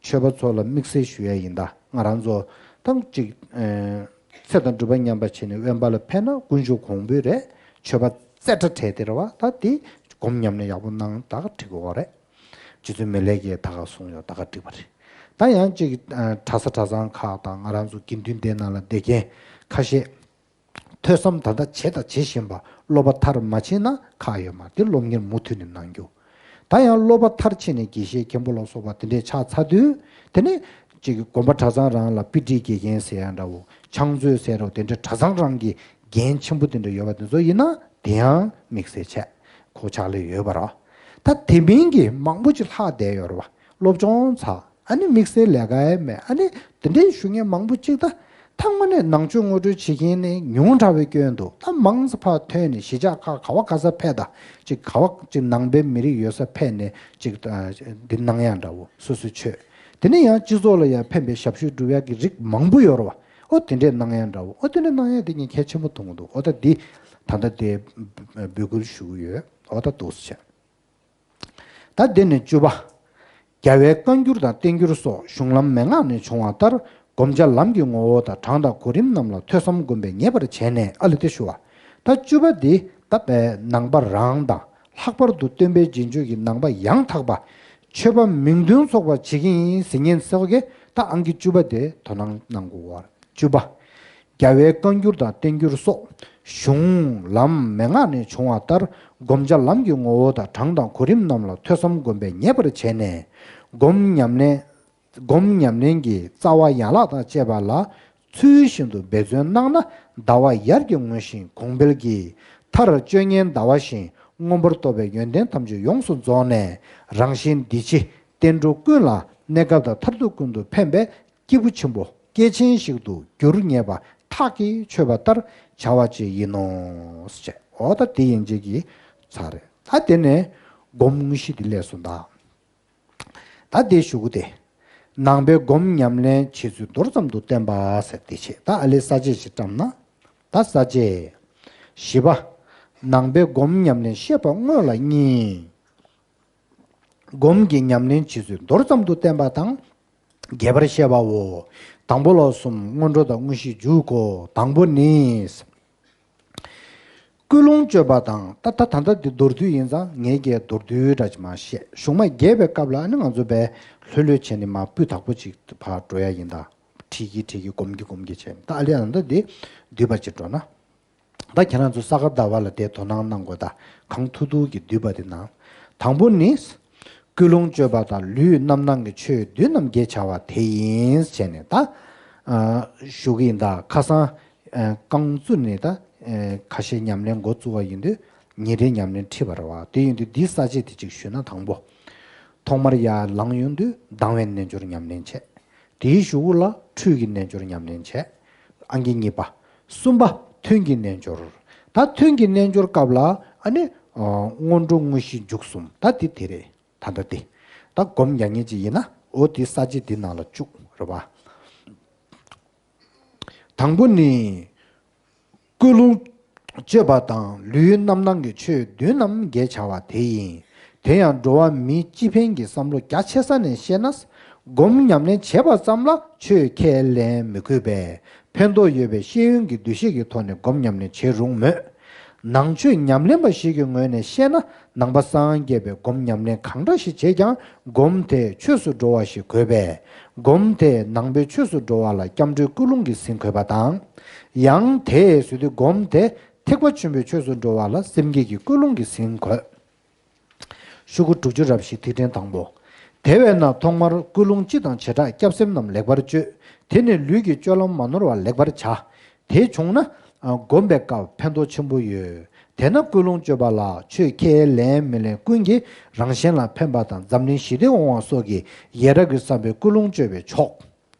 ཆོས་པ་ཚོ་ལ་དམིགས་བསལ་ཞུ་ཡ་ཡིན། ད་ང་རང་ཚོ་ཐེངས་གཅིག་ཨེ་ཚེ་དང་སྒྲུབ་པ་མཉམ་པ་བྱས་ནས་དབེན་པ་ལ་ཕེབས་ན་དཀོན་མཆོག་གོང་འཕེལ་རེད། ཆོས་པ་རྩེ་གྲ་བྲལ་དེ་རེད་པ། ད་འདི་སྒོམ་ཉམས་ལེན་ཡག་པོ་གནང་ད་ག་འགྲིག་གི་ཡོད་རེད། རྗེ་བཙུན་མི་ལས་ཀྱིས་ད་ག་གསུངས་ཡོད། ད་ག་འགྲིག་པ་རེད། ད་ཡང་གཅིག་ཨ་གྲྭ་ས་གྲྭ་ཚང་ཁག་དང་ང་རང་ཚོ་དགེ་འདུན་སྡེ་ནང་ལ་བསྡད་མཁན་ཁ་ཤས། ཐོས་བསམ་ད་ལྟ་བྱས་དང་བྱེད་བཞིན་པ། སློབ་པ་མཐར་མ་ཕྱིན་ན་ཁག་ཡོད་མ་རེད། སློབ་གཉེར་མུ་མཐུད་ནས་གནང་རྒྱུ། ད་ཡང་སློབ་པ་མཐར་ཕྱིན་ནས་དགེ་བཤེས་མཁན་པོ་ལ་སོགས་པ་དེ་འདྲས་ཆགས་ཚར་དུས། དེ་ནས་ཅིག་དགོན་པ་གྲྭ་ཚང་རང་ལ་དཔེ་ཁྲིད་དགེ་རྒན་ཟེར་ཡ་འདྲ་བོ། ཕྱག་མཛོད་ཟེར་རོ། དེ་འདྲས་གྲྭ་ཚང་རང་གི་འགན་ཆེན་པོ་དེ་འདྲ་ཡོད་པ་དེ་ཚོ་ཡིན་ན་དེ་ཡང་དམིགས་བསལ་ཆེ་ཁོ་ཕྱག་ལས་ཡོད་པ་རེད། ད་དེ་མིན་གྱི་མང་པོ་ཅིག་ལྷག་བསྡད་ཡོད་རེད་པ། སློབ་སྦྱོང་ཚར། ཨ་ནི་དམིགས་བསལ་ལས་ཀ་ཡང་མེད། ཨ་ནི་དེ་འདྲའི་ཞུ་མཁན་མང་པོ་ཅིག་ད་ཐ་མ་ནས་ནང་ཆོས་ངོ་སྤྲོད་བྱེད་མཁན་ནི་ཉུང་དྲགས་པའི་སྐྱོན་འདུག་ད་མང་ཙམ་ཕར་ཐོན་ནས་གཞིས་ཆགས་ཁག་ག་བ་ག་ས་ཕེབས་དང་། ཅིག་ག་བ་ཅིག་ནང་པའི་མི་རིགས་ཡོད་ས་ཕེབས་ནས་ཅིག་འདི་གནང་ཡ་འདྲ་བོ། སོ་སོའི་ཆོས། དེ་ནས་ཡང་སྤྱི་ཚོགས་ལ་ཡང་ཕན་པའི་ཞབས་ཞུ་སྒྲུབ་ཡ་གི་རིགས་མང་པོ་ཡོད་རེད་པ། ཨོ་དེ་འདྲས་གནང་ཡ་འདྲ་བོ། ཨོ་དེ་འདྲས་གནང་ཡ་དེ་ངས་གལ་ཆེན་པོ་མཐོང་གི་འདུག་ཨོ་ད་འདི་ད་ལྟ་དེ་འབོད་སྐུལ་ཞུ་གི་ཡོད། ཨོ་ད་འདུག་སེ་བྱས། ད་དེ་ནས་བཅུ་པ། རྒྱལ་བའི་བཀའ་འགྱུར་དང་བསྟན་འགྱུར་སོགས་གཞུང་ལམ་མན་ངག་ནས་བྱུང་བ་ལྟར་བསྒོམ་བྱ་ལམ་གྱི་ངོ་བོ་དང་གྲངས་དང་གོ་རིམ་རྣམས་ལ་ཐོས་བསམ་སྒོམ་པས་ངེས་པར་བྱས་ནས། ཨ་ལས་དེ་ཞུ་བ། ད་བཅུ་པ་འདི་ད་པའི་ནང་པ་རང་དང་། ལྷག་པར་དུ་སྟོན་པའི་རྗེས་འཇུག་གི་ནང་པ་ཡང་དག་པ། ཆོས་པ་མིང་དོན་ཚོགས་པ་བྱེད་ཀྱི་ཡིན་ཟེར་མཁན་ཚོ་གིས་ད་ཨང་ཀི་བཅུ་པ་དེ་དོ་སྣང་གནང་དགོས་པ། བཅུ་པ། རྒྱལ་བའི་བཀའ་འགྱུར་དང་བསྟན་འགྱུར་སོགས་གཞུང་ལམ་མན་ངག་ནས་བྱུང་བ་ལྟར་བསྒོམ་བྱ་ལམ་གྱི་ངོ་བོ་དང་གྲངས་དང་གོ་རིམ་རྣམས་ལ་ཐོས་བསམ་སྒོམ་པས་ངེས་པར་བྱས་ནས། སྒོམ་ཉམས་ལེན། སྒོམ་ཉམས་ལེན་གྱི་རྩ་བ་ཡན་ལག་དང་བཅས་པ་ལ་ཚུལ་བཞིན་དུ་འབད་བརྩོན་གནང་ན། ཟླ་བ་ཡར་གྱི་ངོ་བཞིན་གོང་འཕེལ་གྱིས། མཐར་སྤྱོད་ངན་ཟླ་བ་བཞིན་མངོན་པར་རྟོགས་པའི་ཡོན་ཏན་ཐམས་ཅད་ཡོངས་སུ་རྫོགས་ནས། རང་གཞན་འདི་ཕྱི་བསྟན་འགྲོ་ཀུན་ལ་གནས་སྐབས་དང་མཐར་ཐུག་ཀུན་ཏུ་ཕན་པའི་སྐྱེས་བུ་ཆེན་པོ་སྐྱེས་ཆེན་ཞིག་ཏུ་འགྱུར་ངེས་པ་ཐག་གིས་ཆོད་པ་ལྟར་བྱ་བ་ཅིག་ཡིན་ནོ། ཞེས། འོ་ད་དེ་ཡན་ཆད་ཀྱི་ཚར་རེད། ད་དེ་ནས་སྒོམ་དངོས་གཞི་དེ་སླེབས་སོང་ད། ད་དེ་ཞུ་གི་དེ། ནང་པའི་སྒོམ་ཉམས་ལེན་བྱེད་ཚུལ་མདོར་ཙམ་དུ་བསྟན་པ་ཟེར་དེ་བྱས། ད་ཨ་ལས་ས་བཅད་ཅིག་བཀྲམ་ན། ད་ས་བཅད། བཞི་པ། ནང་པའི་སྒོམ་ཉམས་ལེན་བཤད་པ་དངོས་ལ་གཉིས། སྒོམ་གྱི་ཉམས་ལེན་བྱེད་ཚུལ་མདོར་ཙམ་དུ་བསྟན་པ་དང་། རྒྱས་པར་བཤད་པའོ། དང་པོ་ལ་གསུམ། སྔོན་འགྲོ་དང་དངོས་གཞི་འཇུག་གོ། དང་པོ་ནི། ཀུན་སློང་བཅོས་པ་དང་། ད་ད་ད་ལྟ་འདི་མདོར་བསྡུས་ཡིན་ཙང་ངས་ཀྱིས་མདོར་བསྡུས་འདྲ་ཅིག་མར་བཤད། གཞུང་མ་རྒྱས་པའི་སྐབས་ལ་ཨ་ནི་ང་ཚོ་བས་ལྷོད་ལྷོད་བྱས་ནས་མར་སྤུས་དག་པོ་ཅིག་ཕར་འགྲོ་ཡ་ཡིན། ད་ཁྲིད་ཀྱི་ཁྲིད་ཀྱི་སྒོམ་གྱི་སྒོམ་གྱི་བྱས། ད་ཨ་ལས་ཨ་ད་འདི་བསྡུས་པ་ཅིག་འགྲོ་ན། ད་ཁྱེད་རང་ཚོ་ས་ག་ཟླ་བ་ལ་དེ་དོ་སྣང་གནང་དགོས། ད་གང་ཐུབ་ཐུབ་ཀྱིས་བསྡུས་པ་དེ་གནང་། དང་པོ་ནི། ཀུན་སློང་བཅོས་པ་དང་ལུས་རྣམ་སྣང་གི་ཆོས་བདུན་རྣམས་རྒྱས་བྱ་བ་དེ་ཡིན་ཟེར་ནས་ད། ཨ་ཞུ་གི་ཡིན། ད་ཁ་སང་ཨ་རྐང་བཙུགས་ནས་ད་ཨ་ཁ་ཤས་ཉམས་ལེན་འགོ་བཙུགས་པ་ཡིན་དུས་ཉིན་རེའི་ཉམས་ལེན་ཁྲིད་པ་རེད་པ། དེ་ཡིན་དུས་འདིའི་ས་བཅད་དེ་གཅིག་ཞུས་ན། དང་པོ། ཐོག་མར་ཡར་ལངས་ཡོང་དུས་ལྡང་བའི་རྣལ་འབྱོར་ཉམས་ལེན་བྱས། དེའི་གཞུག་གུ་ལ་འཁྲུལ་གྱི་རྣལ་འབྱོར་ཉམས་ལེན་བྱས། ཨང་ཀི་གཉིས་པ། གསུམ་པ། ཐུན་གྱི་རྣལ་འབྱོར། ད་ཐུན་གྱི་རྣལ་འབྱོར་སྐབས་ལ་ཨ་ནི་ཨ་སྔོན་འགྲོ་དངོས་གཞི་མཇུག་གསུམ། ད་དེ་དེ་རེད། ད་ལྟ་དེ། ད་སྒོམ་རྒྱག་མཁན་ཅིག་ཡིན་ན་འོ་དེ་ས་བཅད་འདི་ནང་ལ་བཅུག་རེད་པ། དང་པོ་ནི། ཀུན་སློང་བཅོས་པ་དང་ལུས་རྣམ་སྣང་གི་ཆོས་བདུན་རྣམས་རྒྱས་བྱ་བ་དེ་ཡིན། དེ་ཡང་འགྲོ་བ་མིའི་སྤྱི་ཕན་གྱི་བསམ་བློ་རྒྱ་ཆེ་ས་ནས་བཤད་ན། སྒོམ་ཉམས་ལེན་བྱས་པ་ཙམ་ལ་ཆོས་ཁས་ལེན་མི་དགོས་པས། ཕན་ཐོགས་ཡོད་པའི་ཤེས་ཡོན་གྱི་འདུ་ཤེས་ཀྱི་ཐོག་ནས་སྒོམ་ཉམས་ལེན་བྱེད་རུང་མོད། ནང་ཆོས་ཉམས་ལེན་པ་ཞིག་གི་ངོས་ནས་བཤད་ན། ནང་པ་སངས་རྒྱས་པའི་སྒོམ་ཉམས་ལེན་གང་འདྲ་ཞིག་བྱས་ཀྱང་། སྒོམ་དེ་ཆོས་སུ་འགྲོ་བ་ཞིག་དགོས་པས། སྒོམ་དེ་ནང་པའི་ཆོས་སུ་འགྲོ་བ་ལ་སྐྱབས་འགྲོའི་ཀུན་སློང་གིས་ཟིན་དགོས་པ་དང་། ཡང་དེའི་ཟེར་དུས་སྒོམ་དེ་ཐེག་པ་ཆེན་པོའི་ཆོས་སུ་འགྲོ་བ་ལ་སེམས་བསྐྱེད་ཀྱི་ཀུན་སློང་གིས་ཟིན་དགོས། ཤོག་གུ་དྲུག་ཅུ་རེ་བཞི། ཐིག་ཕྲེང་དང་པོ། དེ་བས་ན་ཐོག་མར་ཀུན་སློང་སྤྱི་དང་བྱེ་བྲག་སྐྱབས་སེམས་རྣམས་ལེགས་པར་བཅོས། དེ་ནས་ལུས་ཀྱི་སྤྱོད་ལམ་མ་ནོར་བ་ལེགས་པར་བྱ། དེ་བྱུང་ན། ཨ། སྒོམ་པའི་སྐབས་ཕན་ཐོགས་ཆེན་པོ་ཡོད། དེས་ན་ཀུན་སློང་བཅོས་པ་ལ་ཆོས་ཁས་ལེན་མི་ལེན་ཀུན་གྱིས་རང་གཞན་ལ་ཕན་པ་དང་འཛམ་གླིང་ཞི་བདེ་འོང་བ་སོགས་ཀྱི་ཡི་རང་གི་བསམ་པའི་ཀུན་སློང་བཅོས་པས་ཆོག་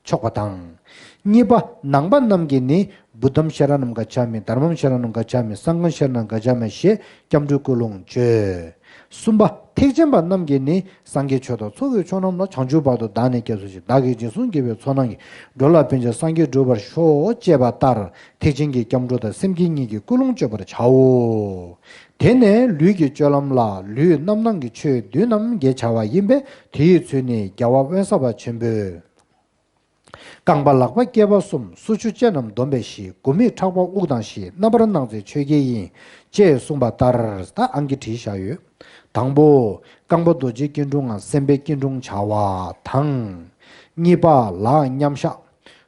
ཆོག་པ་དང་། གཉིས་པ། ནང་པ་རྣམས་ཀྱིས་ནི། བུདྡྷཾ་ཤ་ར་ཎཾ་ག་ཆ་མི། དྷརྨཾ་ཤ་ར་ཎཾ་ག་ཆ་མི། སངྒྷཾ་ཤ་ར་ཎཾ་ག་ཆ་མི་ཞེས་སྐྱབས་འགྲོའི་ཀུན་སློང་བཅོས། གསུམ་པ། ཐེག་ཆེན་པ་རྣམས་ཀྱིས་ནི། སངས་རྒྱས་ཆོས་དང་ཚོགས་ཀྱི་མཆོག་རྣམས་ལ། བྱང་ཆུབ་བར་དུ་བདག་ནི་སྐྱབས་སུ་མཆི། བདག་གིས་འཇིགས་གསུམ་གྱེས་པའི་ཚོགས་རྣམས་ཀྱིས། འགྲོ་ལ་ཕན་ཕྱིར་སངས་རྒྱས་འགྲུབ་པར་ཤོག་ཅེས་པ་ལྟར། ཐེག་ཆེན་གྱི་སྐྱབས་འགྲོ་དང་སེམས་བསྐྱེད་གཉིས་ཀྱི་ཀུན་སློང་བཅོས་པར་བྱའོ། དེ་ནས་ལུས་ཀྱི་སྤྱོད་ལམ་ལ། ལུས་རྣམ་སྣང་གི་ཆོས་བདུན་རྣམས་རྒྱས་བྱ་བ་ཡིན་པས། དེའི་ཚུལ་ནི་རྒྱལ་བ་དབེན་ས་པ་ཆེན་པོས། རྐང་པ་ལག་པ་སྐེད་པ་གསུམ། སོ་ཆུ་ལྕེ་རྣམས་བསྡོམས་པའི་གཞི། དགུ་མིག་ཕྲག་པ་དབུགས་དང་བཞི། རྣམ་པར་སྣང་མཛད་ཆོས་བརྒྱད་ཡིན། ཅེས་གསུངས་པ་ལྟར། ད་ཨང་ཀི་བྲིས་བཞག་ཡོད། དང་པོ། རྐང་པ་རྡོ་རྗེ་སྐྱིལ་ཀྲུང་ངམ་སེམས་དཔའི་སྐྱིལ་ཀྲུང་བྱ་བ་དང་། གཉིས་པ། ལག་མཉམ་བཞག་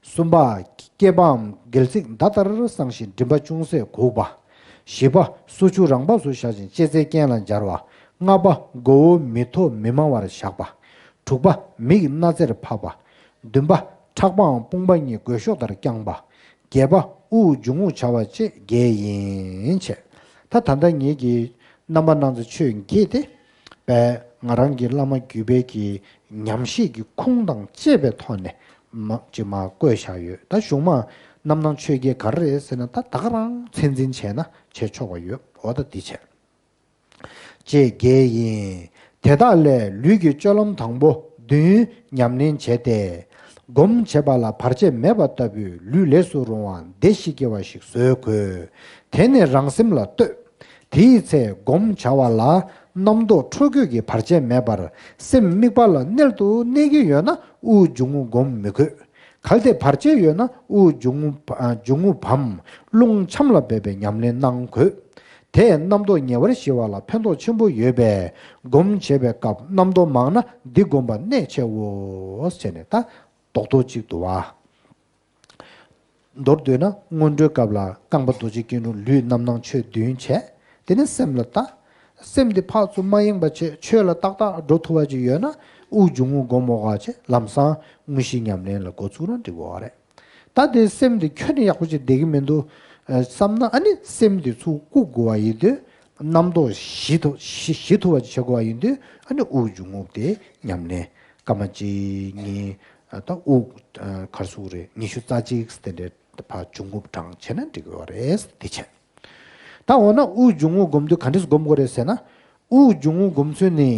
གསུམ་པ། སྐེད་པའམ་སྒལ་ཚིགས་མདའ་ལྟར་བསྲང་ཞིང་མགྲིན་པ་ཅུང་ཟད་གུག་པ། བཞི་པ། སོ་ཆུ་རང་བབས་སུ་བཞག་ཅིང་ལྕེ་རྩེ་གྱེན་ལ་འབྱར་བ། ལྔ་པ། མགོ་བོ་མི་མཐོ་མི་དམའ་བར་བཞག་པ། དྲུག་པ། མིག་སྣ་རྩེར་ཕབ་པ། བདུན་པ། ཕྲག་པའམ་དཔུང་པ་གཉིས་གོས་གཤོག་ལྟར་བརྐྱང་པ། བརྒྱད་པ། དབུགས་འབྱུང་རྔུབ་བྱ་བ་བཅས་བརྒྱད་ཡིན་ཅེས། ད་ད་ལྟ་ངེད་ཀྱི་རྣམ་པར་སྣང་མཛད་ཆོས་བརྒྱད་དེ། པས་ང་རང་གི་བླ་མ་བརྒྱུད་པའི་གི་ཉམས་བཞེས་ཀྱི་ཁུངས་དང་བཅས་པའི་ཐོག་ནས་མ་ཅིག་མར་བཀོད་བཞག་ཡོད། ད་གཞུང་མ་རྣམ་སྣང་ཆོས་བརྒྱད་ག་རེ་རེད་ཟེར་ན། ད་ད་ག་རང་ཚད་འཛིན་བྱས་ན་བྱས་ཆོག་པ་ཡོད། འོ་ད་འདི་བྱས། བཅས་བརྒྱད་ཡིན། དེ་དག་ལས་ལུས་ཀྱི་སྤྱོད་ལམ་དང་པོ་བདུན་ཉམས་ལེན་བྱས་ཏེ། སྒོམ་བྱེད་པ་ལ་བར་ཆད་མེད་པ་ལྟ་བུའི་ལུས་ལས་སུ་རུང་བ་བདེ་ཞིང་སྐྱིད་པ་ཞིག་བཟོ་དགོས། དེ་ནི་རང་སེམས་ལ་ལྟོས། དེའི་ཚེ་སྒོམ་བྱ་བ་ལ་རྣམ་རྟོག་འཕྲོ་རྒོད་ཀྱི་བར་ཆད་མེད་པར། སེམས་དམིགས་པ་ལ་གནད་དུ་གནས་ཀྱི་ཡོད་ན་དབུགས་འབྱུང་རྔུབ་སྒོམ་མི་དགོས། གལ་ཏེ་བར་ཆད་ཡོད་ན་དབུགས་འབྱུང་རྔུབ། ཨ། འབྱུང་རྔུབ་བམ་རླུང་འཆམ་ལ་འབད་པའི་ཉམས་ལེན་གནང་དགོས། དེས་རྣམ་རྟོག་ཉེ་བར་ཞི་བ་ལ་ཕན་ཐོགས་ཆེན་པོ་ཡོད་པས། སྒོམ་བྱེད་པའི་སྐབས་རྣམ་རྟོག་མང་ན་འདི་སྒོམ་པ་གནད་ཆེའོ་ཟེར་ནས། ད་རྡོག་རྡོག་ཅིག་འདུག་བ། མདོར་བསྡུས་ན་སྔོན་འགྲོའི་སྐབས་ལ་རྐང་པ་རྡོ་རྗེ་སྐྱིལ་ཀྲུང་། ལུས་རྣམ་སྣང་ཆོས་བདུན་བྱས། དེ་ནས་སེམས་ལ་ལྟ། སེམས་འདི་ཕར་ཚུར་མ་ཡེངས་པ་བྱས། ཆོས་ལ་ཏག་ཏག་འགྲོ་ཐུབ་པ་ཅིག་ཡོད་ན་དབུགས་འབྱུང་རྔུབ་སྒོམ་འོག་བྱས། ལམ་སང་དངོས་གཞིའི་ཉམས་ལེན་ལ་འགོ་ཚུགས་ན་འགྲིག་གི་རེད། ད་དེ་སེམས་འདི་ཁྱོན་ནས་ཡག་པོ་ཅིག་བསྡད་ཀྱི་མི་འདུག་བསམ་ན། ཨ་ནི་སེམས་འདི་ཚུར་བཀུག་དགོས་པ་ཡིན་དུས། རྣམ་རྟོག་ཞི་ཐུབ་ཞི་ཞི་ཐུབ་པ་ཅིག་བྱེད་དགོས་པ་ཡིན་དུས། ཨ་ནི་དབུགས་འབྱུང་རྔུབ་དེ་ཉམས་ལེན། སྐར་མ་གཅིག་གཉིས། ད་དབུགས་ག་རེ་ཟེར་དགོས་རེད། ཉི་ཤུ་རྩ་གཅིག་དེ་འདྲའི་ཕར་འབྱུང་རྔུབ་གྲངས་བྱས་ན་འགྲིག་གི་རེད། དེ་བྱས། ད་འོ་ན་དབུགས་འབྱུང་རྔུབ་སྒོམ་དུས་ག་འདྲས་སྒོམ་དགོས་རེད་ཟེར་ན། དབུགས་འབྱུང་རྔུབ་སྒོམ་ཚུལ་ནི།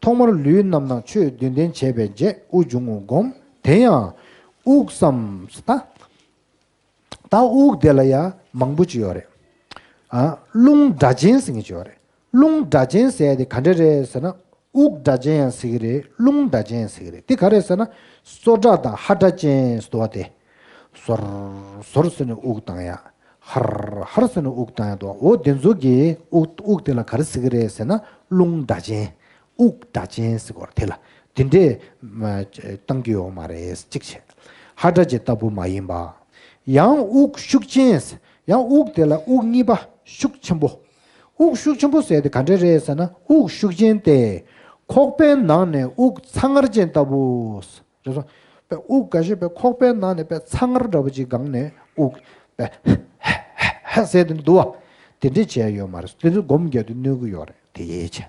ཐོག་མར་ལུས་རྣམ་སྣང་ཆོས་བདུན་ལྡན་བྱས་པའི་རྗེས་དབུགས་འབྱུང་རྔུབ་སྒོམ། དེ་ཡང་དབུགས་སམ། ད་ད་དབུགས་དེ་ལ་ཡང་མང་པོ་ཅིག་ཡོད་རེད། ཨ། རླུང་སྒྲ་ཅན་ཟེར་མཁན་ཅིག་ཡོད་རེད། རླུང་སྒྲ་ཅན་ཟེར་ཡ་དེ་ག་འདྲ་རེད་ཟེར་ན། དབུགས་སྒྲ་ཅན་ཡང་ཟེར་གྱི་རེད། རླུང་སྒྲ་ཅན་ཡང་ཟེར་གྱི་རེད། དེ་ག་རེ་ཟེར་ན། སོར་སྒྲ་དང་ཧ་སྒྲ་ཅན་ཟེར་བ་དེ། སོར་སོར་ཟེར་ནས་དབུགས་བཏང་ཡ། ཧར་ཧར་ཟེར་ནས་དབུགས་བཏང་ཡ་འདུག་འོ་དེ་ཚོ་གི་དབུགས་དབུགས་དེ་ལ་ག་རེ་ཟེར་གྱི་རེད་ཟེར་ན། རླུང་སྒྲ་ཅན། དབུགས་སྒྲ་ཅན་ཟེར་བ་དེ་ལ་དེ་འདྲས་མ་བཏང་གི་ཡོད་མ་རེད། གཅིག་བྱས། ཧ་སྒྲ་ཅན་ལྟ་བུ་མ་ཡིན་པ། ཡང་དབུགས་ཤུགས་ཅན། ཡང་དབུགས་དེ་ལ་དབུགས་གཉིས་པ་ཤུགས་ཆེན་པོ། དབུགས་ཤུགས་ཆེན་པོ་ཟེར་དེ་ག་འདྲ་རེད་ཟེར་ན། དབུགས་ཤུགས་ཅན་ཏེ། ཁོག་པའི་ནང་ནས་དབུགས་ཚ་ངར་ཅན་ལྟ་བུ། རེད་སོང་། པའི་དབུགས་འགའ་ཞིག་པའི་ཁོག་པའི་ནང་ནས་པའི་ཚ་ངར་འདྲ་པོ་ཅིག་སྒང་ནས་དབུགས་པའི་ཧ་ཧ་ཧ་ཟེར་དེ་འདུག་བ། དེ་འདྲས་བྱས་ཡོད་མ་རེད། དེ་ཚོ་སྒོམ་རྒྱག་དུས་གནོད་ཀྱི་ཡོད་རེད། དེ་ཡས་བྱས།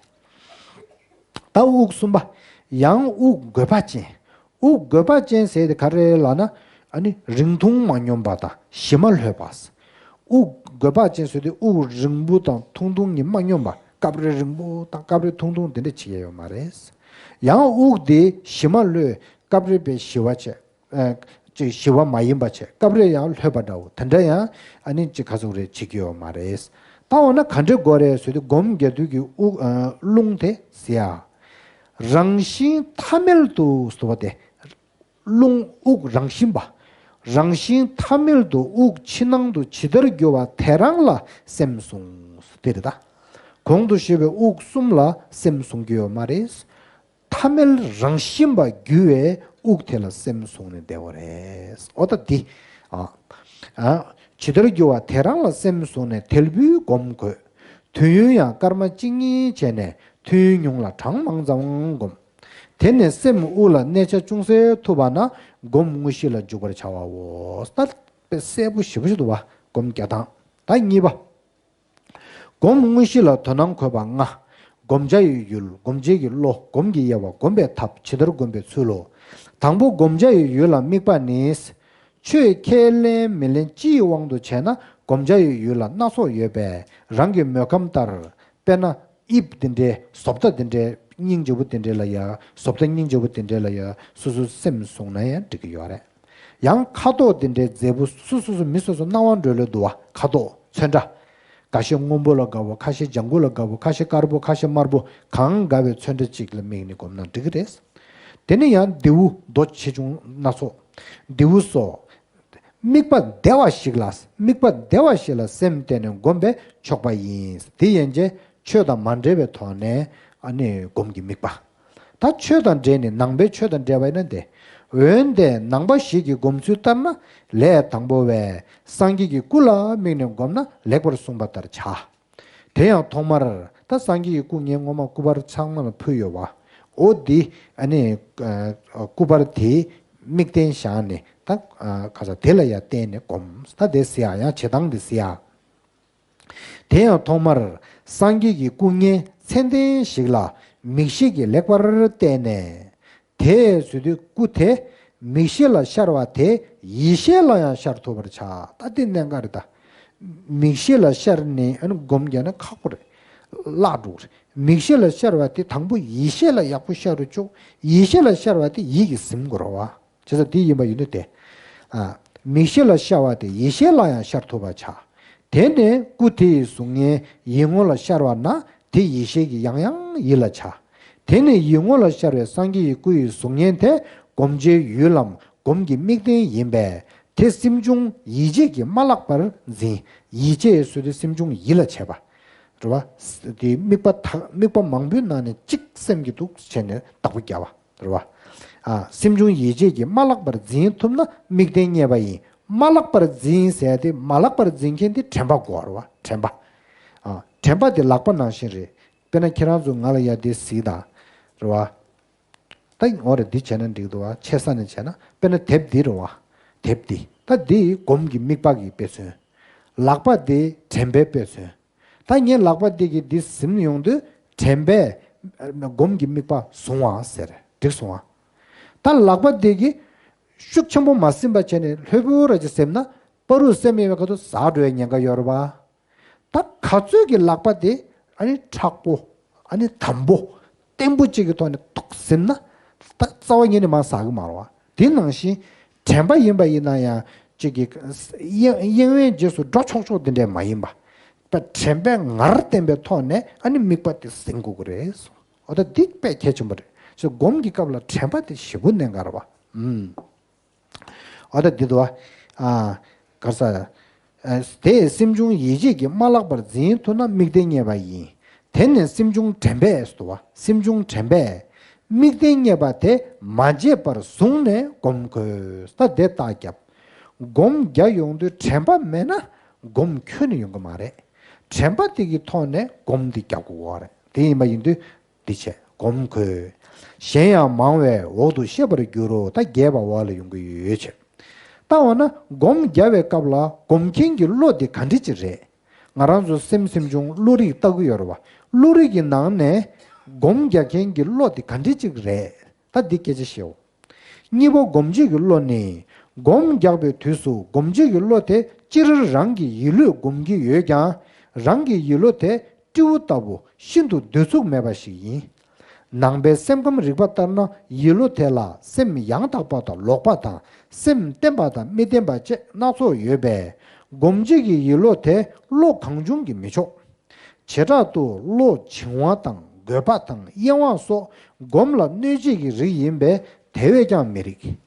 ད་དབུགས་གསུམ་པ། ཡང་དབུགས་རྒོད་པ་ཅན། དབུགས་རྒོད་པ་ཅན་ཟེར་དེ་ག་རེ་ལབ་ན། ཨ་ནི་རིང་ཐུང་མ་སྙོམས་པ་དང་ཞི་མ་ལྷོད་པ། དབུགས་རྒོད་པ་ཅན་ཟེར་དུས་དབུགས་རིང་པོ་དང་ཐུང་ཐུང་གཉིས་མ་སྙོམས་པ། སྐབས་རེ་རིང་པོ་དང་སྐབས་རེ་ཐུང་ཐུང་དེ་འདྲ་བྱེད་ཡ་ཡོད་མ་རེད། ཡང་དབུགས་དེ་ཞི་མ་ལྷོད། སྐབས་རེ་པའི་ཞི་བ་བྱས། ཨ། ཅིག་ཞི་བ་མ་ཡིན་པ་བྱས། སྐབས་རེ་ཡང་ལྷོད་པ་འདྲ་བོ་དེ་འདྲ་ཡང་ཨ་ནི་ཅིག་ག་ཟེར་དགོས་རེད། བྱེད་ཀྱི་ཡོད་མ་རེད། ད་འོ་ན་ག་འདྲ་དགོས་རེད་ཟེར་དུས། སྒོམ་རྒྱག་དུས་ཀྱི་དབུགས། ཨ། རླུང་དེ་ཟེར་ཡ། རང་བཞིན་ཐ་མལ་དུ་ཟེར་བ་དེ། རླུང་དབུགས་རང་བཞིན་པ། རང་བཞིན་ཐ་མལ་དུ་དབུགས་ཕྱི་ནང་དུ་ཇི་ལྟར་རྒྱུ་བ་དེ་རང་ལ་སེམས་བཟུང་ དེ་རེད་ད། གོང་དུ་ཞུས་པའི་དབུགས་གསུམ་ལ་སེམས་བཟུང་རྒྱུ་ཡོད་མ་རེད། ཐ་མལ་རང་བཞིན་པ་རྒྱུ་བའི་དབུགས་དེ་ལ་སེམས་བཟུང་ནས་བསྡད་པ་རེད། འོ་ད་འདི། ཨ། ཨ། ཇི་ལྟར་རྒྱུ་བ་དེ་རང་ལ་སེམས་བཟུང་ནས་དལ་བུས་སྒོམ་དགོས། དུས་ཡུན་ཡང་སྐར་མ་གཅིག་གཉིས་བྱས་ནས་ཐུན་ཉུང་ལ་གྲངས་མང་ཙམ་སྒོམ། དེ་ནས་སེམས་དབུགས་ལ་གནས་ཆ་ཅུང་ཟད་ཐུབ་པ་ན་སྒོམ་དངོས་གཞི་ལ་འཇུག་པར་བྱ་བའོ། ད་དཔེ་གསལ་པོ་ཞེ་པོ་ཞིག་འདུག་བ། སྒོམ་རྒྱག་སྟངས། ད་གཉིས་པ། སྒོམ་དངོས་གཞི་ལ་དོ་སྣང་དགོས་པ་ལྔ། སྒོམ་བྱ་ཡི་ཡུལ། སྒོམ་བྱེད་ཀྱི་བློ། སྒོམ་གྱི་དབྱེ་བ། སྒོམ་པའི་ཐབས། ཇི་ལྟར་སྒོམ་པའི་ཚུལ་ལོ། དང་པོ་སྒོམ་བྱ་ཡི་ཡུལ་ལ་དམིགས་པ་ནི། ཆོས་ཁས་ལེན་མི་ལེན་སྤྱིའི་དབང་དུ་བྱས་ན་སྒོམ་བྱ་ཡི་ཡུལ་ལ་སྣ་ཚོགས་ཡོད་པས། རང་གི་མོས་ཁམས་ལྟར། དཔེར་ན། དབྱིབས་འདི་འདྲའི་བཟོ་ལྟ་འདི་འདྲའི་སྙིང་རྗེ་པོ་འདི་འདྲའི་ལ་ཡ། བཟོ་ལྟ་སྙིང་རྗེ་པོ་འདི་འདྲའི་ལ་ཡ་སོ་སོའི་སེམས་བཟུང་ན་ཡང་འགྲིག་གི་ཡོད་རེད། ཡང་ཁ་དོག་འདི་འདྲའི་མཛེས་པོ་སོ་སོ་སོ་མི་སོ་སོ་སྣང་བ་འགྲོ་ལོས་འདུག་བ། ཁ་དོག་ཚོན་ཁྲ། འགའ་ཤས་སྔོན་པོ་ལ་དགའ་བོ། ཁ་ཤས་ལྗང་གུ་ལ་དགའ་བོ། ཁ་ཤས་དཀར་པོ། ཁ་ཤས་དམར་པོ། གང་དགའ་བའི་ཚོན་ཁྲ་གཅིག་ལ་དམིགས་ནས་སྒོམ་ན་འགྲིག་གི་རེད། དེ་ནས་ཡང་མདེའུ་མདོག་ཆེ་ཆུང་སྣ་ཚོགས། མདེའུ་སོགས། དམིགས་པ་བདེ་བ་ཞིག་ལ། དམིགས་པ་བདེ་བ་ཞིག་ལ་སེམས་གཏད་ནས་བསྒོམས་པས་ཆོག་པ་ཡིན། དེ་ཡན་ཆད་ཆོས་དང་མ་འབྲེལ་བའི་ཐོག་ནས་ཨ་ནི་སྒོམ་གྱི་དམིགས་པ། ད་ཆོས་དང་འབྲེལ་ནས་ནང་པའི་ཆོས་དང་འབྲེལ་བ་ཡིན་ན་དེ། འོན་ཏེ་ནང་པ་ཞིག་གི་སྒོམ་ཚུལ་ལྟར་ན་ལས་དང་པོ་བས་སངས་རྒྱས་ཀྱི་སྐུ་ལ་དམིགས་ནས་བསྒོམས་ན་ལེགས་པར་གསུངས་པ་ལྟར་བྱ། དེ་ཡང་ཐོག་མར་ད་སངས་རྒྱས་ཀྱི་སྐུ་ངས་སྔོན་མ་སྐུ་པར་ཚང་མ་ལ་ཕུལ་ཡོད་བ། འོ་འདི་ཨ་ནི་ཨ་སྐུ་པར་དེའི་དམིགས་རྟེན་བཞག་ནས་ད་ཨ་ག་ས་དེ་ལ་ཡང་བརྟེན་ནས་སྒོམ། ད་དེ་ཟེར་ཡ་ཡང་བྱེད་སྟངས་དེ་ཟེར་ཡ། དེ་ཡང་ཐོག་མར་སངས་རྒྱས་ཀྱི་སྐུ་བརྙན་མཚན་ལྡན་ཞིག་ལ་མིག་ཤེས་ཀྱིས་ལེགས་པར་བལྟས་ནས། དེ་ཟེར་དུས་སྐུ་དེ་མིག་ཤེས་ལ་ཤར་བ་དེ་ཡིད་ཤེས་ལ་ཡང་ཤར་ཐུབ་པར་བྱ། ད་དེ་གནད་འགག་རེད་ད། མིག་ཤེས་ལ་ཤར་ནས་ཨ་ནི་སྒོམ་རྒྱག་ན་ཁག་པོ་རེད། བརླག་འགྲོ་གི་རེད། མིག་ཤེས་ལ་ཤར་བ་དེ་དང་པོ་ཡིད་ཤེས་ལ་ཡག་པོ་ཤར་རུ་བཅུག་ཡིད་ཤེས་ལ་ཤར་བ་དེ་ཡིད་ཀྱིས་ཟིན་དགོས་རེད་བ། བྱས་ཙང་དེ་ཡིན་པ་ཡིན་དུས་དེ། ཨ། མིག་ཤེས་ལ་ཤར་བ་དེ་ཡིད་ཤེས་ལ་ཡང་ཤར་ཐུབ་པར་བྱ། དེ་ནས་སྐུ་དེ་ཡི་གཟུགས་བརྙན་ཡིད་ངོ་ལ་ཤར་བ་ན་དེ་ཡིད་ཤེས་ཀྱིས་ཡང་ཡང་ཡིད་ལ་བྱ། དེ་ནས་ཡིད་ངོ་ལ་ཤར་བའི་སངས་རྒྱས་ཀྱི་སྐུ་ཡི་གཟུགས་བརྙན་དེ་སྒོམ་བྱའི་ཡུལ་ལམ་སྒོམ་གྱི་དམིགས་རྟེན་ཡིན་པས་དེ་སེམས་བྱུང་ཡིད་བྱེད་ཀྱིས་མ་བརླག་པར་འཛིན། ཡིད་བྱེད་ཟེར་དུས་སེམས་བྱུང་ཡིད་ལ་བྱེད་པ། རེད་བ། དེ་དམིགས་པ་དག་དམིགས་པ་མང་པོའི་ནང་ནས་གཅིག་སེམས་ཀྱི་འདུག་བྱས་ནས་བདག་པོ་རྒྱབ་པ། རེད་བ། ཨ། སེམས་བྱུང་ཡིད་བྱེད་ཀྱིས་མ་བརླག་པར་འཛིན་ཐུབ་ན་དམིགས་རྟེན་རྙེད་པ་ཡིན། མ་བརླག་པར་འཛིན་ཟེར་ཏེ་མ་བརླག་པར་འཛིན་མཁན་དེ་དྲན་པ་དགོས་རེད་བ། དྲན་པ། ཨ། དྲན་པ་དེ་ལག་པ་ནང་བཞིན་རེད། དཔེར་ན་ཁྱེད་རང་ཚོ་ང་ལ་ཡ་དེ་གཟིགས་དང་། རེད་བ། ད་འོ་རེད། འདི་བྱས་ན་འགྲིག་འདུག་བ། ཆེ་ས་ནས་བྱས་ན་དཔེར་ན་དེབ་འདི་རེད་བ། དེབ་འདི་ད་འདི་སྒོམ་གྱི་དམིགས་པ་གི་དཔེ་མཚོན། ལག་པ་དེ་དྲན་པའི་དཔེ་མཚོན། ད་ངའི་ལག་པ་འདི་གིས་འདི་ཟིན་ཡོང་དུས་དྲན་པས་སྒོམ་གྱི་དམིགས་པ་བཟུང་བ་ཟེར། འགྲིག་སོང་བ། ད་ལག་པ་འདི་གིས་ཤུགས་ཆེན་པོ་མ་ཟིན་པ་བྱས་ནས་ལྷོད་པོ་ར་ཅིག་ཟིན་ན་བར་དུ་སེམས་ཡོད་པའི་ཁ་ཐུག་ཟག་འགྲོ་བའི་ཉེན་ཁ་ཡོད་རེད་པ། ད་ག་ཚོད་ཀྱི་ལག་པ་དེ་ཨ་ནི་མཁྲེགས་པོ། ཨ་ནི་དམ་པོ། བརྟན་པོ་གཅིག་གི་ཐོག་ནས་ཐུག་ཟིན་ན། ད་རྩ་བ་ཉིད་ནས་མར་ཟག་གི་མ་རེད་བ། དེ་ནང་བཞིན་དྲན་པ་ཡིན་པ་ཡིན་ན་ཡང་གཅིག་གི་གཡེང་གཡེང་བའི་རྗེས་སུ་འགྲོ་ཆོག་ཆོག་དེ་འདྲས་མ་ཡིན་པ། པ་དྲན་པས་ངར་བསྟན་པའི་ཐོག་ནས་ཨ་ནི་དམིགས་པ་དེ་ཟིན་དགོས་ཀྱི་རེད་གསུངས། འོ་ད་འདི་དཔེ་གལ་ཆེན་པོ་རེད། ཅེས་སྒོམ་གྱི་སྐབས་ལ་དྲན་པ་དེ་ཞེ་པོ་གནད་འགག་རེད་བ། ཨུམ། འོ་ད་འདི་འདུག་བ། ཨ། ག་རེ་ཟེར། ཨ། དེས་སེམས་བྱུང་ཡིད་བྱེད་ཀྱིས་མ་བརླག་པར་འཛིན་ཐུབ་ན་དམིགས་རྟེན་རྙེད་པ་ཡིན། དེ་ནས་སེམས་བྱུང་དྲན་པས་སུ་བ། སེམས་བྱུང་དྲན་པས་དམིགས་རྟེན་རྙེད་པ་དེ་མ་བརྗེད་པར་བཟུང་ནས་སྒོམ་དགོས། ད་དེ་རྟགས་བརྒྱབ། སྒོམ་རྒྱག་ཡོང་དུས་དྲན་པ་མེད་ན་སྒོམ་ཁྱོན་ནས་ཡོང་གི་མ་རེད། དྲན་པ་དེ་གི་ཐོག་ནས་སྒོམ་འདི་རྒྱག་དགོས་པ་རེད། དེ་ཡིན་པ་ཡིན་དུས། འདི་བྱས་སྒོམ་དགོས། གཞན་ཡང་མང་བས་འོག་ཏུ་ཤེས་པར་འགྱུར་རོ། ད་རྒྱས་པ་འོག་ལ་ཡོང་གི་ཡོད་བྱས། ད་འོ་ན་སྒོམ་རྒྱག་པའི་སྐབས་ལ་སྒོམ་མཁན་གྱི་བློ་འདི་ག་འདྲ་ཅིག་རེད། ང་རང་ཚོ་སེམས་སེམས་བྱུང་བློ་རིག་ལྟ་གི་ཡོད་རེད་བ། བློ་རིག་གི་ནང་ནས་སྒོམ་རྒྱག་མཁན་གྱི་བློ་འདི་ག་འདྲ་ཅིག་རེད། ད་འདི་སྐད་ཆ་བཤད་འོ། གཉིས་པ་སྒོམ་བྱེད་ཀྱི་བློ་ནི། སྒོམ་རྒྱག་པའི་དུས་སུ་སྒོམ་བྱེད་ཀྱི་བློ་དེ་སྤྱིར་རང་གི་ཡིད་བློས་སྒོམ་གྱི་ཡོད་ཀྱང་། རང་གི་ཡིད་བློ་དེ་སྤྲེའུ་ལྟ་བུ་ཤིན་ཏུ་འདོད་ཚུགས་མེད་པ་ཞིག་ཡིན། ནང་པའི་སེམས་ཁམས་རིག་པ་ལྟར་ན་ཡིད་བློ་དེ་ལ་སེམས་ཡང་དག་པ་དང་ལོག་པ་དང་སེམས་བརྟན་པ་དང་མི་བརྟན་པ་བཅས་སྣ་ཚོགས་ཡོད་པས། སྒོམ་བྱེད་ཀྱི་ཡིད་བློ་དེ་བློ་གང་བྱུང་གིས་མི་ཆོག་བྱེ་བྲག་ཏུ་བློ་བྱིང་བ་དང་རྒོད་པ་དང་གཡེང་བ་སོགས་སྒོམ་ལ་གནོད་བྱེད་ཀྱི་རིགས་ཡིན་པས་དེ་བས་ཀྱང་མི་རིགས།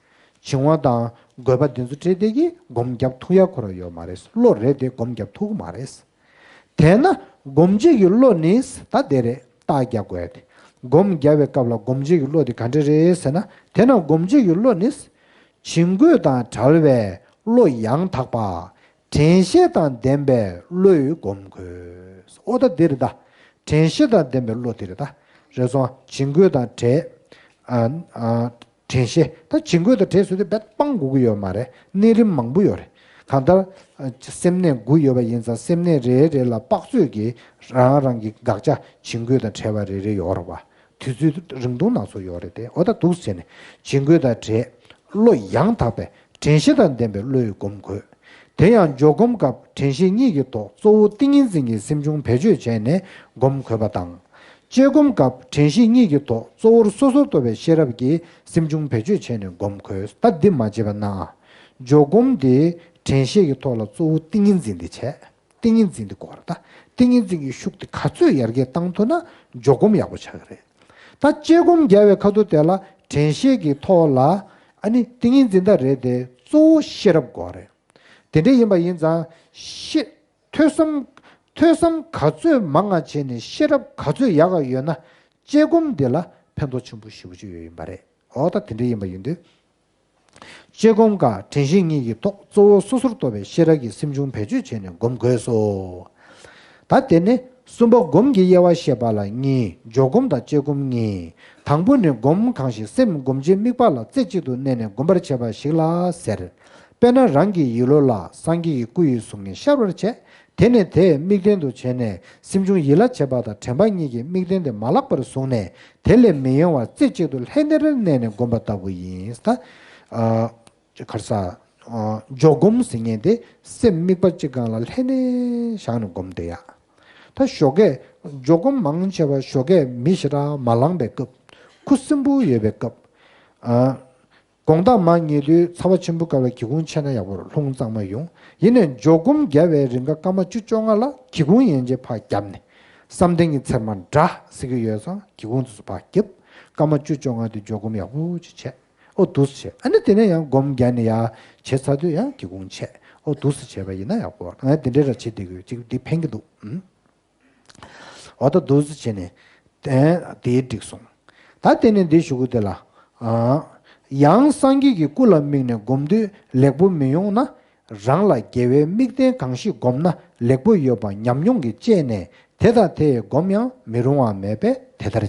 བྱིང་བ་དང་རྒོད་པ་འདི་ཚོ་སྤྲད་དེ་གིས་སྒོམ་རྒྱབ་ཐུབ་ཡ་ཁོ་རང་ཡོད་མ་རེད། བློ་རེད་དེ་སྒོམ་རྒྱབ་ཐུབ་ཀྱི་མ་རེད། དེས་ན་སྒོམ་བྱེད་ཀྱི་བློ་ནི། ད་དེ་རེད། རྟགས་རྒྱག་དགོས་ཏེ། སྒོམ་རྒྱག་པའི་སྐབས་ལ་སྒོམ་བྱེད་ཀྱི་བློ་དེ་ག་འདྲ་རེད་ཟེར་ན། དེས་ན་སྒོམ་བྱེད་ཀྱི་བློ་ནི། བྱིང་རྒོད་དང་བྲལ་བའི་བློ་ཡང་དག་པ། དྲན་ཤེས་དང་ལྡན་པའི་བློས་སྒོམ་དགོས། ཨོ་ད་འདི་རེད་ད། དྲན་ཤེས་དང་ལྡན་པའི་བློ་དེ་རེད་ད། རེད་སོང་། བྱིང་རྒོད་དང་བྲལ། ཨ་ཨ་དྲན་ཤེས། ད་བྱིང་རྒོད་དང་བྲལ་ཟེར་དུས་རྦད་སྤང་དགོས་ཀྱི་ཡོད་མ་རེད། གནས་རིམ་མང་པོ་ཡོད་རེད། གང་ལྟར་ཨ་སེམས་གནས་དགུ་ཡོད་པ་ཡིན་ཙང་། སེམས་གནས་རེ་རེ་ལ་དཔག་ཚོད་ཀྱི་རང་རང་གི་དགག་བྱ་བྱིང་རྒོད་དང་བྲལ་བ་རེ་རེ་ཡོད་རེད་བ། དུས་ཚོད་རིང་ཐུང་སྣ་ཚོགས་ཡོད་རེད་དེ། ཨོ་ད་འདུག་སེ་བྱས་ནས་བྱིང་རྒོད་དང་བྲལ། བློ་ཡང་དག་པའི་དྲན་ཤེས་དང་ལྡན་པའི་བློས་སྒོམ་དགོས། དེ་ཡང་འཇོག་སྒོམ་སྐབས་དྲན་ཤེས་གཉིས་ཀྱི་ཐོག་གཙོ་བོ་ཏིང་ངེ་འཛིན་གྱི་སེམས་བྱུང་བེད་སྤྱོད་བྱས་ནས་སྒོམ་དགོས་པ་དང་། དཔྱད་སྒོམ་སྐབས་དྲན་ཤེས་གཉིས་ཀྱི་ཐོག་གཙོ་བོར་སོ་སོར་རྟོག་པའི་ཤེས་རབ་ཀྱི་སེམས་བྱུང་བེད་སྤྱོད་བྱས་ནས་སྒོམ་དགོས། ད་འདི་མ་བརྗེད་པ་གནང་ཨ། འཇོག་སྒོམ་དེ་དྲན་ཤེས་ཀྱི་ཐོག་ལ་གཙོ་བོ་ཏིང་ངེ་འཛིན་དེ་བྱས། ཏིང་ངེ་འཛིན་དེ་དགོས་རེད་ད། ཏིང་ངེ་འཛིན་གྱི་ཤུགས་དེ་ག་ཚོད་ཡར་རྒྱས་བཏང་ཐུབ་ན་འཇོག་སྒོམ་ཡག་པོ་ཆགས་ཀྱི་རེད། ད་དཔྱད་སྒོམ་རྒྱག་པའི་ཁ་ཐུག་དེ་ལ་དྲན་ཤེས་ཀྱི་ཐོག་ལ་ཨ་ནི་ཏིང་ངེ་འཛིན་ད་རེད་དེ་གཙོ་བོ་ཤེས་རབ་དགོས་རེད། དེ་འདྲ་ཡིན་པ་ཡིན་ཙང་ཤེས། ཐོས་བསམ། ཐོས་བསམ་ག་ཚོད་མང་ང་བྱས་ནས་ཤེས་རབ་ག་ཚོད་ཡག་ག་ཡོད་ན་དཔྱད་སྒོམ་དེ་ལ་ཕན་ཐོགས་ཆེན་པོ་ཞེ་པོ་ཅིག་ཡོད་ཡིན་པ་རེད། འོ་ད་དེ་འདྲ་ཡིན་པ་ཡིན་དུས། དཔྱད་སྒོམ་སྐབས་དྲན་ཤེས་གཉིས་ཀྱི་ཐོག་གཙོ་བོ་སོ་སོར་རྟོག་པའི་ཤེས་རབ་ཀྱི་སེམས་བྱུང་བེད་སྤྱོད་བྱས་ནས་སྒོམ་དགོས་སོ། ད་དེ་ནི་གསུམ་པ་སྒོམ་གྱི་དབྱེ་བ་བཤད་པ་ལ་གཉིས། འཇོག་སྒོམ་དང་དཔྱད་སྒོམ་གཉིས། དང་པོ་ནི་སྒོམ་གང་ཞིག་སེམས་སྒོམ་བྱེད་དམིགས་པ་ལ་རྩེ་གཅིག་ཏུ་གནས་ནས་སྒོམ་པར་བྱེད་པ་ཞིག་ལ་ཟེར། དཔེར་ན་རང་གི་ཡིད་བློ་ལ་སངས་རྒྱས་ཀྱི་སྐུ་ཡི་གཟུགས་བརྙན་ཤར་བར་བྱས། དེ་ནས་དེས་དམིགས་རྟེན་དུ་བྱས་ནས་སེམས་བྱུང་ཡིད་ལ་བྱེད་པ་དང་དྲན་པ་གཉིས་ཀྱིས་དམིགས་རྟེན་དེ་མ་བརླག་པར་བཟུང་ནས། དེ་ལས་མི་གཡེང་བར་རྩེ་གཅིག་ཏུ་ལྷན་ནེར་གནས་ནས་བསྒོམ་པ་ལྟ་བུ་ཡིན། ད། ཨ། ག་རེ་ཟ། ཨ། འཇོག་སྒོམ་ཟེར་མཁན་དེ་སེམས་དམིགས་པ་གཅིག་སྒང་ལ་ལྷན་ནེ་བཞག་ནས་སྒོམ་བསྡད་ཡ། ད་ཞོགས་ཀས་འཇོག་སྒོམ་མང་ཆེ་བ་ཞོགས་ཀས་མི་ཞེ་དྲག་མ་ལངས་པའི་སྐབས། ཁུ་སིམ་པོ་ཡོད་པའི་སྐབས། ཨ། དགོང་དག་མར་ཉལ་དུས་ཚ་བ་ཆེན་པོ་སྐབས་ལ་སྒེའུ་ཁུང་ཕྱེ་ན་ཡག་པོ་རེད། རླུང་གཙང་མ་ཡོང་། ཡིན་ནའི་འཇོག་སྒོམ་རྒྱབ་པའི་རིང་ག་སྐར་མ་བཅུ་བཅོ་ལྔ་ལ་སྒེའུ་ཁུང་ཡན་ཆད་ཕར་བརྒྱབ་ནས། བསམ་གཏན་གྱི་ཚེར་མ་འདྲ་ཟེར་གྱི་ཡོད་ཙང་སྒེའུ་ཁུང་དེ་ཚོ་ཕར་བརྒྱབ། སྐར་མ་བཅུ་བཅོ་ལྔ་དེ་འཇོག་སྒོམ་ཡག་པོ་ཅིག་བྱས། ཨོ་འདུག་སེ་བྱས། ཨ་ནི་དེ་ནས་ཡང་སྒོམ་རྒྱབ་ནས་ཡར་བྱས་ཚར་དུས་ཡང་སྒེའུ་ཁུང་ཕྱེ། ཨོ་འདུག་སེ་བྱས་པ་ཡིན་ན་ཡག་པོ་རེད། ང་དེ་འདྲའི་ར་བྱེད་བསྡད་དགོས། ཅིག་འདི་ཕན་གྱི་འདུག་ཨུམ། འོ་ད་འདུག་སེ་བྱས་ནས་དེ་དེའི་འགྲིག་སོང་། ད་དེ་ནས་འདི་ཞུ་གི་དེ་ལ། ཨ། ཡང་སངས་རྒྱས་ཀྱི་སྐུ་ལ་དམིགས་ནས་སྒོམ་དུས་ལེགས་པོ་མི་ཡོང་ན། རང་ལ་དགེ་བའི་དམིགས་རྟེན་གང་ཞིག་བསྒོམས་ན་ལེགས་པོ་ཡོད་པ་ཉམས་མྱོང་གིས་དཔྱད་ནས། དེ་དང་དེ་ཡི་སྒོམ་ཡང་མི་རུང་བ་མེད་པས་དེ་ལྟར་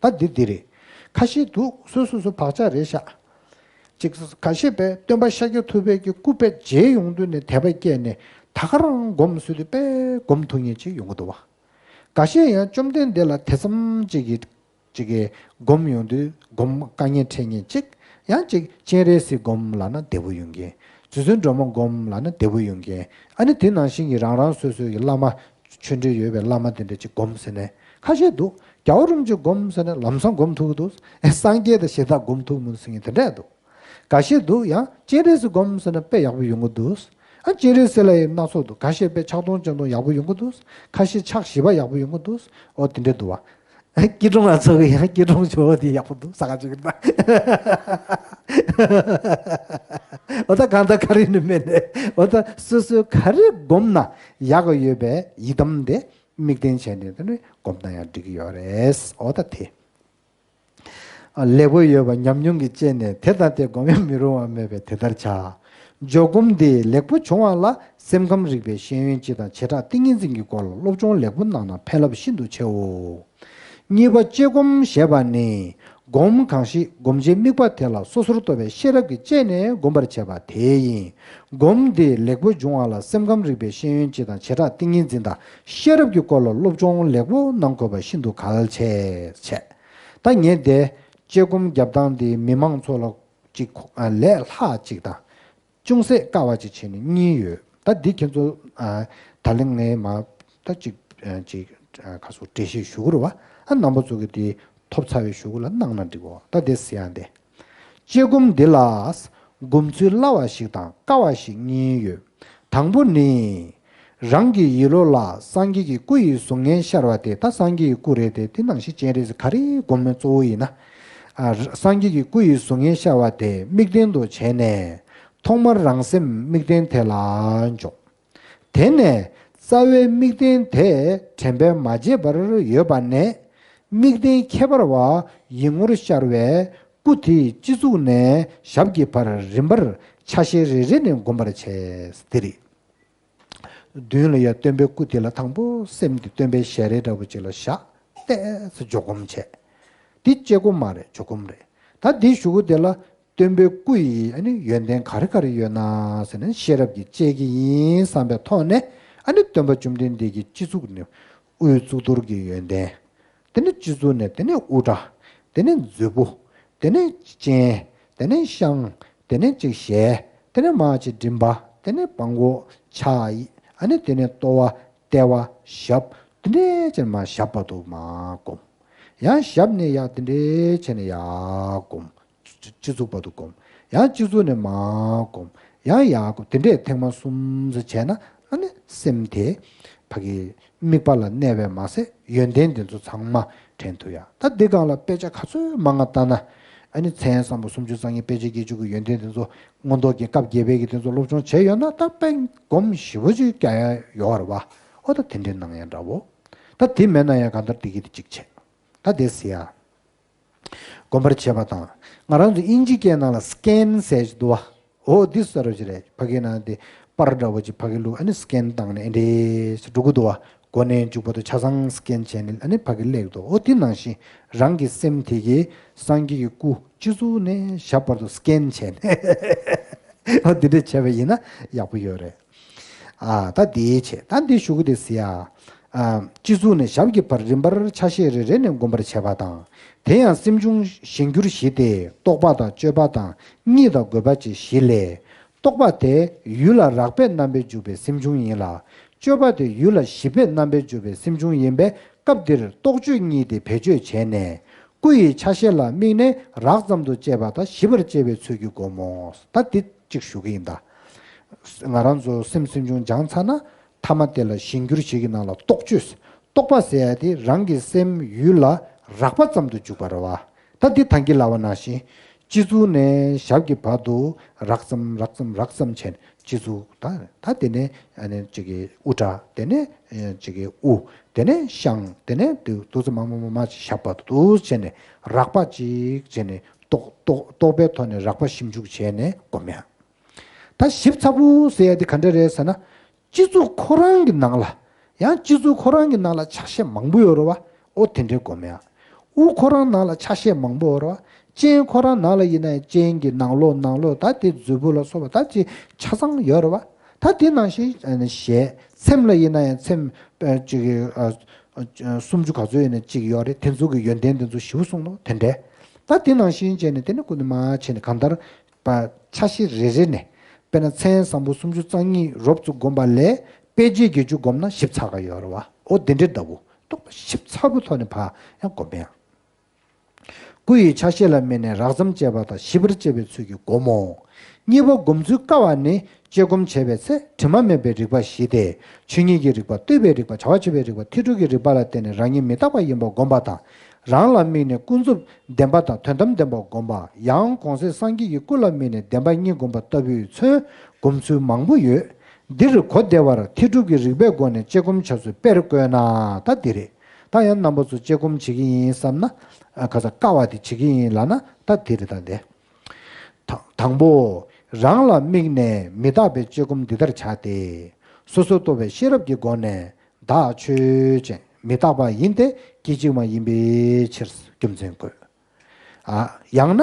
བྱ། ད་འདི་འདི་རེད། ཁ་ཤས་འདུག་སོ་སོ་སོ་བག་ཆགས་རེད་ཤག་ཅིག་ཁ་ཤས་པས་སྟོན་པ་ཤཱཀྱ་ཐུབ་པའི་གི་སྐུ་དཔེ་མཇལ་ཡོང་དུས་ནས་དད་པ་སྐྱེས་ནས་ད་ག་རང་སྒོམ་ཟེར་དུས་དཔེ་སྒོམ་ཐུབ་མཁན་ཅིག་ཡོང་གི་འདུག་བ། འགའ་ཤས་ཡང་བཅོམ་ལྡན་འདས་ལ་དེ་ཙམ་ཅིག་གི་ཅིག་གི་སྒོམ་ཡོང་དུས་སྒོམ་དཀའ་ངལ་འཕྲད་མཁན་ཅིག་ཡང་ཅིག་སྤྱན་རས་གཟིགས་སྒོམ་ལབ་ན་བདེ་པོ་ཡོང་མཁན། རྗེ་བཙུན་སྒྲོལ་མ་སྒོམ་ལབ་ན་བདེ་པོ་ཡོང་མཁན། ཨ་ནི་དེ་ནང་བཞིན་གྱི་རང་རང་སོ་སོའི་གི་བླ་མ། ཆོས་འབྲེལ་ཡོད་པའི་བླ་མ་དེ་འདྲ་ཅིག་སྒོམ་ཟེར་ནས་ཁ་ཤས་འདུག་རྒྱལ་བ་རིན་པོ་ཆེ་སྒོམ་ཟེར་ནས་ལམ་སང་སྒོམ་ཐུབ་ཀྱི་འདུག་ཨེ་སངས་རྒྱས་དང་གཞན་དག་སྒོམ་ཐུབ་མིན་ཟེར་མཁན་དེ་འདྲ་འདུག་འགའ་ཤས་འདུག་ཡང་སྤྱན་རས་གཟིགས་སྒོམ་ཟེར་ན་དཔེ་ཡག་པོ་ཡོང་གི་འདུག་ཨ་སྤྱན་རས་གཟིགས་ལ་ཡང་སྣ་ཚོགས་འདུག་འགའ་ཤས་དཔེ་ཕྱག་སྟོང་སྤྱན་སྟོང་ཡག་པོ་ཡོང་གི་འདུག་ཁ་ཤས་ཕྱག་བཞི་པ་ཡག་པོ་ཡོང་གི་འདུག་འོ་དེ་འདྲ་འདུག་བ། སྐྱིལ་ཀྲུང་ལ་ཚོགས་ཀྱི་ཡང་སྐྱིལ་ཀྲུང་ཇོ་བོ་དེ་ཡག་པོ་འདུག་ས་ག་ཅིག་ད། འོ་ད་གང་ལྟར་ག་རེ་ནི་མེད་ནས་འོ་ད་སོ་སོའི་ག་རེ་སྒོམ་ན་ཡག་གི་ཡོད་པའི་ཡི་དམ་དེ་དམིགས་རྟེན་བྱས་ནས་དེ་ནི་སྒོམ་ན་ཡང་འགྲིག་གི་ཡོད་རེད། འོ་ད་དེ། ལེགས་པོ་ཡོད་པ་ཉམས་མྱོང་གིས་དཔྱད་ནས་དེ་ལྟ་སྟེ་སྒོམ་ཡང་མི་རུང་བ་མེད་པས་དེ་ལྟར་བྱ། འཇོག་སྒོམ་འདི་ལེགས་པོ་བྱུང་བ་ལ་སེམས་ཁམས་རིག་པའི་ཤེས་ཡོན་སྤྱི་དང་བྱེ་བྲག་ཏིང་ངེ་འཛིན་གྱི་སྐོར་ལ་སློབ་སྦྱོང་ལེགས་པོ་གནང་ན་ཕན་རླབས་ཤིན་ཏུ་ཆེའོ། གཉིས་པ་དཔྱད་སྒོམ་ཞེས་པ་ནི། སྒོམ་གང་ཞིག་སྒོམ་བྱེད་དམིགས་པ་དེ་ལ་སོ་སོར་རྟོག་པའི་ཤེས་རབ་ཀྱིས་དཔྱད་ནས་སྒོམ་པར་བྱེད་པ་དེ་ཡིན། སྒོམ་འདི་ལེགས་པོ་འབྱུང་བ་ལ་སེམས་ཁམས་རིག་པའི་ཤེས་ཡོན་སྤྱི་དང་བྱེ་བྲག་ཏིང་ངེ་འཛིན་དང་ཤེས་རབ་ཀྱི་སྐོར་ལ་སློབ་སྦྱོང་ལེགས་པོ་གནང་དགོས་པ་ཤིན་ཏུ་གལ་ཆེ། བྱས། ད་ངས་དེ་དཔྱད་སྒོམ་རྒྱབ་སྟངས་འདི་མི་མང་ཚོ་ལ་ཅིག་ལས་སླ་ཅིག་དང་། ཅུང་ཟད་དཀའ་བ་ཅིག་བྱས་ནས་གཉིས་ཡོད། ད་འདི་ཁྱེད་ཚོ་ད་ལན་ངས་མ་ད་ཅིག་ཅིག་ཁ་སོ་འགྲེལ་བཤད་ཞུ་གི་རེད་བ། ཨ་རྣམ་པ་ཚོ་གི་དེ་ཐོབ་ཚར་བའི་གཞུག་གུ་ལ་གནང་ན་འགྲིག་གོ། ད་དེ་ཟེར་ཡང་དེ། དཔྱད་སྒོམ་འདི་ལ་སྒོམ་ཚུལ་སླ་བ་ཞིག་དང་དཀའ་བ་ཞིག་གཉིས་ཡོད། དང་པོ་ནི། རང་གི་ཡིད་བློ་ལ་སངས་རྒྱས་ཀྱི་སྐུ་ཡི་གཟུགས་བརྙན་ཤར་བ་དེ། ད་སངས་རྒྱས་ཀྱི་སྐུ་རེད་དེ། དེ་ནང་བཞིན་སྤྱན་རས་གཟིགས་ག་རེ་སྒོམ་མིན་གཙོ་བོ་ཡིན་ན། ཨ་སངས་རྒྱས་ཀྱི་སྐུ་ཡི་གཟུགས་བརྙན་ཤར་བ་དེ་དམིགས་རྟེན་དུ་བྱས་ནས། ཐོག་མར་རང་སེམས་དམིགས་རྟེན་དེ་ལ་འཇོག་དེ་ནས་ ལྟ་བའི་དམིགས་རྟེན་དེ་དྲན་པས་མ་བརྗེད་པར་ཡོད་པ་ནས། དམིགས་རྟེན་ཁྱད་པར་བ་ཡིད་ངོར་ཤར་བའི་སྐུ་དེའི་སྤྱི་གཙུག་ནས་ཞབས་ཀྱི་བར་རིམ་པར་ཆ་ཤས་རེ་རེ་ནས་བསྒོམ་པར་བྱས། དེ་རེད། མདུན་ལ་ཡ་སྟོན་པའི་སྐུ་དེ་ལ་དང་པོ་སེམས་དེ་སྟོན་པའི་ཞལ་རས་འདྲ་པོ་ཅིག་ལ་བཞག་ཏེ་འཇོག་སྒོམ་བྱས། འདི་དཔྱད་སྒོམ་མ་རེད། འཇོག་སྒོམ་རེད། ད་འདི་གཞུག་གུ་དེ་ལ་སྟོན་པའི་སྐུ་ཡི་ཨ་ནི་ཡོན་ཏན་ག་རེ་ག་རེ་ཡོད་ན་ཟེར་ནས་ཤེས་རབ་ཀྱིས་དཔྱད་ཀྱི་ཡིན་བསམ་པའི་ཐོག་ནས། ཨ་ནི་སྟོན་པ་བཅོམ་ལྡན་འདས་ཀྱི་སྤྱི་གཙུག་ནས་དབུའི་གཙུག་ཏོར་གྱི་ཡོན་ཏན། དེ་ནས་སྤྱི་གཙུག་ནས་དེ་ནས་དབུ་སྐྲ། དེ་ནས་མཛོད་སྤུ། དེ་ནས་སྤྱན། དེ་ནས་བཤང་། དེ་ནས་གཅིག་ཞལ། དེ་ནས་མར་གཅིག་མགྲིན་པ། དེ་ནས་བྲང་ཁོག་ཕྱག་ཡིག་ཨ་ནི་དེ་ནས་ལྟོ་བ། ལྟེ་བ། ཞབས། དེ་འདྲས་ཅན་མར་ཞབས་བར་དུ་མར་བསྒོམ། ཡང་ཞབས་ནས་ཡར་དེ་འདྲས་བྱས་ནས་ཡར་བསྒོམ། སྤྱི་གཙུག་བར་དུ་བསྒོམ། ཡང་སྤྱི་གཙུག་ནས་མར་བསྒོམ། ཡང་ཡར་བསྒོམ། དེ་འདྲས་ཐེངས་མ་གསུམ་ཙམ་བྱས་ན་ཨ་ནི་སེམས་དེ་ཕ་གི་དམིགས་པ་ལ་གནས་པས་མ་ཟད་ཡོན་ཏན་དེ་ཚོ་ཚང་མ་དྲན་ཐུབ་ཡ། ད་འདི་སྒང་ལ་དཔེ་ཆ་ག་ཚོད་མང་ང་བལྟས་ན། ཨ་ནི་མཚན་བཟང་པོ་སུམ་ཅུ་རྩ་གཉིས་དཔེ་བྱད་བརྒྱད་ཅུ་གི་ཡོན་ཏན་དེ་ཚོ་མངོན་རྟོགས་ཀྱི་སྐབས་བརྒྱད་པའི་གི་དེ་ཚོ་སློབ་སྦྱོང་བྱས་ཡོད་ན་ད་དཔེ་སྒོམ་ཞེ་པོ་ཅིག་རྒྱག་ཡ་ཡོད་རེད་བ། ཨོ་ད་དེ་འདྲའི་གནང་ཡ་འདྲ་བོ། ད་དེ་མེད་ན་ཡང་གང་ལྟར་དེ་གི་དེ་གཅིག་བྱས། ད་དེ་ཟེར་ཡ། སྒོམ་པར་བྱེད་པ་དང་། ང་རང་ཚོ་དབྱིན་ཇི་སྐད་ནང་ལ་སི་ཀེན་ཟེར་གྱི་འདུག་བ། འོ་འདི་གསར་བ་ཅིག་རེད། ཕ་གི་ནང་དེ་པར་འདྲ་བོ་ཅིག་ཕ་གི་བླུགས། ཨ་ནི་སི་ཀེན་བཏང་ནས་ཨེ་འདྲས་འགྲོ་གི་འདུག་བ། མགོ་ནས་མཇུག་བར་དུ་ཆ་ཚང་སི་ཀེན་བྱས་ནས་ཨ་ནི་ཕ་གི་སླེབས་འདུག་འོ་དེ་ནང་བཞིན་རང་གི་སེམས་དེ་གི་སངས་རྒྱས་ཀྱི་སྐུ་སྤྱི་གཙུག་ནས་ཞབས་བར་དུ་སི་ཀེན་བྱས་ནས། འོ་དེ་འདྲས་བྱས་པ་ཡིན་ན་ཡག་པོ་ཡོད་རེད། ཨ་ད་དེའི་ཆེད་ད་འདི་ཞུ་གི་དེ་ཟེར་ཡ། ཨ་སྤྱི་གཙུག་ནས་ཞབས་ཀྱི་བར་རིམ་པར་ཆ་ཤས་རེ་རེ་ནས་བསྒོམ་པར་བྱེད་པ་དང་། དེ་ཡང་སེམས་བྱུང་གཞན་འགྱུར་བཞི་སྟེ་རྟོག་པ་དང་དཔྱོད་པ་དང་གཉིད་དང་རྒོད་པ་བཅས་བཞི་ལས། རྟོག་པ་དེ་ཡུལ་ལ་རགས་པའི་རྣམ་པས་འཇུག་པའི་སེམས་བྱུང་ཡིན་ལ། དཔྱོད་པ་དེ་ཡུལ་ལ་ཞིབ་པའི་རྣམ་པས་འཇུག་པའི་སེམས་བྱུང་ཡིན་པས་སྐབས་འདིར་རྟོག་དཔྱོད་གཉིས་ཏེ་བེད་སྤྱོད་བྱས་ནས། སྐུ་ཡི་ཆ་ཤས་ལ་དམིགས་ནས་རགས་ཙམ་དུ་དཔྱད་པ་དང་ཞིབ་པར་དཔྱད་པའི་ཚུལ་གྱིས་བསྒོམ་མོ། ད་འདི་གཅིག་ཞུ་གི་ཡིན་ད། ང་རང་ཚོ་སེམས་སེམས་བྱུང་སྦྱངས་ཚར་ན་མཐའ་མ་དེ་ལ་གཞན་འགྱུར་ཞིག་གི་ནང་ལ་རྟོག་དཔྱོད། རྟོག་པ་ཟེར་ཡ་དེ་རང་གི་སེམས་ཡུལ་ལ་རགས་པ་ཙམ་དུ་འཇུག་པ་རེད་བ། ད་འདི་ད་གིན་ལབ་པ་ནང་བཞིན་སྤྱི་གཙུག་ནས་ཞབས་ཀྱི་བར་དུ་རགས་ཙམ་རགས་ཙམ་རགས་ཙམ་བྱས་ནས་སྤྱི་གཙུག་ད་ད་དེ་ནས་ཨ་ནི་གཅིག་གི་དབུ་སྐྲ། དེ་ནས་གཅིག་གི་དབུ། དེ་ནས་བཤང་། དེ་ནས་དུ་དུ་ཙམ་མང་མང་མང་མང་ཞིག་ཞབས་བར་དུ་བྱས་ནས་རགས་པ་གཅིག་བྱས་ནས་རྟོག་རྟོག་རྟོག་པའི་ཐོག་ནས་རགས་པ་ཞིབ་འཇུག་བྱས་ནས་སྒོམ་ཡ། ད་ཞིབ་ཚགས་པོ་ཟེར་ཡ་དེ་ག་འདྲ་རེད་ཟེར་ན། སྤྱི་གཙུག་ཁོ་རང་གི་ནང་ལ། ཡང་སྤྱི་གཙུག་ཁོ་རང་གི་ནང་ལ་ཆ་ཤས་མང་པོ་ཡོད་རེད་བ། ཨོ་དེ་འདྲའི་སྒོམ་ཡ། དབུ་ཁོ་རང་ནང་ལ་ཆ་ཤས་མང་པོ་ཡོད་རེད་བ། སྤྱན་ཁོ་རང་ནང་ལ་ཡིན་ན་ཡང་སྤྱན་གྱི་ནང་ལོགས་ནང་ལོགས་ད་དེ་མཛོད་སྤུ་ལ་སོགས་པ་ད་དེ་ཆ་ཚང་ཡོད་རེད་བ། ད་དེ་ནང་བཞིན་ཨ་ནི་ཞལ། ཚེམས་ལ་ཡིན་ན་ཡང་ཚེམས་ཨ་གཅིག་གི་ཨ་ཨ་སུམ་ཅུ་ག་ཚོད་ཡིན་ན་གཅིག་ཡོད་རེད། དེ་ཚོ་གི་ཡོན་ཏན་དེ་ཚོ་ཞིབ་པོ་གསུངས་ནོ་དེ་འདྲས། ད་དེ་ནང་བཞིན་བྱས་ནས་དེ་ནི་ཀུན་ནས་མ་བྱས་ནས་གང་ལྟར་པ་ཆ་ཤས་རེ་རེ་ནས། དཔེར་ན་མཚན་བཟང་པོ་སུམ་ཅུ་རྩ་གཉིས་རོབ་ཙམ་བསྒོམས་པ་ལས་དཔེ་བྱད་བརྒྱད་ཅུ་བསྒོམས་ན་ཞིབ་ཚགས་ཀ་ཡོད་རེད་བ། ཨོ་དེ་འདྲའི་ལྟ་བུ་རྟོགས་པ་ཞིབ་ཚགས་པོའི་ཐོག་ནས་ཕར་ཡང་བསྒོམ་ཡང་། སྐུ་ཡི་ཆ་ཤས་ལ་དམིགས་ནས་རགས་ཙམ་དཔྱད་པ་དང་ཞིབ་པར་དཔྱད་པའི་ཚུལ་གྱིས་བསྒོམ་མོ། གཉིས་པ་སྒོམ་ཚུལ་དཀའ་བ་ནི་དཔྱད་སྒོམ་བྱེད་པའི་ཚེ་དྲི་མ་མེད་པའི་རིག་པ་བཞི་སྟེ། ཆོས་ཉིད་ཀྱི་རིག་པ། རྟོགས་པའི་རིག་པ། བྱ་བ་བྱེད་པའི་རིག་པ། ཐེག་དྲུག་གི་རིག་པ་ལ་བརྟེན་ནས་རང་ཉིད་མི་རྟག་པ་ཡིན་པར་བསྒོམ་པ་དང་། རང་ལ་དམིགས་ནས་ཀུན་རྫོབ་བདེན་པ་དང་དོན་དམ་བདེན་པར་བསྒོམ་པ། ཡང་གོང་གསལ་སངས་རྒྱས་ཀྱི་སྐུ་ལ་དམིགས་ནས་བདེན་པ་གཉིས་བསྒོམ་པ་ལྟ་བུའི་ཚུལ་སྒོམ་ཚུལ་མང་པོ་ཡོད། འདིར་གོ་བདེ་བར་ཐེག་དྲུག་གི་རིག་པའི་སྒོ་ནས་དཔྱད་སྒོམ་བྱ་ཚུལ་དཔེར་བཀོད་ན་ད་འདི་རེད། ད་ཡང་རྣམ་པ་ཚོ་དཔྱད་སྒོམ་བྱེད་ཀྱི་ཡིན་བསམ་ན། ཨ་ག་ས་དཀའ་བ་དེ་བྱེད་ཀྱི་ཡིན་ལབ་ན་ད་འདི་རེད་ད་འདི། དང་དང་པོ། རང་ལ་དམིགས་ནས་མི་རྟག་པའི་དཔྱད་སྒོམ་འདི་ལྟར་བྱ་སྟེ། སོ་སོར་རྟོག་པའི་ཤེས་རབ་ཀྱི་སྒོ་ནས་བདག་ཆོས་ཅན་མི་རྟག་པ་ཡིན་ཏེ་སྐད་ཅིག་མ་ཡིན་པའི་ཕྱིར་རྒྱུ་མཚན་བཀོད། ཨ་ཡང་ན་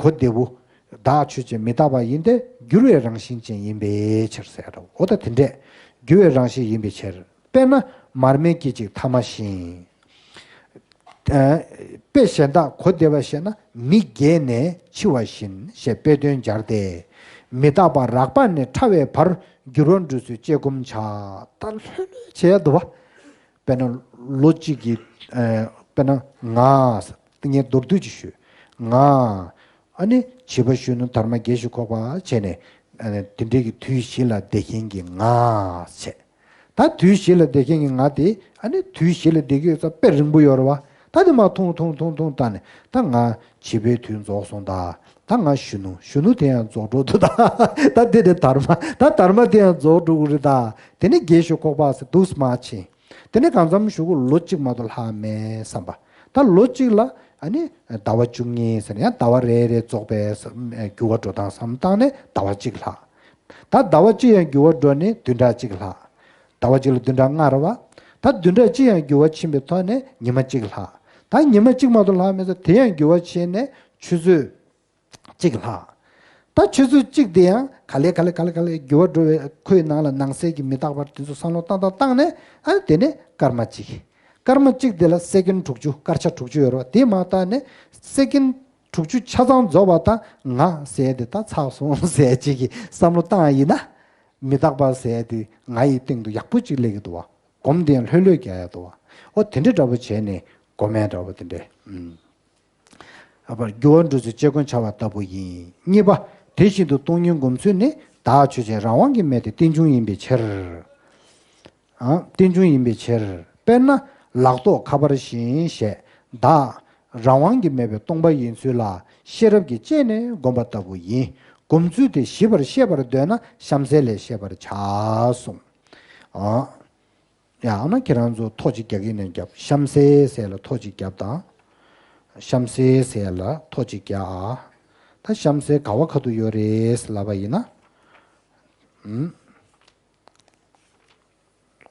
གོ་བདེ་བོ། བདག་ཆོས་ཅན་མི་རྟག་པ་ཡིན་ཏེ་འགྱུར་བའི་རང་བཞིན་ཅན་ཡིན་པའི་ཕྱིར་ཟེར་རོ། འོ་ད་དེ་འདྲས་འགྱུར་བའི་རང་བཞིན་ཡིན་པའི་ཕྱིར། དཔེར་ན་མར་མེ་སྐད་ཅིག་ཐ་མ་བཞིན། ཨ་དཔེ་གཞན་དག་གོ་བདེ་བ་བཤད་ན་མི་རྒས་ནས་འཆི་བ་བཞིན་ཞེས་དཔེ་དོན་སྦྱར་ཏེ། མི་རྟག་པ་རགས་པ་ནས་ཕྲ་བའི་བར་འགྱུར་བ་འགྲོ་ཚུལ་དཔྱད་སྒོམ་བྱ། ད་ལྷོད་ལྷོད་བྱས་འདུག་བ། དཔེར་ན་ལོ་གཅིག་གི་ཨ་དཔེར་ན་ང་ངས་མདོར་བསྡུས་ཅིག་ཞུས། ང་ཨ་ནི་བྱིས་པ་གཞོན་ནུ་དར་མ་རྒས་ཤིང་འཁོགས་པ་བྱས་ནས་ཨ་ནི་དེ་འདྲའི་གི་དུས་བཞི་ལ་བསྡད་མཁན་གྱི་ང་བྱས། ད་དུས་བཞི་ལ་བསྡད་མཁན་གྱི་ང་དེ་ཨ་ནི་དུས་བཞི་ལ་བསྡད་ཀྱི་ཡོད་ཙང་དཔེ་རིང་པོ་ཡོད་རེད་བ། ད་དེ་མར་ཐུང་ཐུང་ཐུང་ཐུང་བཏང་ནས་ད་ང་བྱིས་པའི་དུས་རྫོགས་སོང་ད། ད་ང་གཞོན་ནུ་གཞོན་ནུ་དེ་ཡང་རྫོགས་འགྲོ་འདུག་ད་ད་འདི་ནས་དར་མ་ད་དར་མ་དེ་ཡང་རྫོགས་འགྲོ་གི་རེད་ད། དེ་ནས་རྒས་ཤོས་ཁོག་པ་ཟེར་འདུག་སེ་མར་ཕྱིན། དེ་ནས་གང་འཚམ་གཞུག་གུ་ལོ་གཅིག་མ་གཏོགས་ལྷག་མེད་བསམ་པ། ད་ལོ་གཅིག་ལ་ཨ་ནི་ཟླ་བ་བཅུ་གཉིས་ཟེར་ཡང་ཟླ་བ་རེ་རེ་རྫོགས་པའི་འགྱུར་བ་འགྲོ་སྟངས་བསམ་བཏང་ནས་ཟླ་བ་གཅིག་ལྷག་ད་ཟླ་བ་གཅིག་ཡང་འགྱུར་བ་འགྲོ་ནས་བདུན་ཕྲག་གཅིག་ལྷག་ཟླ་བ་གཅིག་ལ་བདུན་ཕྲག་ལྔ་རེད་བ། ད་བདུན་ཕྲག་གཅིག་ཡང་འགྱུར་བ་ཕྱིན་པའི་ཐོག་ནས་ཉི་མ་གཅིག་ལྷག་ད་ཉི་མ་གཅིག་མ་གཏོགས་ལྷག་མེད་ཙང་དེ་ཡང་འགྱུར་བ་ཕྱིན་ནས་ཆུ་ཚོད་གཅིག་ལྷག་ད་ཆུ་ཚོད་གཅིག་དེ་ཡང་ག་ལེ་ག་ལེ་ག་ལེ་ག་ལེ་འགྱུར་བ་འགྲོ་བའི་ཁོའི་ནང་ལ་ནང་གསེས་ཀྱི་མི་རྟག་པ་དེ་ཚོ་བསམ་བློ་བཏང་བཏང་བཏང་ནས་ཨ་ནི་དེ་ནས་སྐར་མ་གཅིག་སྐར་མ་གཅིག་དེ་ལ་སེ་ཀེན་དྲུག་ཅུ་སྐར་ཆ་དྲུག་ཅུ་ཡོད་རེད་བ། དེ་མ་བཏང་ནས་སེ་ཀེན་དྲུག་ཅུ་ཆ་ཚང་རྫོགས་པ་དང་ང་ཟེར་དེ་ད་ཚར་སོང་ཟེར་གཅིག་གི་བསམ་བློ་བཏང་ཡིན་ན། མི་རྟག་པ་ཟེར་དེ་ང་ཡི་སྟེང་དུ་ཡག་པོ་གཅིག་སླེབས་ཀྱི་འདུག་བ། སྒོམ་དེ་ཡང་ལྷོད་ལྷོད་རྒྱག་ཡ་འདུག་བ། ཨོ་དེ་འདྲ་འདྲ་པོ་བྱས་ནས་སྒོམ་ཡ་འདྲ་པོ་དེ་འདྲས། ཨ་པར་འགྱུར་བ་འགྲོ་ཚུལ་ཅེ་ཀོན་བྱ་བ་ལྟ་བུ་ཡིན། གཉིས་པ། དེ་བཞིན་དུ་སྟོང་ཉིད་སྒོམ་ཚུལ་ནི་བདག་ཆོས་ཅན། རང་དབང་གི་མེ་དེ་རྟེན་འབྱུང་ཡིན་པའི་ཕྱིར། ཨ་རྟེན་འབྱུང་ཡིན་པའི་ཕྱིར། དཔེར་ན་ལག་ཐོགས་ཁ་པར་བཞིན་ཞེས་བདག་རང་དབང་གི་མེད་པའི་སྟོང་པ་ཡིན་ཚུལ་ལ་ཤེས་རབ་ཀྱིས་དཔྱད་ནས་བསྒོམ་པ་ལྟ་བུ་ཡིན། སྒོམ་ཚུལ་དེ་ཞིབ་པར་ཤེས་པར་འདོད་ན་གཤམ་གསལ་ལས་ཤེས་པར་བྱ་གསུངས། ཨ། ཡང་ན་ཁྱེད་རང་ཚོ་ཐོ་གཅིག་རྒྱག་གི་ནས་རྒྱབ། གཤམ་གསལ་ཟེར་ལ་ཐོ་གཅིག་རྒྱབ་དང་། གཤམ་གསལ་ཟེར་ལ་ཐོ་གཅིག་རྒྱག་ཨ། ད་གཤམ་གསལ་ག་བ་ཁ་ཐུག་ཡོད་རེད་ལབ་པ་ཡིན་ན། ཨུམ།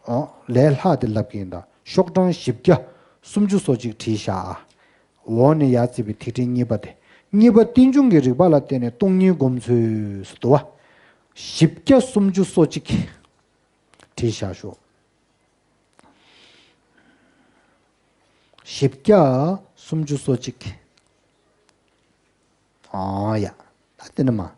ཨོ་ལས་སླ་དེ་ལབ་ཀྱི་ཡིན་ད། ཤོག་གྲངས་བཞི་བརྒྱ་སུམ་ཅུ་སོ་གཅིག་བྲིས་བཞག་ཨ། འོག་ནས་ཡར་བརྩིས་པའི་ཐིག་ཕྲེང་གཉིས་པ་དེ། གཉིས་པ་རྟེན་འབྱུང་གི་རིགས་པ་ལ་བརྟེན་ནས་སྟོང་ཉིད་སྒོམ་ཚུལ་ཟེར་འདུག་བ། བཞི་བརྒྱ་སུམ་ཅུ་སོ་གཅིག་བྲིས་བཞག་ཤོག་བཞི་བརྒྱ་སུམ་ཅུ་སོ་གཅིག་ཨ་ཡ། ད་དེ་ནི་མ།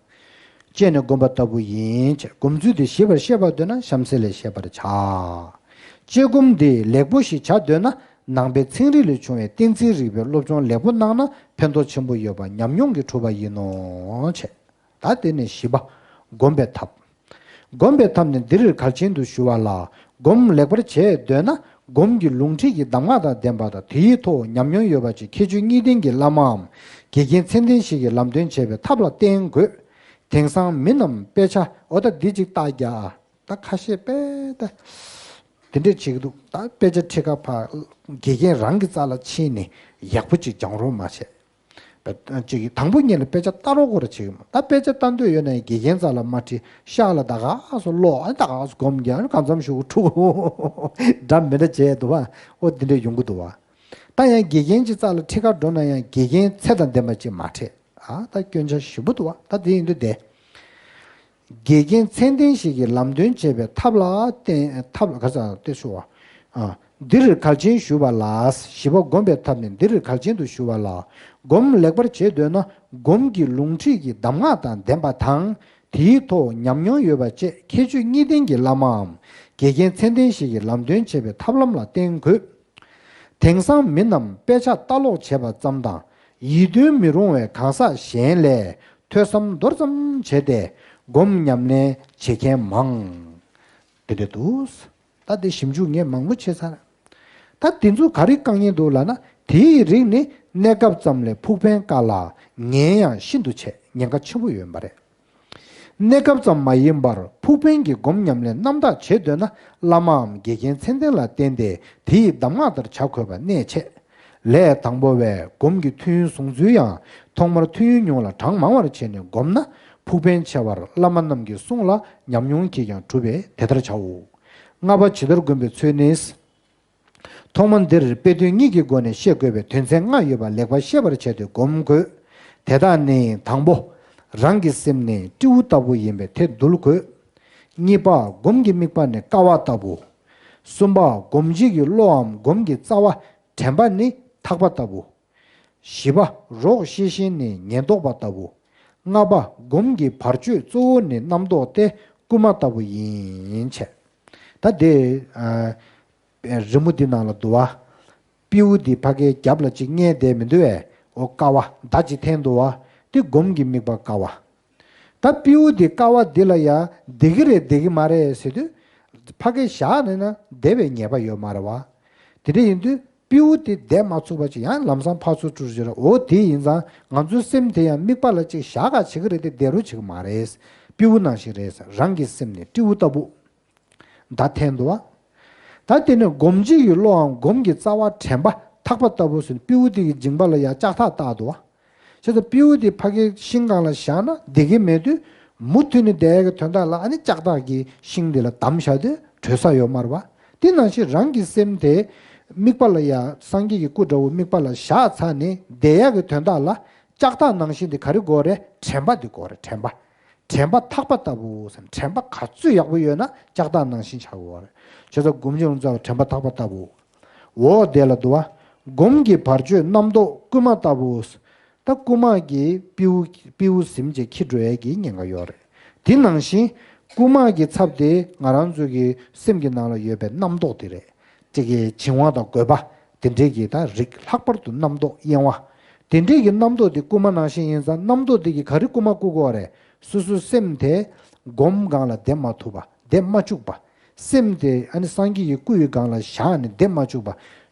དཔྱད་ནས་བསྒོམ་པ་ལྟ་བུ་ཡིན་ཅེས། སྒོམ་ཚུལ་དེ་ཞིབ་པར་ཤེས་པར་འདོད་ན་གཤམ་གསལ་ལས་ཤེས་པར་བྱ། དཔྱད་སྒོམ་འདི་ལེགས་པོ་ཞིག་བྱ་འདོད་ན་ནང་པའི་ཚན་རིག་ལས་བྱུང་བའི་གཏན་ཚིགས་རིག་པའི་སློབ་སྦྱོང་ལེགས་པོ་གནང་ན་ཕན་ཐོགས་ཆེན་པོ་ཡོད་པ་ཉམས་མྱོང་གིས་གྲུབ་པ་ཡིན་ནོ་ཅེས། ད་དེ་ནས་བཞི་པ། སྒོམ་པའི་ཐབས། སྒོམ་པའི་ཐབས་ནི་འདིར་གལ་ཆེན་དུ་ཞུ་བ་ལ། སྒོམ་ལེགས་པར་བྱེད་འདོད་ན། སྒོམ་གྱི་ལུང་ཁྲིད་ཀྱི་གདམས་ངག་དང་ལྡན་པ་དང་། དེའི་ཐོག་ཉམས་མྱོང་ཡོད་པ་ཅིག་ཁྱད་ཆོས་གཉིས་ལྡན་གྱི་བླ་མའམ། དགེ་རྒན་མཚན་ལྡན་ཞིག་གིས་ལམ་སྟོན་བྱེད་པའི་ཐབས་ལ་བརྟེན་དགོས། དེང་སང་མི་རྣམས་དཔེ་ཆ་འོ་ད་འདི་ཅིག་ལྟ་རྒྱ་ཨ། ད་ཁ་ཤས་དཔེ་ད། དེ་འདྲས་བྱེད་ཀྱི་འདུག་ད་དཔེ་ཆ་ཁྲིད་ཁ་ཕ་དགེ་རྒན་རང་གི་རྩ་ལ་ཕྱིན་ནས་ཡག་པོ་ཅིག་སྦྱང་རོགས་མ་བྱས། པ་ཅིག་གིས་དང་པོ་ཉིད་ལ་དཔེ་ཆ་ལྟ་རོགས་སྐོར་བྱེད་ཀྱི་མ། ད་དཔེ་ཆ་ལྟ་འདོད་ཡོད་ན་ཡང་དགེ་རྒན་རྩ་ལ་མ་ཁྲིད། ཤག་ལ་ད་ག་སོ་ཀློག་ཨ་ད་ག་སོ་སྒོམ་རྒྱག་གང་འཚམ་ཞུ་འཁྲུག་འདྲ་མི་འདྲ་བྱས་འདུག་བ། ཨོ་འདི་འདྲ་ཡོང་གི་འདུག་བ། ད་ཡང་དགེ་རྒན་གྱི་རྩ་ལ་ཁྲིད་ཁ་འགྲོ་ན་ཡང་དགེ་རྒན་ཚད་དང་ལྡན་པ་ཅིག་མ་ཁྲིད་ཨ་ད་སྐྱོན་ཆ་ཞེ་པོ་འདུག་བ། ད་དེ་ཡིན་དུས་དེ། དགེ་རྒན་མཚན་ལྡན་ཞིག་གིས་ལམ་སྟོན་བྱེད་པའི་ཐབས་ལ་བརྟེན་ཐབས་ལ་ག་ས་ཏེ་ཞུ་བ། ཨ། འདིར་གལ་ཆེན་ཞུ་བ་ལ། བཞི་པ་སྒོམ་པའི་ཐབས་ནི་འདིར་གལ་ཆེན་དུ་ཞུ་བ་ལ། སྒོམ་ལེགས་པར་བྱེད་འདོད་ན་སྒོམ་གྱི་ལུང་ཁྲིད་ཀྱི་གདམས་ངག་དང་ལྡན་པ་དང་། དེའི་ཐོག་ཉམས་མྱོང་ཡོད་པ་བཅས་ཁྱད་ཆོས་གཉིས་ལྡན་གྱི་བླ་མའམ། དགེ་རྒན་མཚན་ལྡན་ཞིག་གིས་ལམ་སྟོན་བྱེད་པའི་ཐབས་ལམ་ལ་བརྟེན་དགོས། དེང་སང་མི་རྣམས་དཔེ་ཆ་ལྟ་ཀློག་བྱེད་པ་ཙམ་དང་། ཡིད་རྟོན་མི་རུང་བའི་གང་ཟག་གཞན་ལས་ཐོས་བསམ་མདོར་ཙམ་བྱས་ཏེ་སྒོམ་ཉམས་ལེན་བྱེད་མཁན་མང་། དེ་འདྲ་འདུག་ད་དེ་ཞིབ་འཇུག་ངས་མང་པོ་བྱས་ཚར། ད་དེ་ཚོ་ག་རེ་དཀའ་ངལ་འདུག་ལབ་ན། དེའི་རིགས་ནི་གནས་སྐབས་ཙམ་ལས་ཕུགས་ཕན་དཀའ་ལ་ཉེན་ཡང་ཤིན་ཏུ་ཆེ། ཉེན་ཁ་ཆེན་པོ་ཡོད་པ་རེད། གནས་སྐབས་ཙམ་མ་ཡིན་པར་ཕུགས་ཕན་གྱི་སྒོམ་ཉམས་ལེན་རྣམ་དག་བྱེད་འདོད་ན་བླ་མའམ་དགེ་རྒན་མཚན་ལྡན་ལ་བརྟེན་ཏེ་དེའི་གདམས་ངག་ལྟར་བྱ་དགོས་པ་གནད་ཆེ། ལས་དང་པོ་བས་སྒོམ་གྱི་ཐུན་བཟུང་ཚུལ་ཡང་ཐོག་མར་ཐུན་ཉུང་ལ་གྲངས་མང་བར་བྱས་ནས་བསྒོམས་ན་ཕུགས་ཕན་ཆེ་བར་བླ་མ་རྣམས་ཀྱི་གསུང་ལ་ཉམས་མྱོང་གིས་ཀྱང་གྲུབ་པས་དེ་ལྟར་བྱའོ། ལྔ་པ་ཇི་ལྟར་བསྒོམ་པའི་ཚུལ་ནི། ཐོག་མ་འདིར་དཔེ་དོན་གཉིས་ཀྱི་སྒོ་ནས་བཤད་དགོས་པའི་དོན་ཚན་ལྔ་ཡོད་པ་ལེགས་པར་ཤེས་པར་བྱས་ཏེ་སྒོམ་དགོས། དེ་དག་ནི་དང་པོ། རང་གི་སེམས་ནི་སྤྲེའུ་ལྟ་བུ་ཡིན་པས་དེ་འདུལ་དགོས། གཉིས་པ། སྒོམ་གྱི་དམིགས་པ་ནི་ཀ་བ་ལྟ་བུ། གསུམ་པ། སྒོམ་བྱེད་ཀྱི་བློའམ་སྒོམ་གྱི་རྩ་བ་དྲན་པ་ནི་ཐག་པ་ལྟ་བུ། བཞི་པ། རོགས་ཤེས་བཞིན་ནི་ཉེན་རྟོག་པ་ལྟ་བུ། ལྔ་པ། སྒོམ་གྱི་བར་གཅོད་གཙོ་བོ་ནི་རྣམ་རྟོག་སྟེ་རྐུན་མ་ལྟ་བུ་ཡིན་བྱས། ད་དེ། ཨ། རི་མོ་འདི་ནང་ལ་འདུག་བ། སྤྲེའུ་འདི་ཕ་གའི་རྒྱབ་ལ་ཅིག་བསྙལ་བསྡད་མི་འདུག་བས། འོ་ཀ་བ་མདའ་ཅིག་འཐེན་འདུག་བ། འདི་སྒོམ་གྱི་དམིགས་པ་ཀ་བ། ད་སྤྲེའུ་འདི་ཀ་བ་འདི་ལ་ཡ་བདེ་གི་རེད་བདེ་གི་མ་རེད་ཟེར་དུས། ཕ་གའི་བཞག་ནས་ན་བདེ་བའི་ངེས་པ་ཡོད་མ་རེད་བ། དེ་འདྲ་ཡིན་དུས་ སྤྲེའུ་དེ་བསྡད་མ་ཚུགས་པ་ཅིག་ཡང་ལམ་སང་ཕར་ཚུར་འགྲོ་བྱེད་ར། འོ་དེ་ཡིན་ཙང་ང་ཚོའི་སེམས་དེ་ཡང་དམིགས་པ་ལ་ཅིག་བཞག་ག་བྱེད་ཀྱི་རེད་དེ། བསྡད་རོགས་བྱེད་ཀྱི་མ་རེད། སྤྲེའུ་ནང་བཞིན་རེད། རང་གི་སེམས་ནི་སྤྲེའུ་ལྟ་བུ། ད་འཐེན་འདུག་བ། ད་དེ་ནས་སྒོམ་བྱེད་ཀྱི་བློའམ་སྒོམ་གྱི་རྩ་བ་དྲན་པ་ཐག་པ་ལྟ་བུ་ཟེར་ནས་སྤྲེའུ་དེ་གི་མཇིང་པ་ལ་ཡང་ལྕགས་ཐག་བཏགས་འདུག་བ། བྱས་ཙང་སྤྲེའུ་དེ་ཕ་གིའི་ཤིང་སྒང་ལ་བཞག་ན་བསྡད་ཀྱི་མེད་དུས། མུ་མཐུད་ནས་བསྡད་ཡག་གི་དོན་དག་ལ་ཨ་ནི་ལྕགས་ཐག་གིས་ཤིང་དེ་ལ་བསྡམས་བཞག་དུས་བྲོས་ས་ཡོད་མ་རེད་བ། དེ་ནང་བཞིན་རང་གི་སེམས་དེ་དམིགས་པ་ལ་ཡང་སངས་རྒྱས་ཀྱི་སྐུ་འདྲ་བོ་དམིགས་པ་ལ་བཞག་ཚར་ནས་བསྡད་ཡག་གི་དོན་དག་ལ་ལྕགས་ཐག་ནང་བཞིན་དེ་ག་རེ་དགོས་རེད། དྲན་པ་དེ་དགོས་རེད། དྲན་པ། དྲན་པ་ཐག་པ་ལྟ་བུ་ཟེར། དྲན་པ་ག་ཚོད་ཡག་པོ་ཡོད་ན་ལྕགས་ཐག་ནང་བཞིན་ཆགས་ཀྱི་ཡོད་རེད། བྱས་ཙང་སྒོམ་བྱེད་ཀྱི་རྩ་བ་དྲན་པ་ཐག་པ་ལྟ་བུ། འོ་དེ་ལ་འདུག་བ། སྒོམ་གྱི་བར་གཅོད་རྣམ་རྟོག་རྐུན་མ་ལྟ་བུ། ད་རྐུན་མ་གིས་སྤྲེའུ་སྤྲེའུ་ཟིན་བྱས་འཁྱེར་འགྲོ་ཡས་ཀྱི་ཉེན་ཁ་ཡོད་རེད། དེ་ནང་བཞིན་རྐུན་མ་གི་ཚབ་དེ་ང་རང་ཚོ་གི་སེམས་ཀྱི་ནང་ལ་ཡོད་པའི་རྣམ་རྟོག་དེ་རེད། ཅིག་གི་བྱིང་བ་དང་རྒོད་པ་དེ་འདྲས་ཀྱི་ད་རིགས། ལྷག་པར་དུ་རྣམ་རྟོག་གཡེང་བ་དེ་འདྲས་ཀྱི་རྣམ་རྟོག་དེ་རྐུན་མ་ནང་བཞིན་ཡིན་ཙང་། རྣམ་རྟོག་དེ་གིས་ག་རེ་རྐུན་མ་རྐུ་དགོས་རེད། སོ་སོའི་སེམས་དེ་སྒོམ་སྒང་ལ་བསྡད་མ་ཐུབ་པ། བསྡད་མ་བཅུག་པ། སེམས་དེ་ཨ་ནི་སངས་རྒྱས་ཀྱི་སྐུ་ཡི་སྒང་ལ་བཞག་ནས་བསྡད་མ་བཅུག་པ།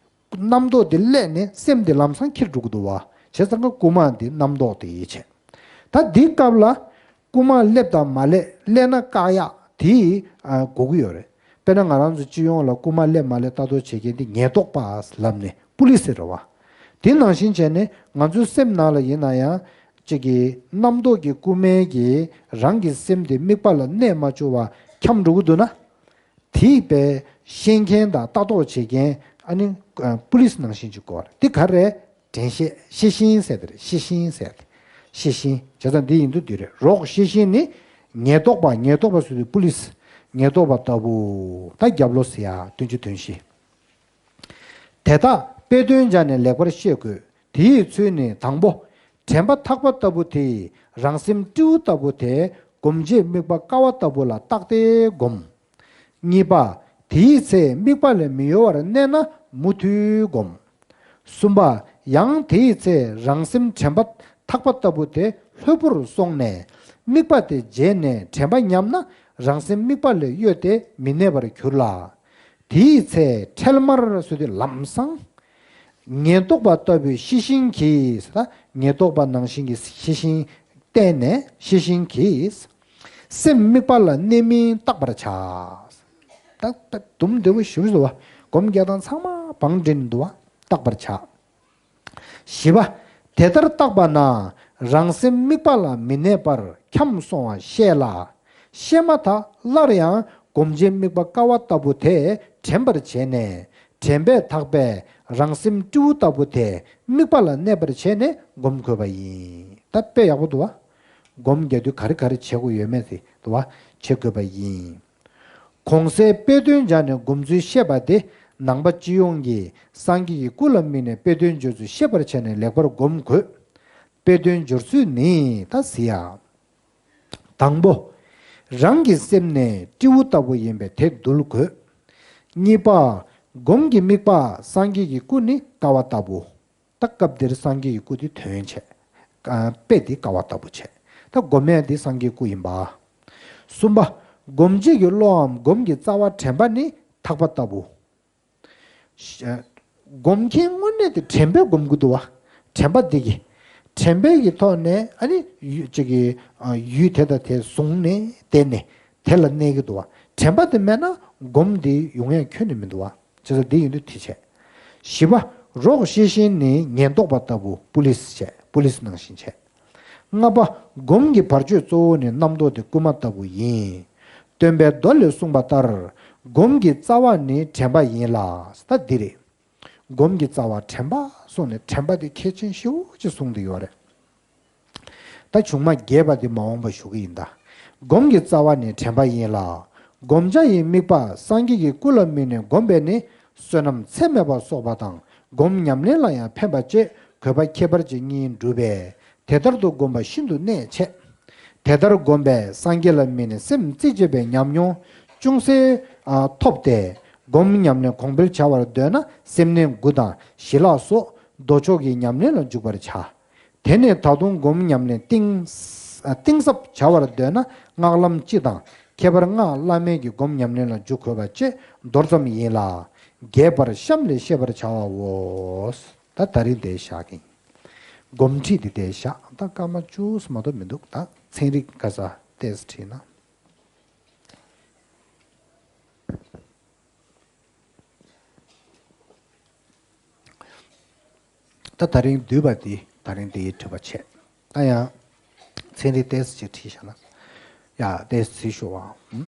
རྣམ་རྟོག་དེ་སླེབས་ནས་སེམས་དེ་ལམ་སང་འཁྱེར་འགྲོ་གི་འདུག་བ། བྱས་ཙང་ཀ་རྐུན་མ་དེ་རྣམ་རྟོག་དེ་ཡིན་བྱས། ད་འདི་སྐབས་ལ་རྐུན་མ་སླེབས་དང་མ་སླེབས། སླེབས་ན་བཀག་ཡག་དེ་ཨ་དགོས་ཀྱི་ཡོད་རེད། དཔེར་ན་ང་རང་ཚོ་སྤྱི་ཡོངས་ལ་རྐུན་མ་སླེབས་མ་སླེབས་ལྟ་རྟོག་བྱེད་མཁན་དེ་ཉེན་རྟོག་པ་ལབ་ནས་པུ་ལི་སི་རེད་བ། དེ་ནང་བཞིན་བྱས་ནས་ང་ཚོའི་སེམས་ནང་ལ་ཡིན་ན་ཡང་ཅིག་གི་རྣམ་རྟོག་གི་རྐུན་མས་ཀྱིས་རང་གི་སེམས་དེ་དམིགས་པ་ལ་གནས་མ་བཅུག་པ་འཁྱམས་འགྲོ་གི་འདུག་ན། དེ་དཔེ་ཤེས་མཁན་དང་ལྟ་རྟོག་བྱེད་མཁན་ཨ་ནི་ཨ་པུ་ལི་སི་ནང་བཞིན་གྱི་སྐོར་དེ་ག་རེ། དྲན་ཤེས། ཤེས་བཞིན་ཟེར་དེ་རེད། ཤེས་བཞིན་ཟེར་དེ། ཤེས་བཞིན་བྱས་ཙང་འདི་ཡིན་དུས་འདི་རེད། རོགས་ཤེས་བཞིན་ནི་ཉེན་རྟོག་པ། ཉེན་རྟོག་པ་ཟེར་དུས་པུ་ལི་སི། ཉེན་རྟོག་པ་ལྟ་བུ། ད་རྒྱབ་ལོགས་ཟེར་ཡ་བདུན་ཅུ་དོན་བཞི། དེ་དག་དཔེ་དོན་སྦྱར་ནས་ལེགས་པར་ཤེས་དགོས། དེའི་ཚུལ་ནི་དང་པོ། དྲན་པ་ཐག་པ་ལྟ་བུ་དེས་རང་སེམས་སྤྲེའུ་ལྟ་བུ་དེ་སྒོམ་བྱེད་དམིགས་པ་ཀ་བ་ལྟ་བུ་ལ་བཏགས་ཏེ་བསྒོམ། གཉིས་པ། དེའི་ཚེ་དམིགས་པ་ལས་མི་གཡོ་བར་གནས་ན་མུ་མཐུད་བསྒོམ། གསུམ་པ། ཡང་དེའི་ཚེ་རང་སེམས་དྲན་པ་ཐག་པ་ལྟ་བུ་དེ་ལྷོད་པོར་སོང་ནས་དམིགས་པ་དེ་བརྗེད་ནས་དྲན་པ་ཉམས་ན་རང་སེམས་དམིགས་པ་ལས་གཡོས་ཏེ་མི་གནས་པར་འགྱུར་ལ། དེའི་ཚེ་འཕྲལ་མར་ཟེར་དུས་ལམ་སང་། ཉེན་རྟོག་པ་ལྟ་བུའི་ཤེས་བཞིན་གྱིས། ད་ཉེན་རྟོག་པ་ནང་བཞིན་གྱི་ཤེས་བཞིན་བསྟེན་ནས་ཤེས་བཞིན་གྱིས། སེམས་དམིགས་པ་ལ་གནས་མིན་བརྟག་པར་བྱ། ད་ད་དུམ་བདེ་བོ་ཞིབ་བཟོ་བ། སྒོམ་རྒྱག་སྟངས་ཚང་མ་བང་བསྒྲིགས་འདུག་བ། བརྟག་པར་བྱ། བཞི་པ། དེ་ལྟར་བརྟགས་པ་ན་རང་སེམས་དམིགས་པ་ལ་མི་གནས་པར་འཁྱམས་སོང་བ་ཤེས་ལ། ཤེས་མ་ཐག་སླར་ཡང་སྒོམ་བྱེད་དམིགས་པ་ཀ་བ་ལྟ་བུ་དེ་དྲན་པར་བྱས་ནས། དྲན་པས་ཐག་པས་རང་སེམས་སྤྲེའུ་ལྟ་བུ་དེ་དམིགས་པ་ལ་གནས་པར་བྱས་ནས་སྒོམ་དགོས་པ་ཡིན། ད་དཔེ་ཡག་པོ་འདུག་བ། སྒོམ་རྒྱག་དུས་ག་རེ་ག་རེ་བྱེད་དགོས་ཡོད་མེད་དེ་འདུག་བ། བྱེད་དགོས་པ་ཡིན། གོང་གསལ་དཔེ་དོན་སྦྱར་ནས་སྒོམ་ཚུལ་བཤད་པ་དེ་ནང་པ་སྤྱི་ཡོངས་ཀྱིས་སངས་རྒྱས་ཀྱི་སྐུ་ལ་དམིགས་ནས་དཔེ་དོན་སྦྱོར་ཚུལ་ཤེས་པར་བྱས་ནས་ལེགས་པར་སྒོམ་དགོས། དཔེ་དོན་སྦྱོར་ཚུལ་ནི་ད་གཟིགས་ཡ། དང་པོ། རང་གི་སེམས་ནི་སྤྲེའུ་ལྟ་བུ་ཡིན་པས་དེ་འདུལ་དགོས། གཉིས་པ། སྒོམ་གྱི་དམིགས་པ་སངས་རྒྱས་ཀྱི་སྐུ་ནི་ཀ་བ་ལྟ་བུ། ད་སྐབས་འདིར་སངས་རྒྱས་ཀྱི་སྐུ་དེ་དོན་བྱས། ཨ་དཔེ་དེ་ཀ་བ་ལྟ་བུ་བྱས། ད་སྒོམ་ཡ་དེ་སངས་རྒྱས་སྐུ་ཡིན་པ། གསུམ་པ། སྒོམ་བྱེད་ཀྱི་བློའམ་སྒོམ་གྱི་རྩ་བ་དྲན་པ་ནི་ཐག་པ་ལྟ་བུ། ཤ་སྒོམ་མཁན་དངོས་གནས་དེ་དྲན་པས་སྒོམ་དགོས་འདུག་བ། དྲན་པ་འདི་གིས། དྲན་པའི་གི་ཐོག་ནས་ཨ་ནི་ཡུལ་གཅིག་གི་ཨ་ཡུལ་དེ་དང་དེ་བཟུང་ནས་བསྡད་ནས་དེ་ལ་གནས་ཀྱི་འདུག་བ། དྲན་པ་དེ་མེད་ན་སྒོམ་འདི་ཡོང་ཡ་ཁྱོན་ནས་མི་འདུག་བ། བྱས་ཙང་འདི་ཡིན་དུས་དེ་བྱས། བཞི་པ། རོགས་ཤེས་བཞིན་ནི་ཉེན་རྟོག་པ་ལྟ་བུ་པུ་ལིས་བྱས། པུ་ལིས་ནང་བཞིན་བྱས། ལྔ་པ། སྒོམ་གྱི་བར་གཅོད་གཙོ་བོ་ནི་རྣམ་རྟོག་དེ་རྐུན་མ་ལྟ་བུ་ཡིན། སྟོན་པའི་མདོ་ལས་གསུངས་པ་ལྟར། སྒོམ་གྱི་རྩ་བ་ནི་དྲན་པ་ཡིན་ལ། ད་འདི་རེད། སྒོམ་གྱི་རྩ་བ་དྲན་པ་གསུངས་ནས་དྲན་པ་དེ་གལ་ཆེན་ཞེ་པོ་ཅིག་གསུངས་ཏེ་ཡོད་རེད། ད་བྱུང་མ་རྒྱས་པ་དེ་མ་འོངས་པ་ཞུ་གི་ཡིན་ད། སྒོམ་གྱི་རྩ་བ་ནི་དྲན་པ་ཡིན་ལ། སྒོམ་བྱ་ཡི་དམིགས་པ་སངས་རྒྱས་ཀྱི་སྐུ་ལ་དམིགས་ནས་བསྒོམས་པས་ནི་བསོད་ནམས་ཚད་མེད་པ་གསོག་པ་དང་སྒོམ་ཉམས་ལེན་ལ་ཡང་ཕན་པ་བཅས་དགོས་པ་ཁྱད་པར་ཅན་གཉིས་འགྲུབ་པས། དེ་ལྟར་དུ་བསྒོམ་པ་ཤིན་ཏུ་གནད་ཆེ། དེ་ལྟར་བསྒོམས་པས་སངས་རྒྱས་ལ་དམིགས་ནས་སེམས་རྩེ་གཅིག་པའི་ཉམས་མྱོང་ཅུང་ཟད་ཨ་ཐོབ་སྟེ། སྒོམ་ཉམས་ལེན་གོང་འཕེལ་བྱ་བར་འདོད་ན་སེམས་གནས་དགུ་དང་ཞི་ལྷག་སོགས་མདོ་ཕྱོགས་ཀྱི་ཉམས་ལེན་ལ་འཇུག་པར་བྱ། དེ་ནས་ད་དུང་སྒོམ་ཉམས་ལེན་གཏིང་ཨ་གཏིང་ཟབ་བྱ་བར་འདོད་ན་སྔགས་ལམ་སྤྱི་དང་ཁྱད་པར་སྔགས་བླ་མེད་ཀྱི་སྒོམ་ཉམས་ལེན་ལ་འཇུག་དགོས་པ་བཅས་མདོར་ཙམ་ཡིན་ལ། རྒྱས་པར་གཤམ་ལས་ཤེས་པར་བྱ་བའོ། ད་ད་རིང་དེ་བཞག་གིན། གོམས་འདྲིས་དེ་དེ་བཞག་ད་སྐར་མ་བཅུ་ཙམ་མ་གཏོགས་མི་འདུག་ད་ཚན་རིག་ག་ས་ཏེས་བྲིས་ན། ད་ད་རིང་བསྡུས་པ་འདི་ད་རིང་འདིའི་གྲུབ་པ་བྱས། ད་ཡང་ཚན་རིག་ཏེས་ཅིག་བྲིས་བཞག་ན། ཡ་ཏེས་ཚིག་ཞུ་བ།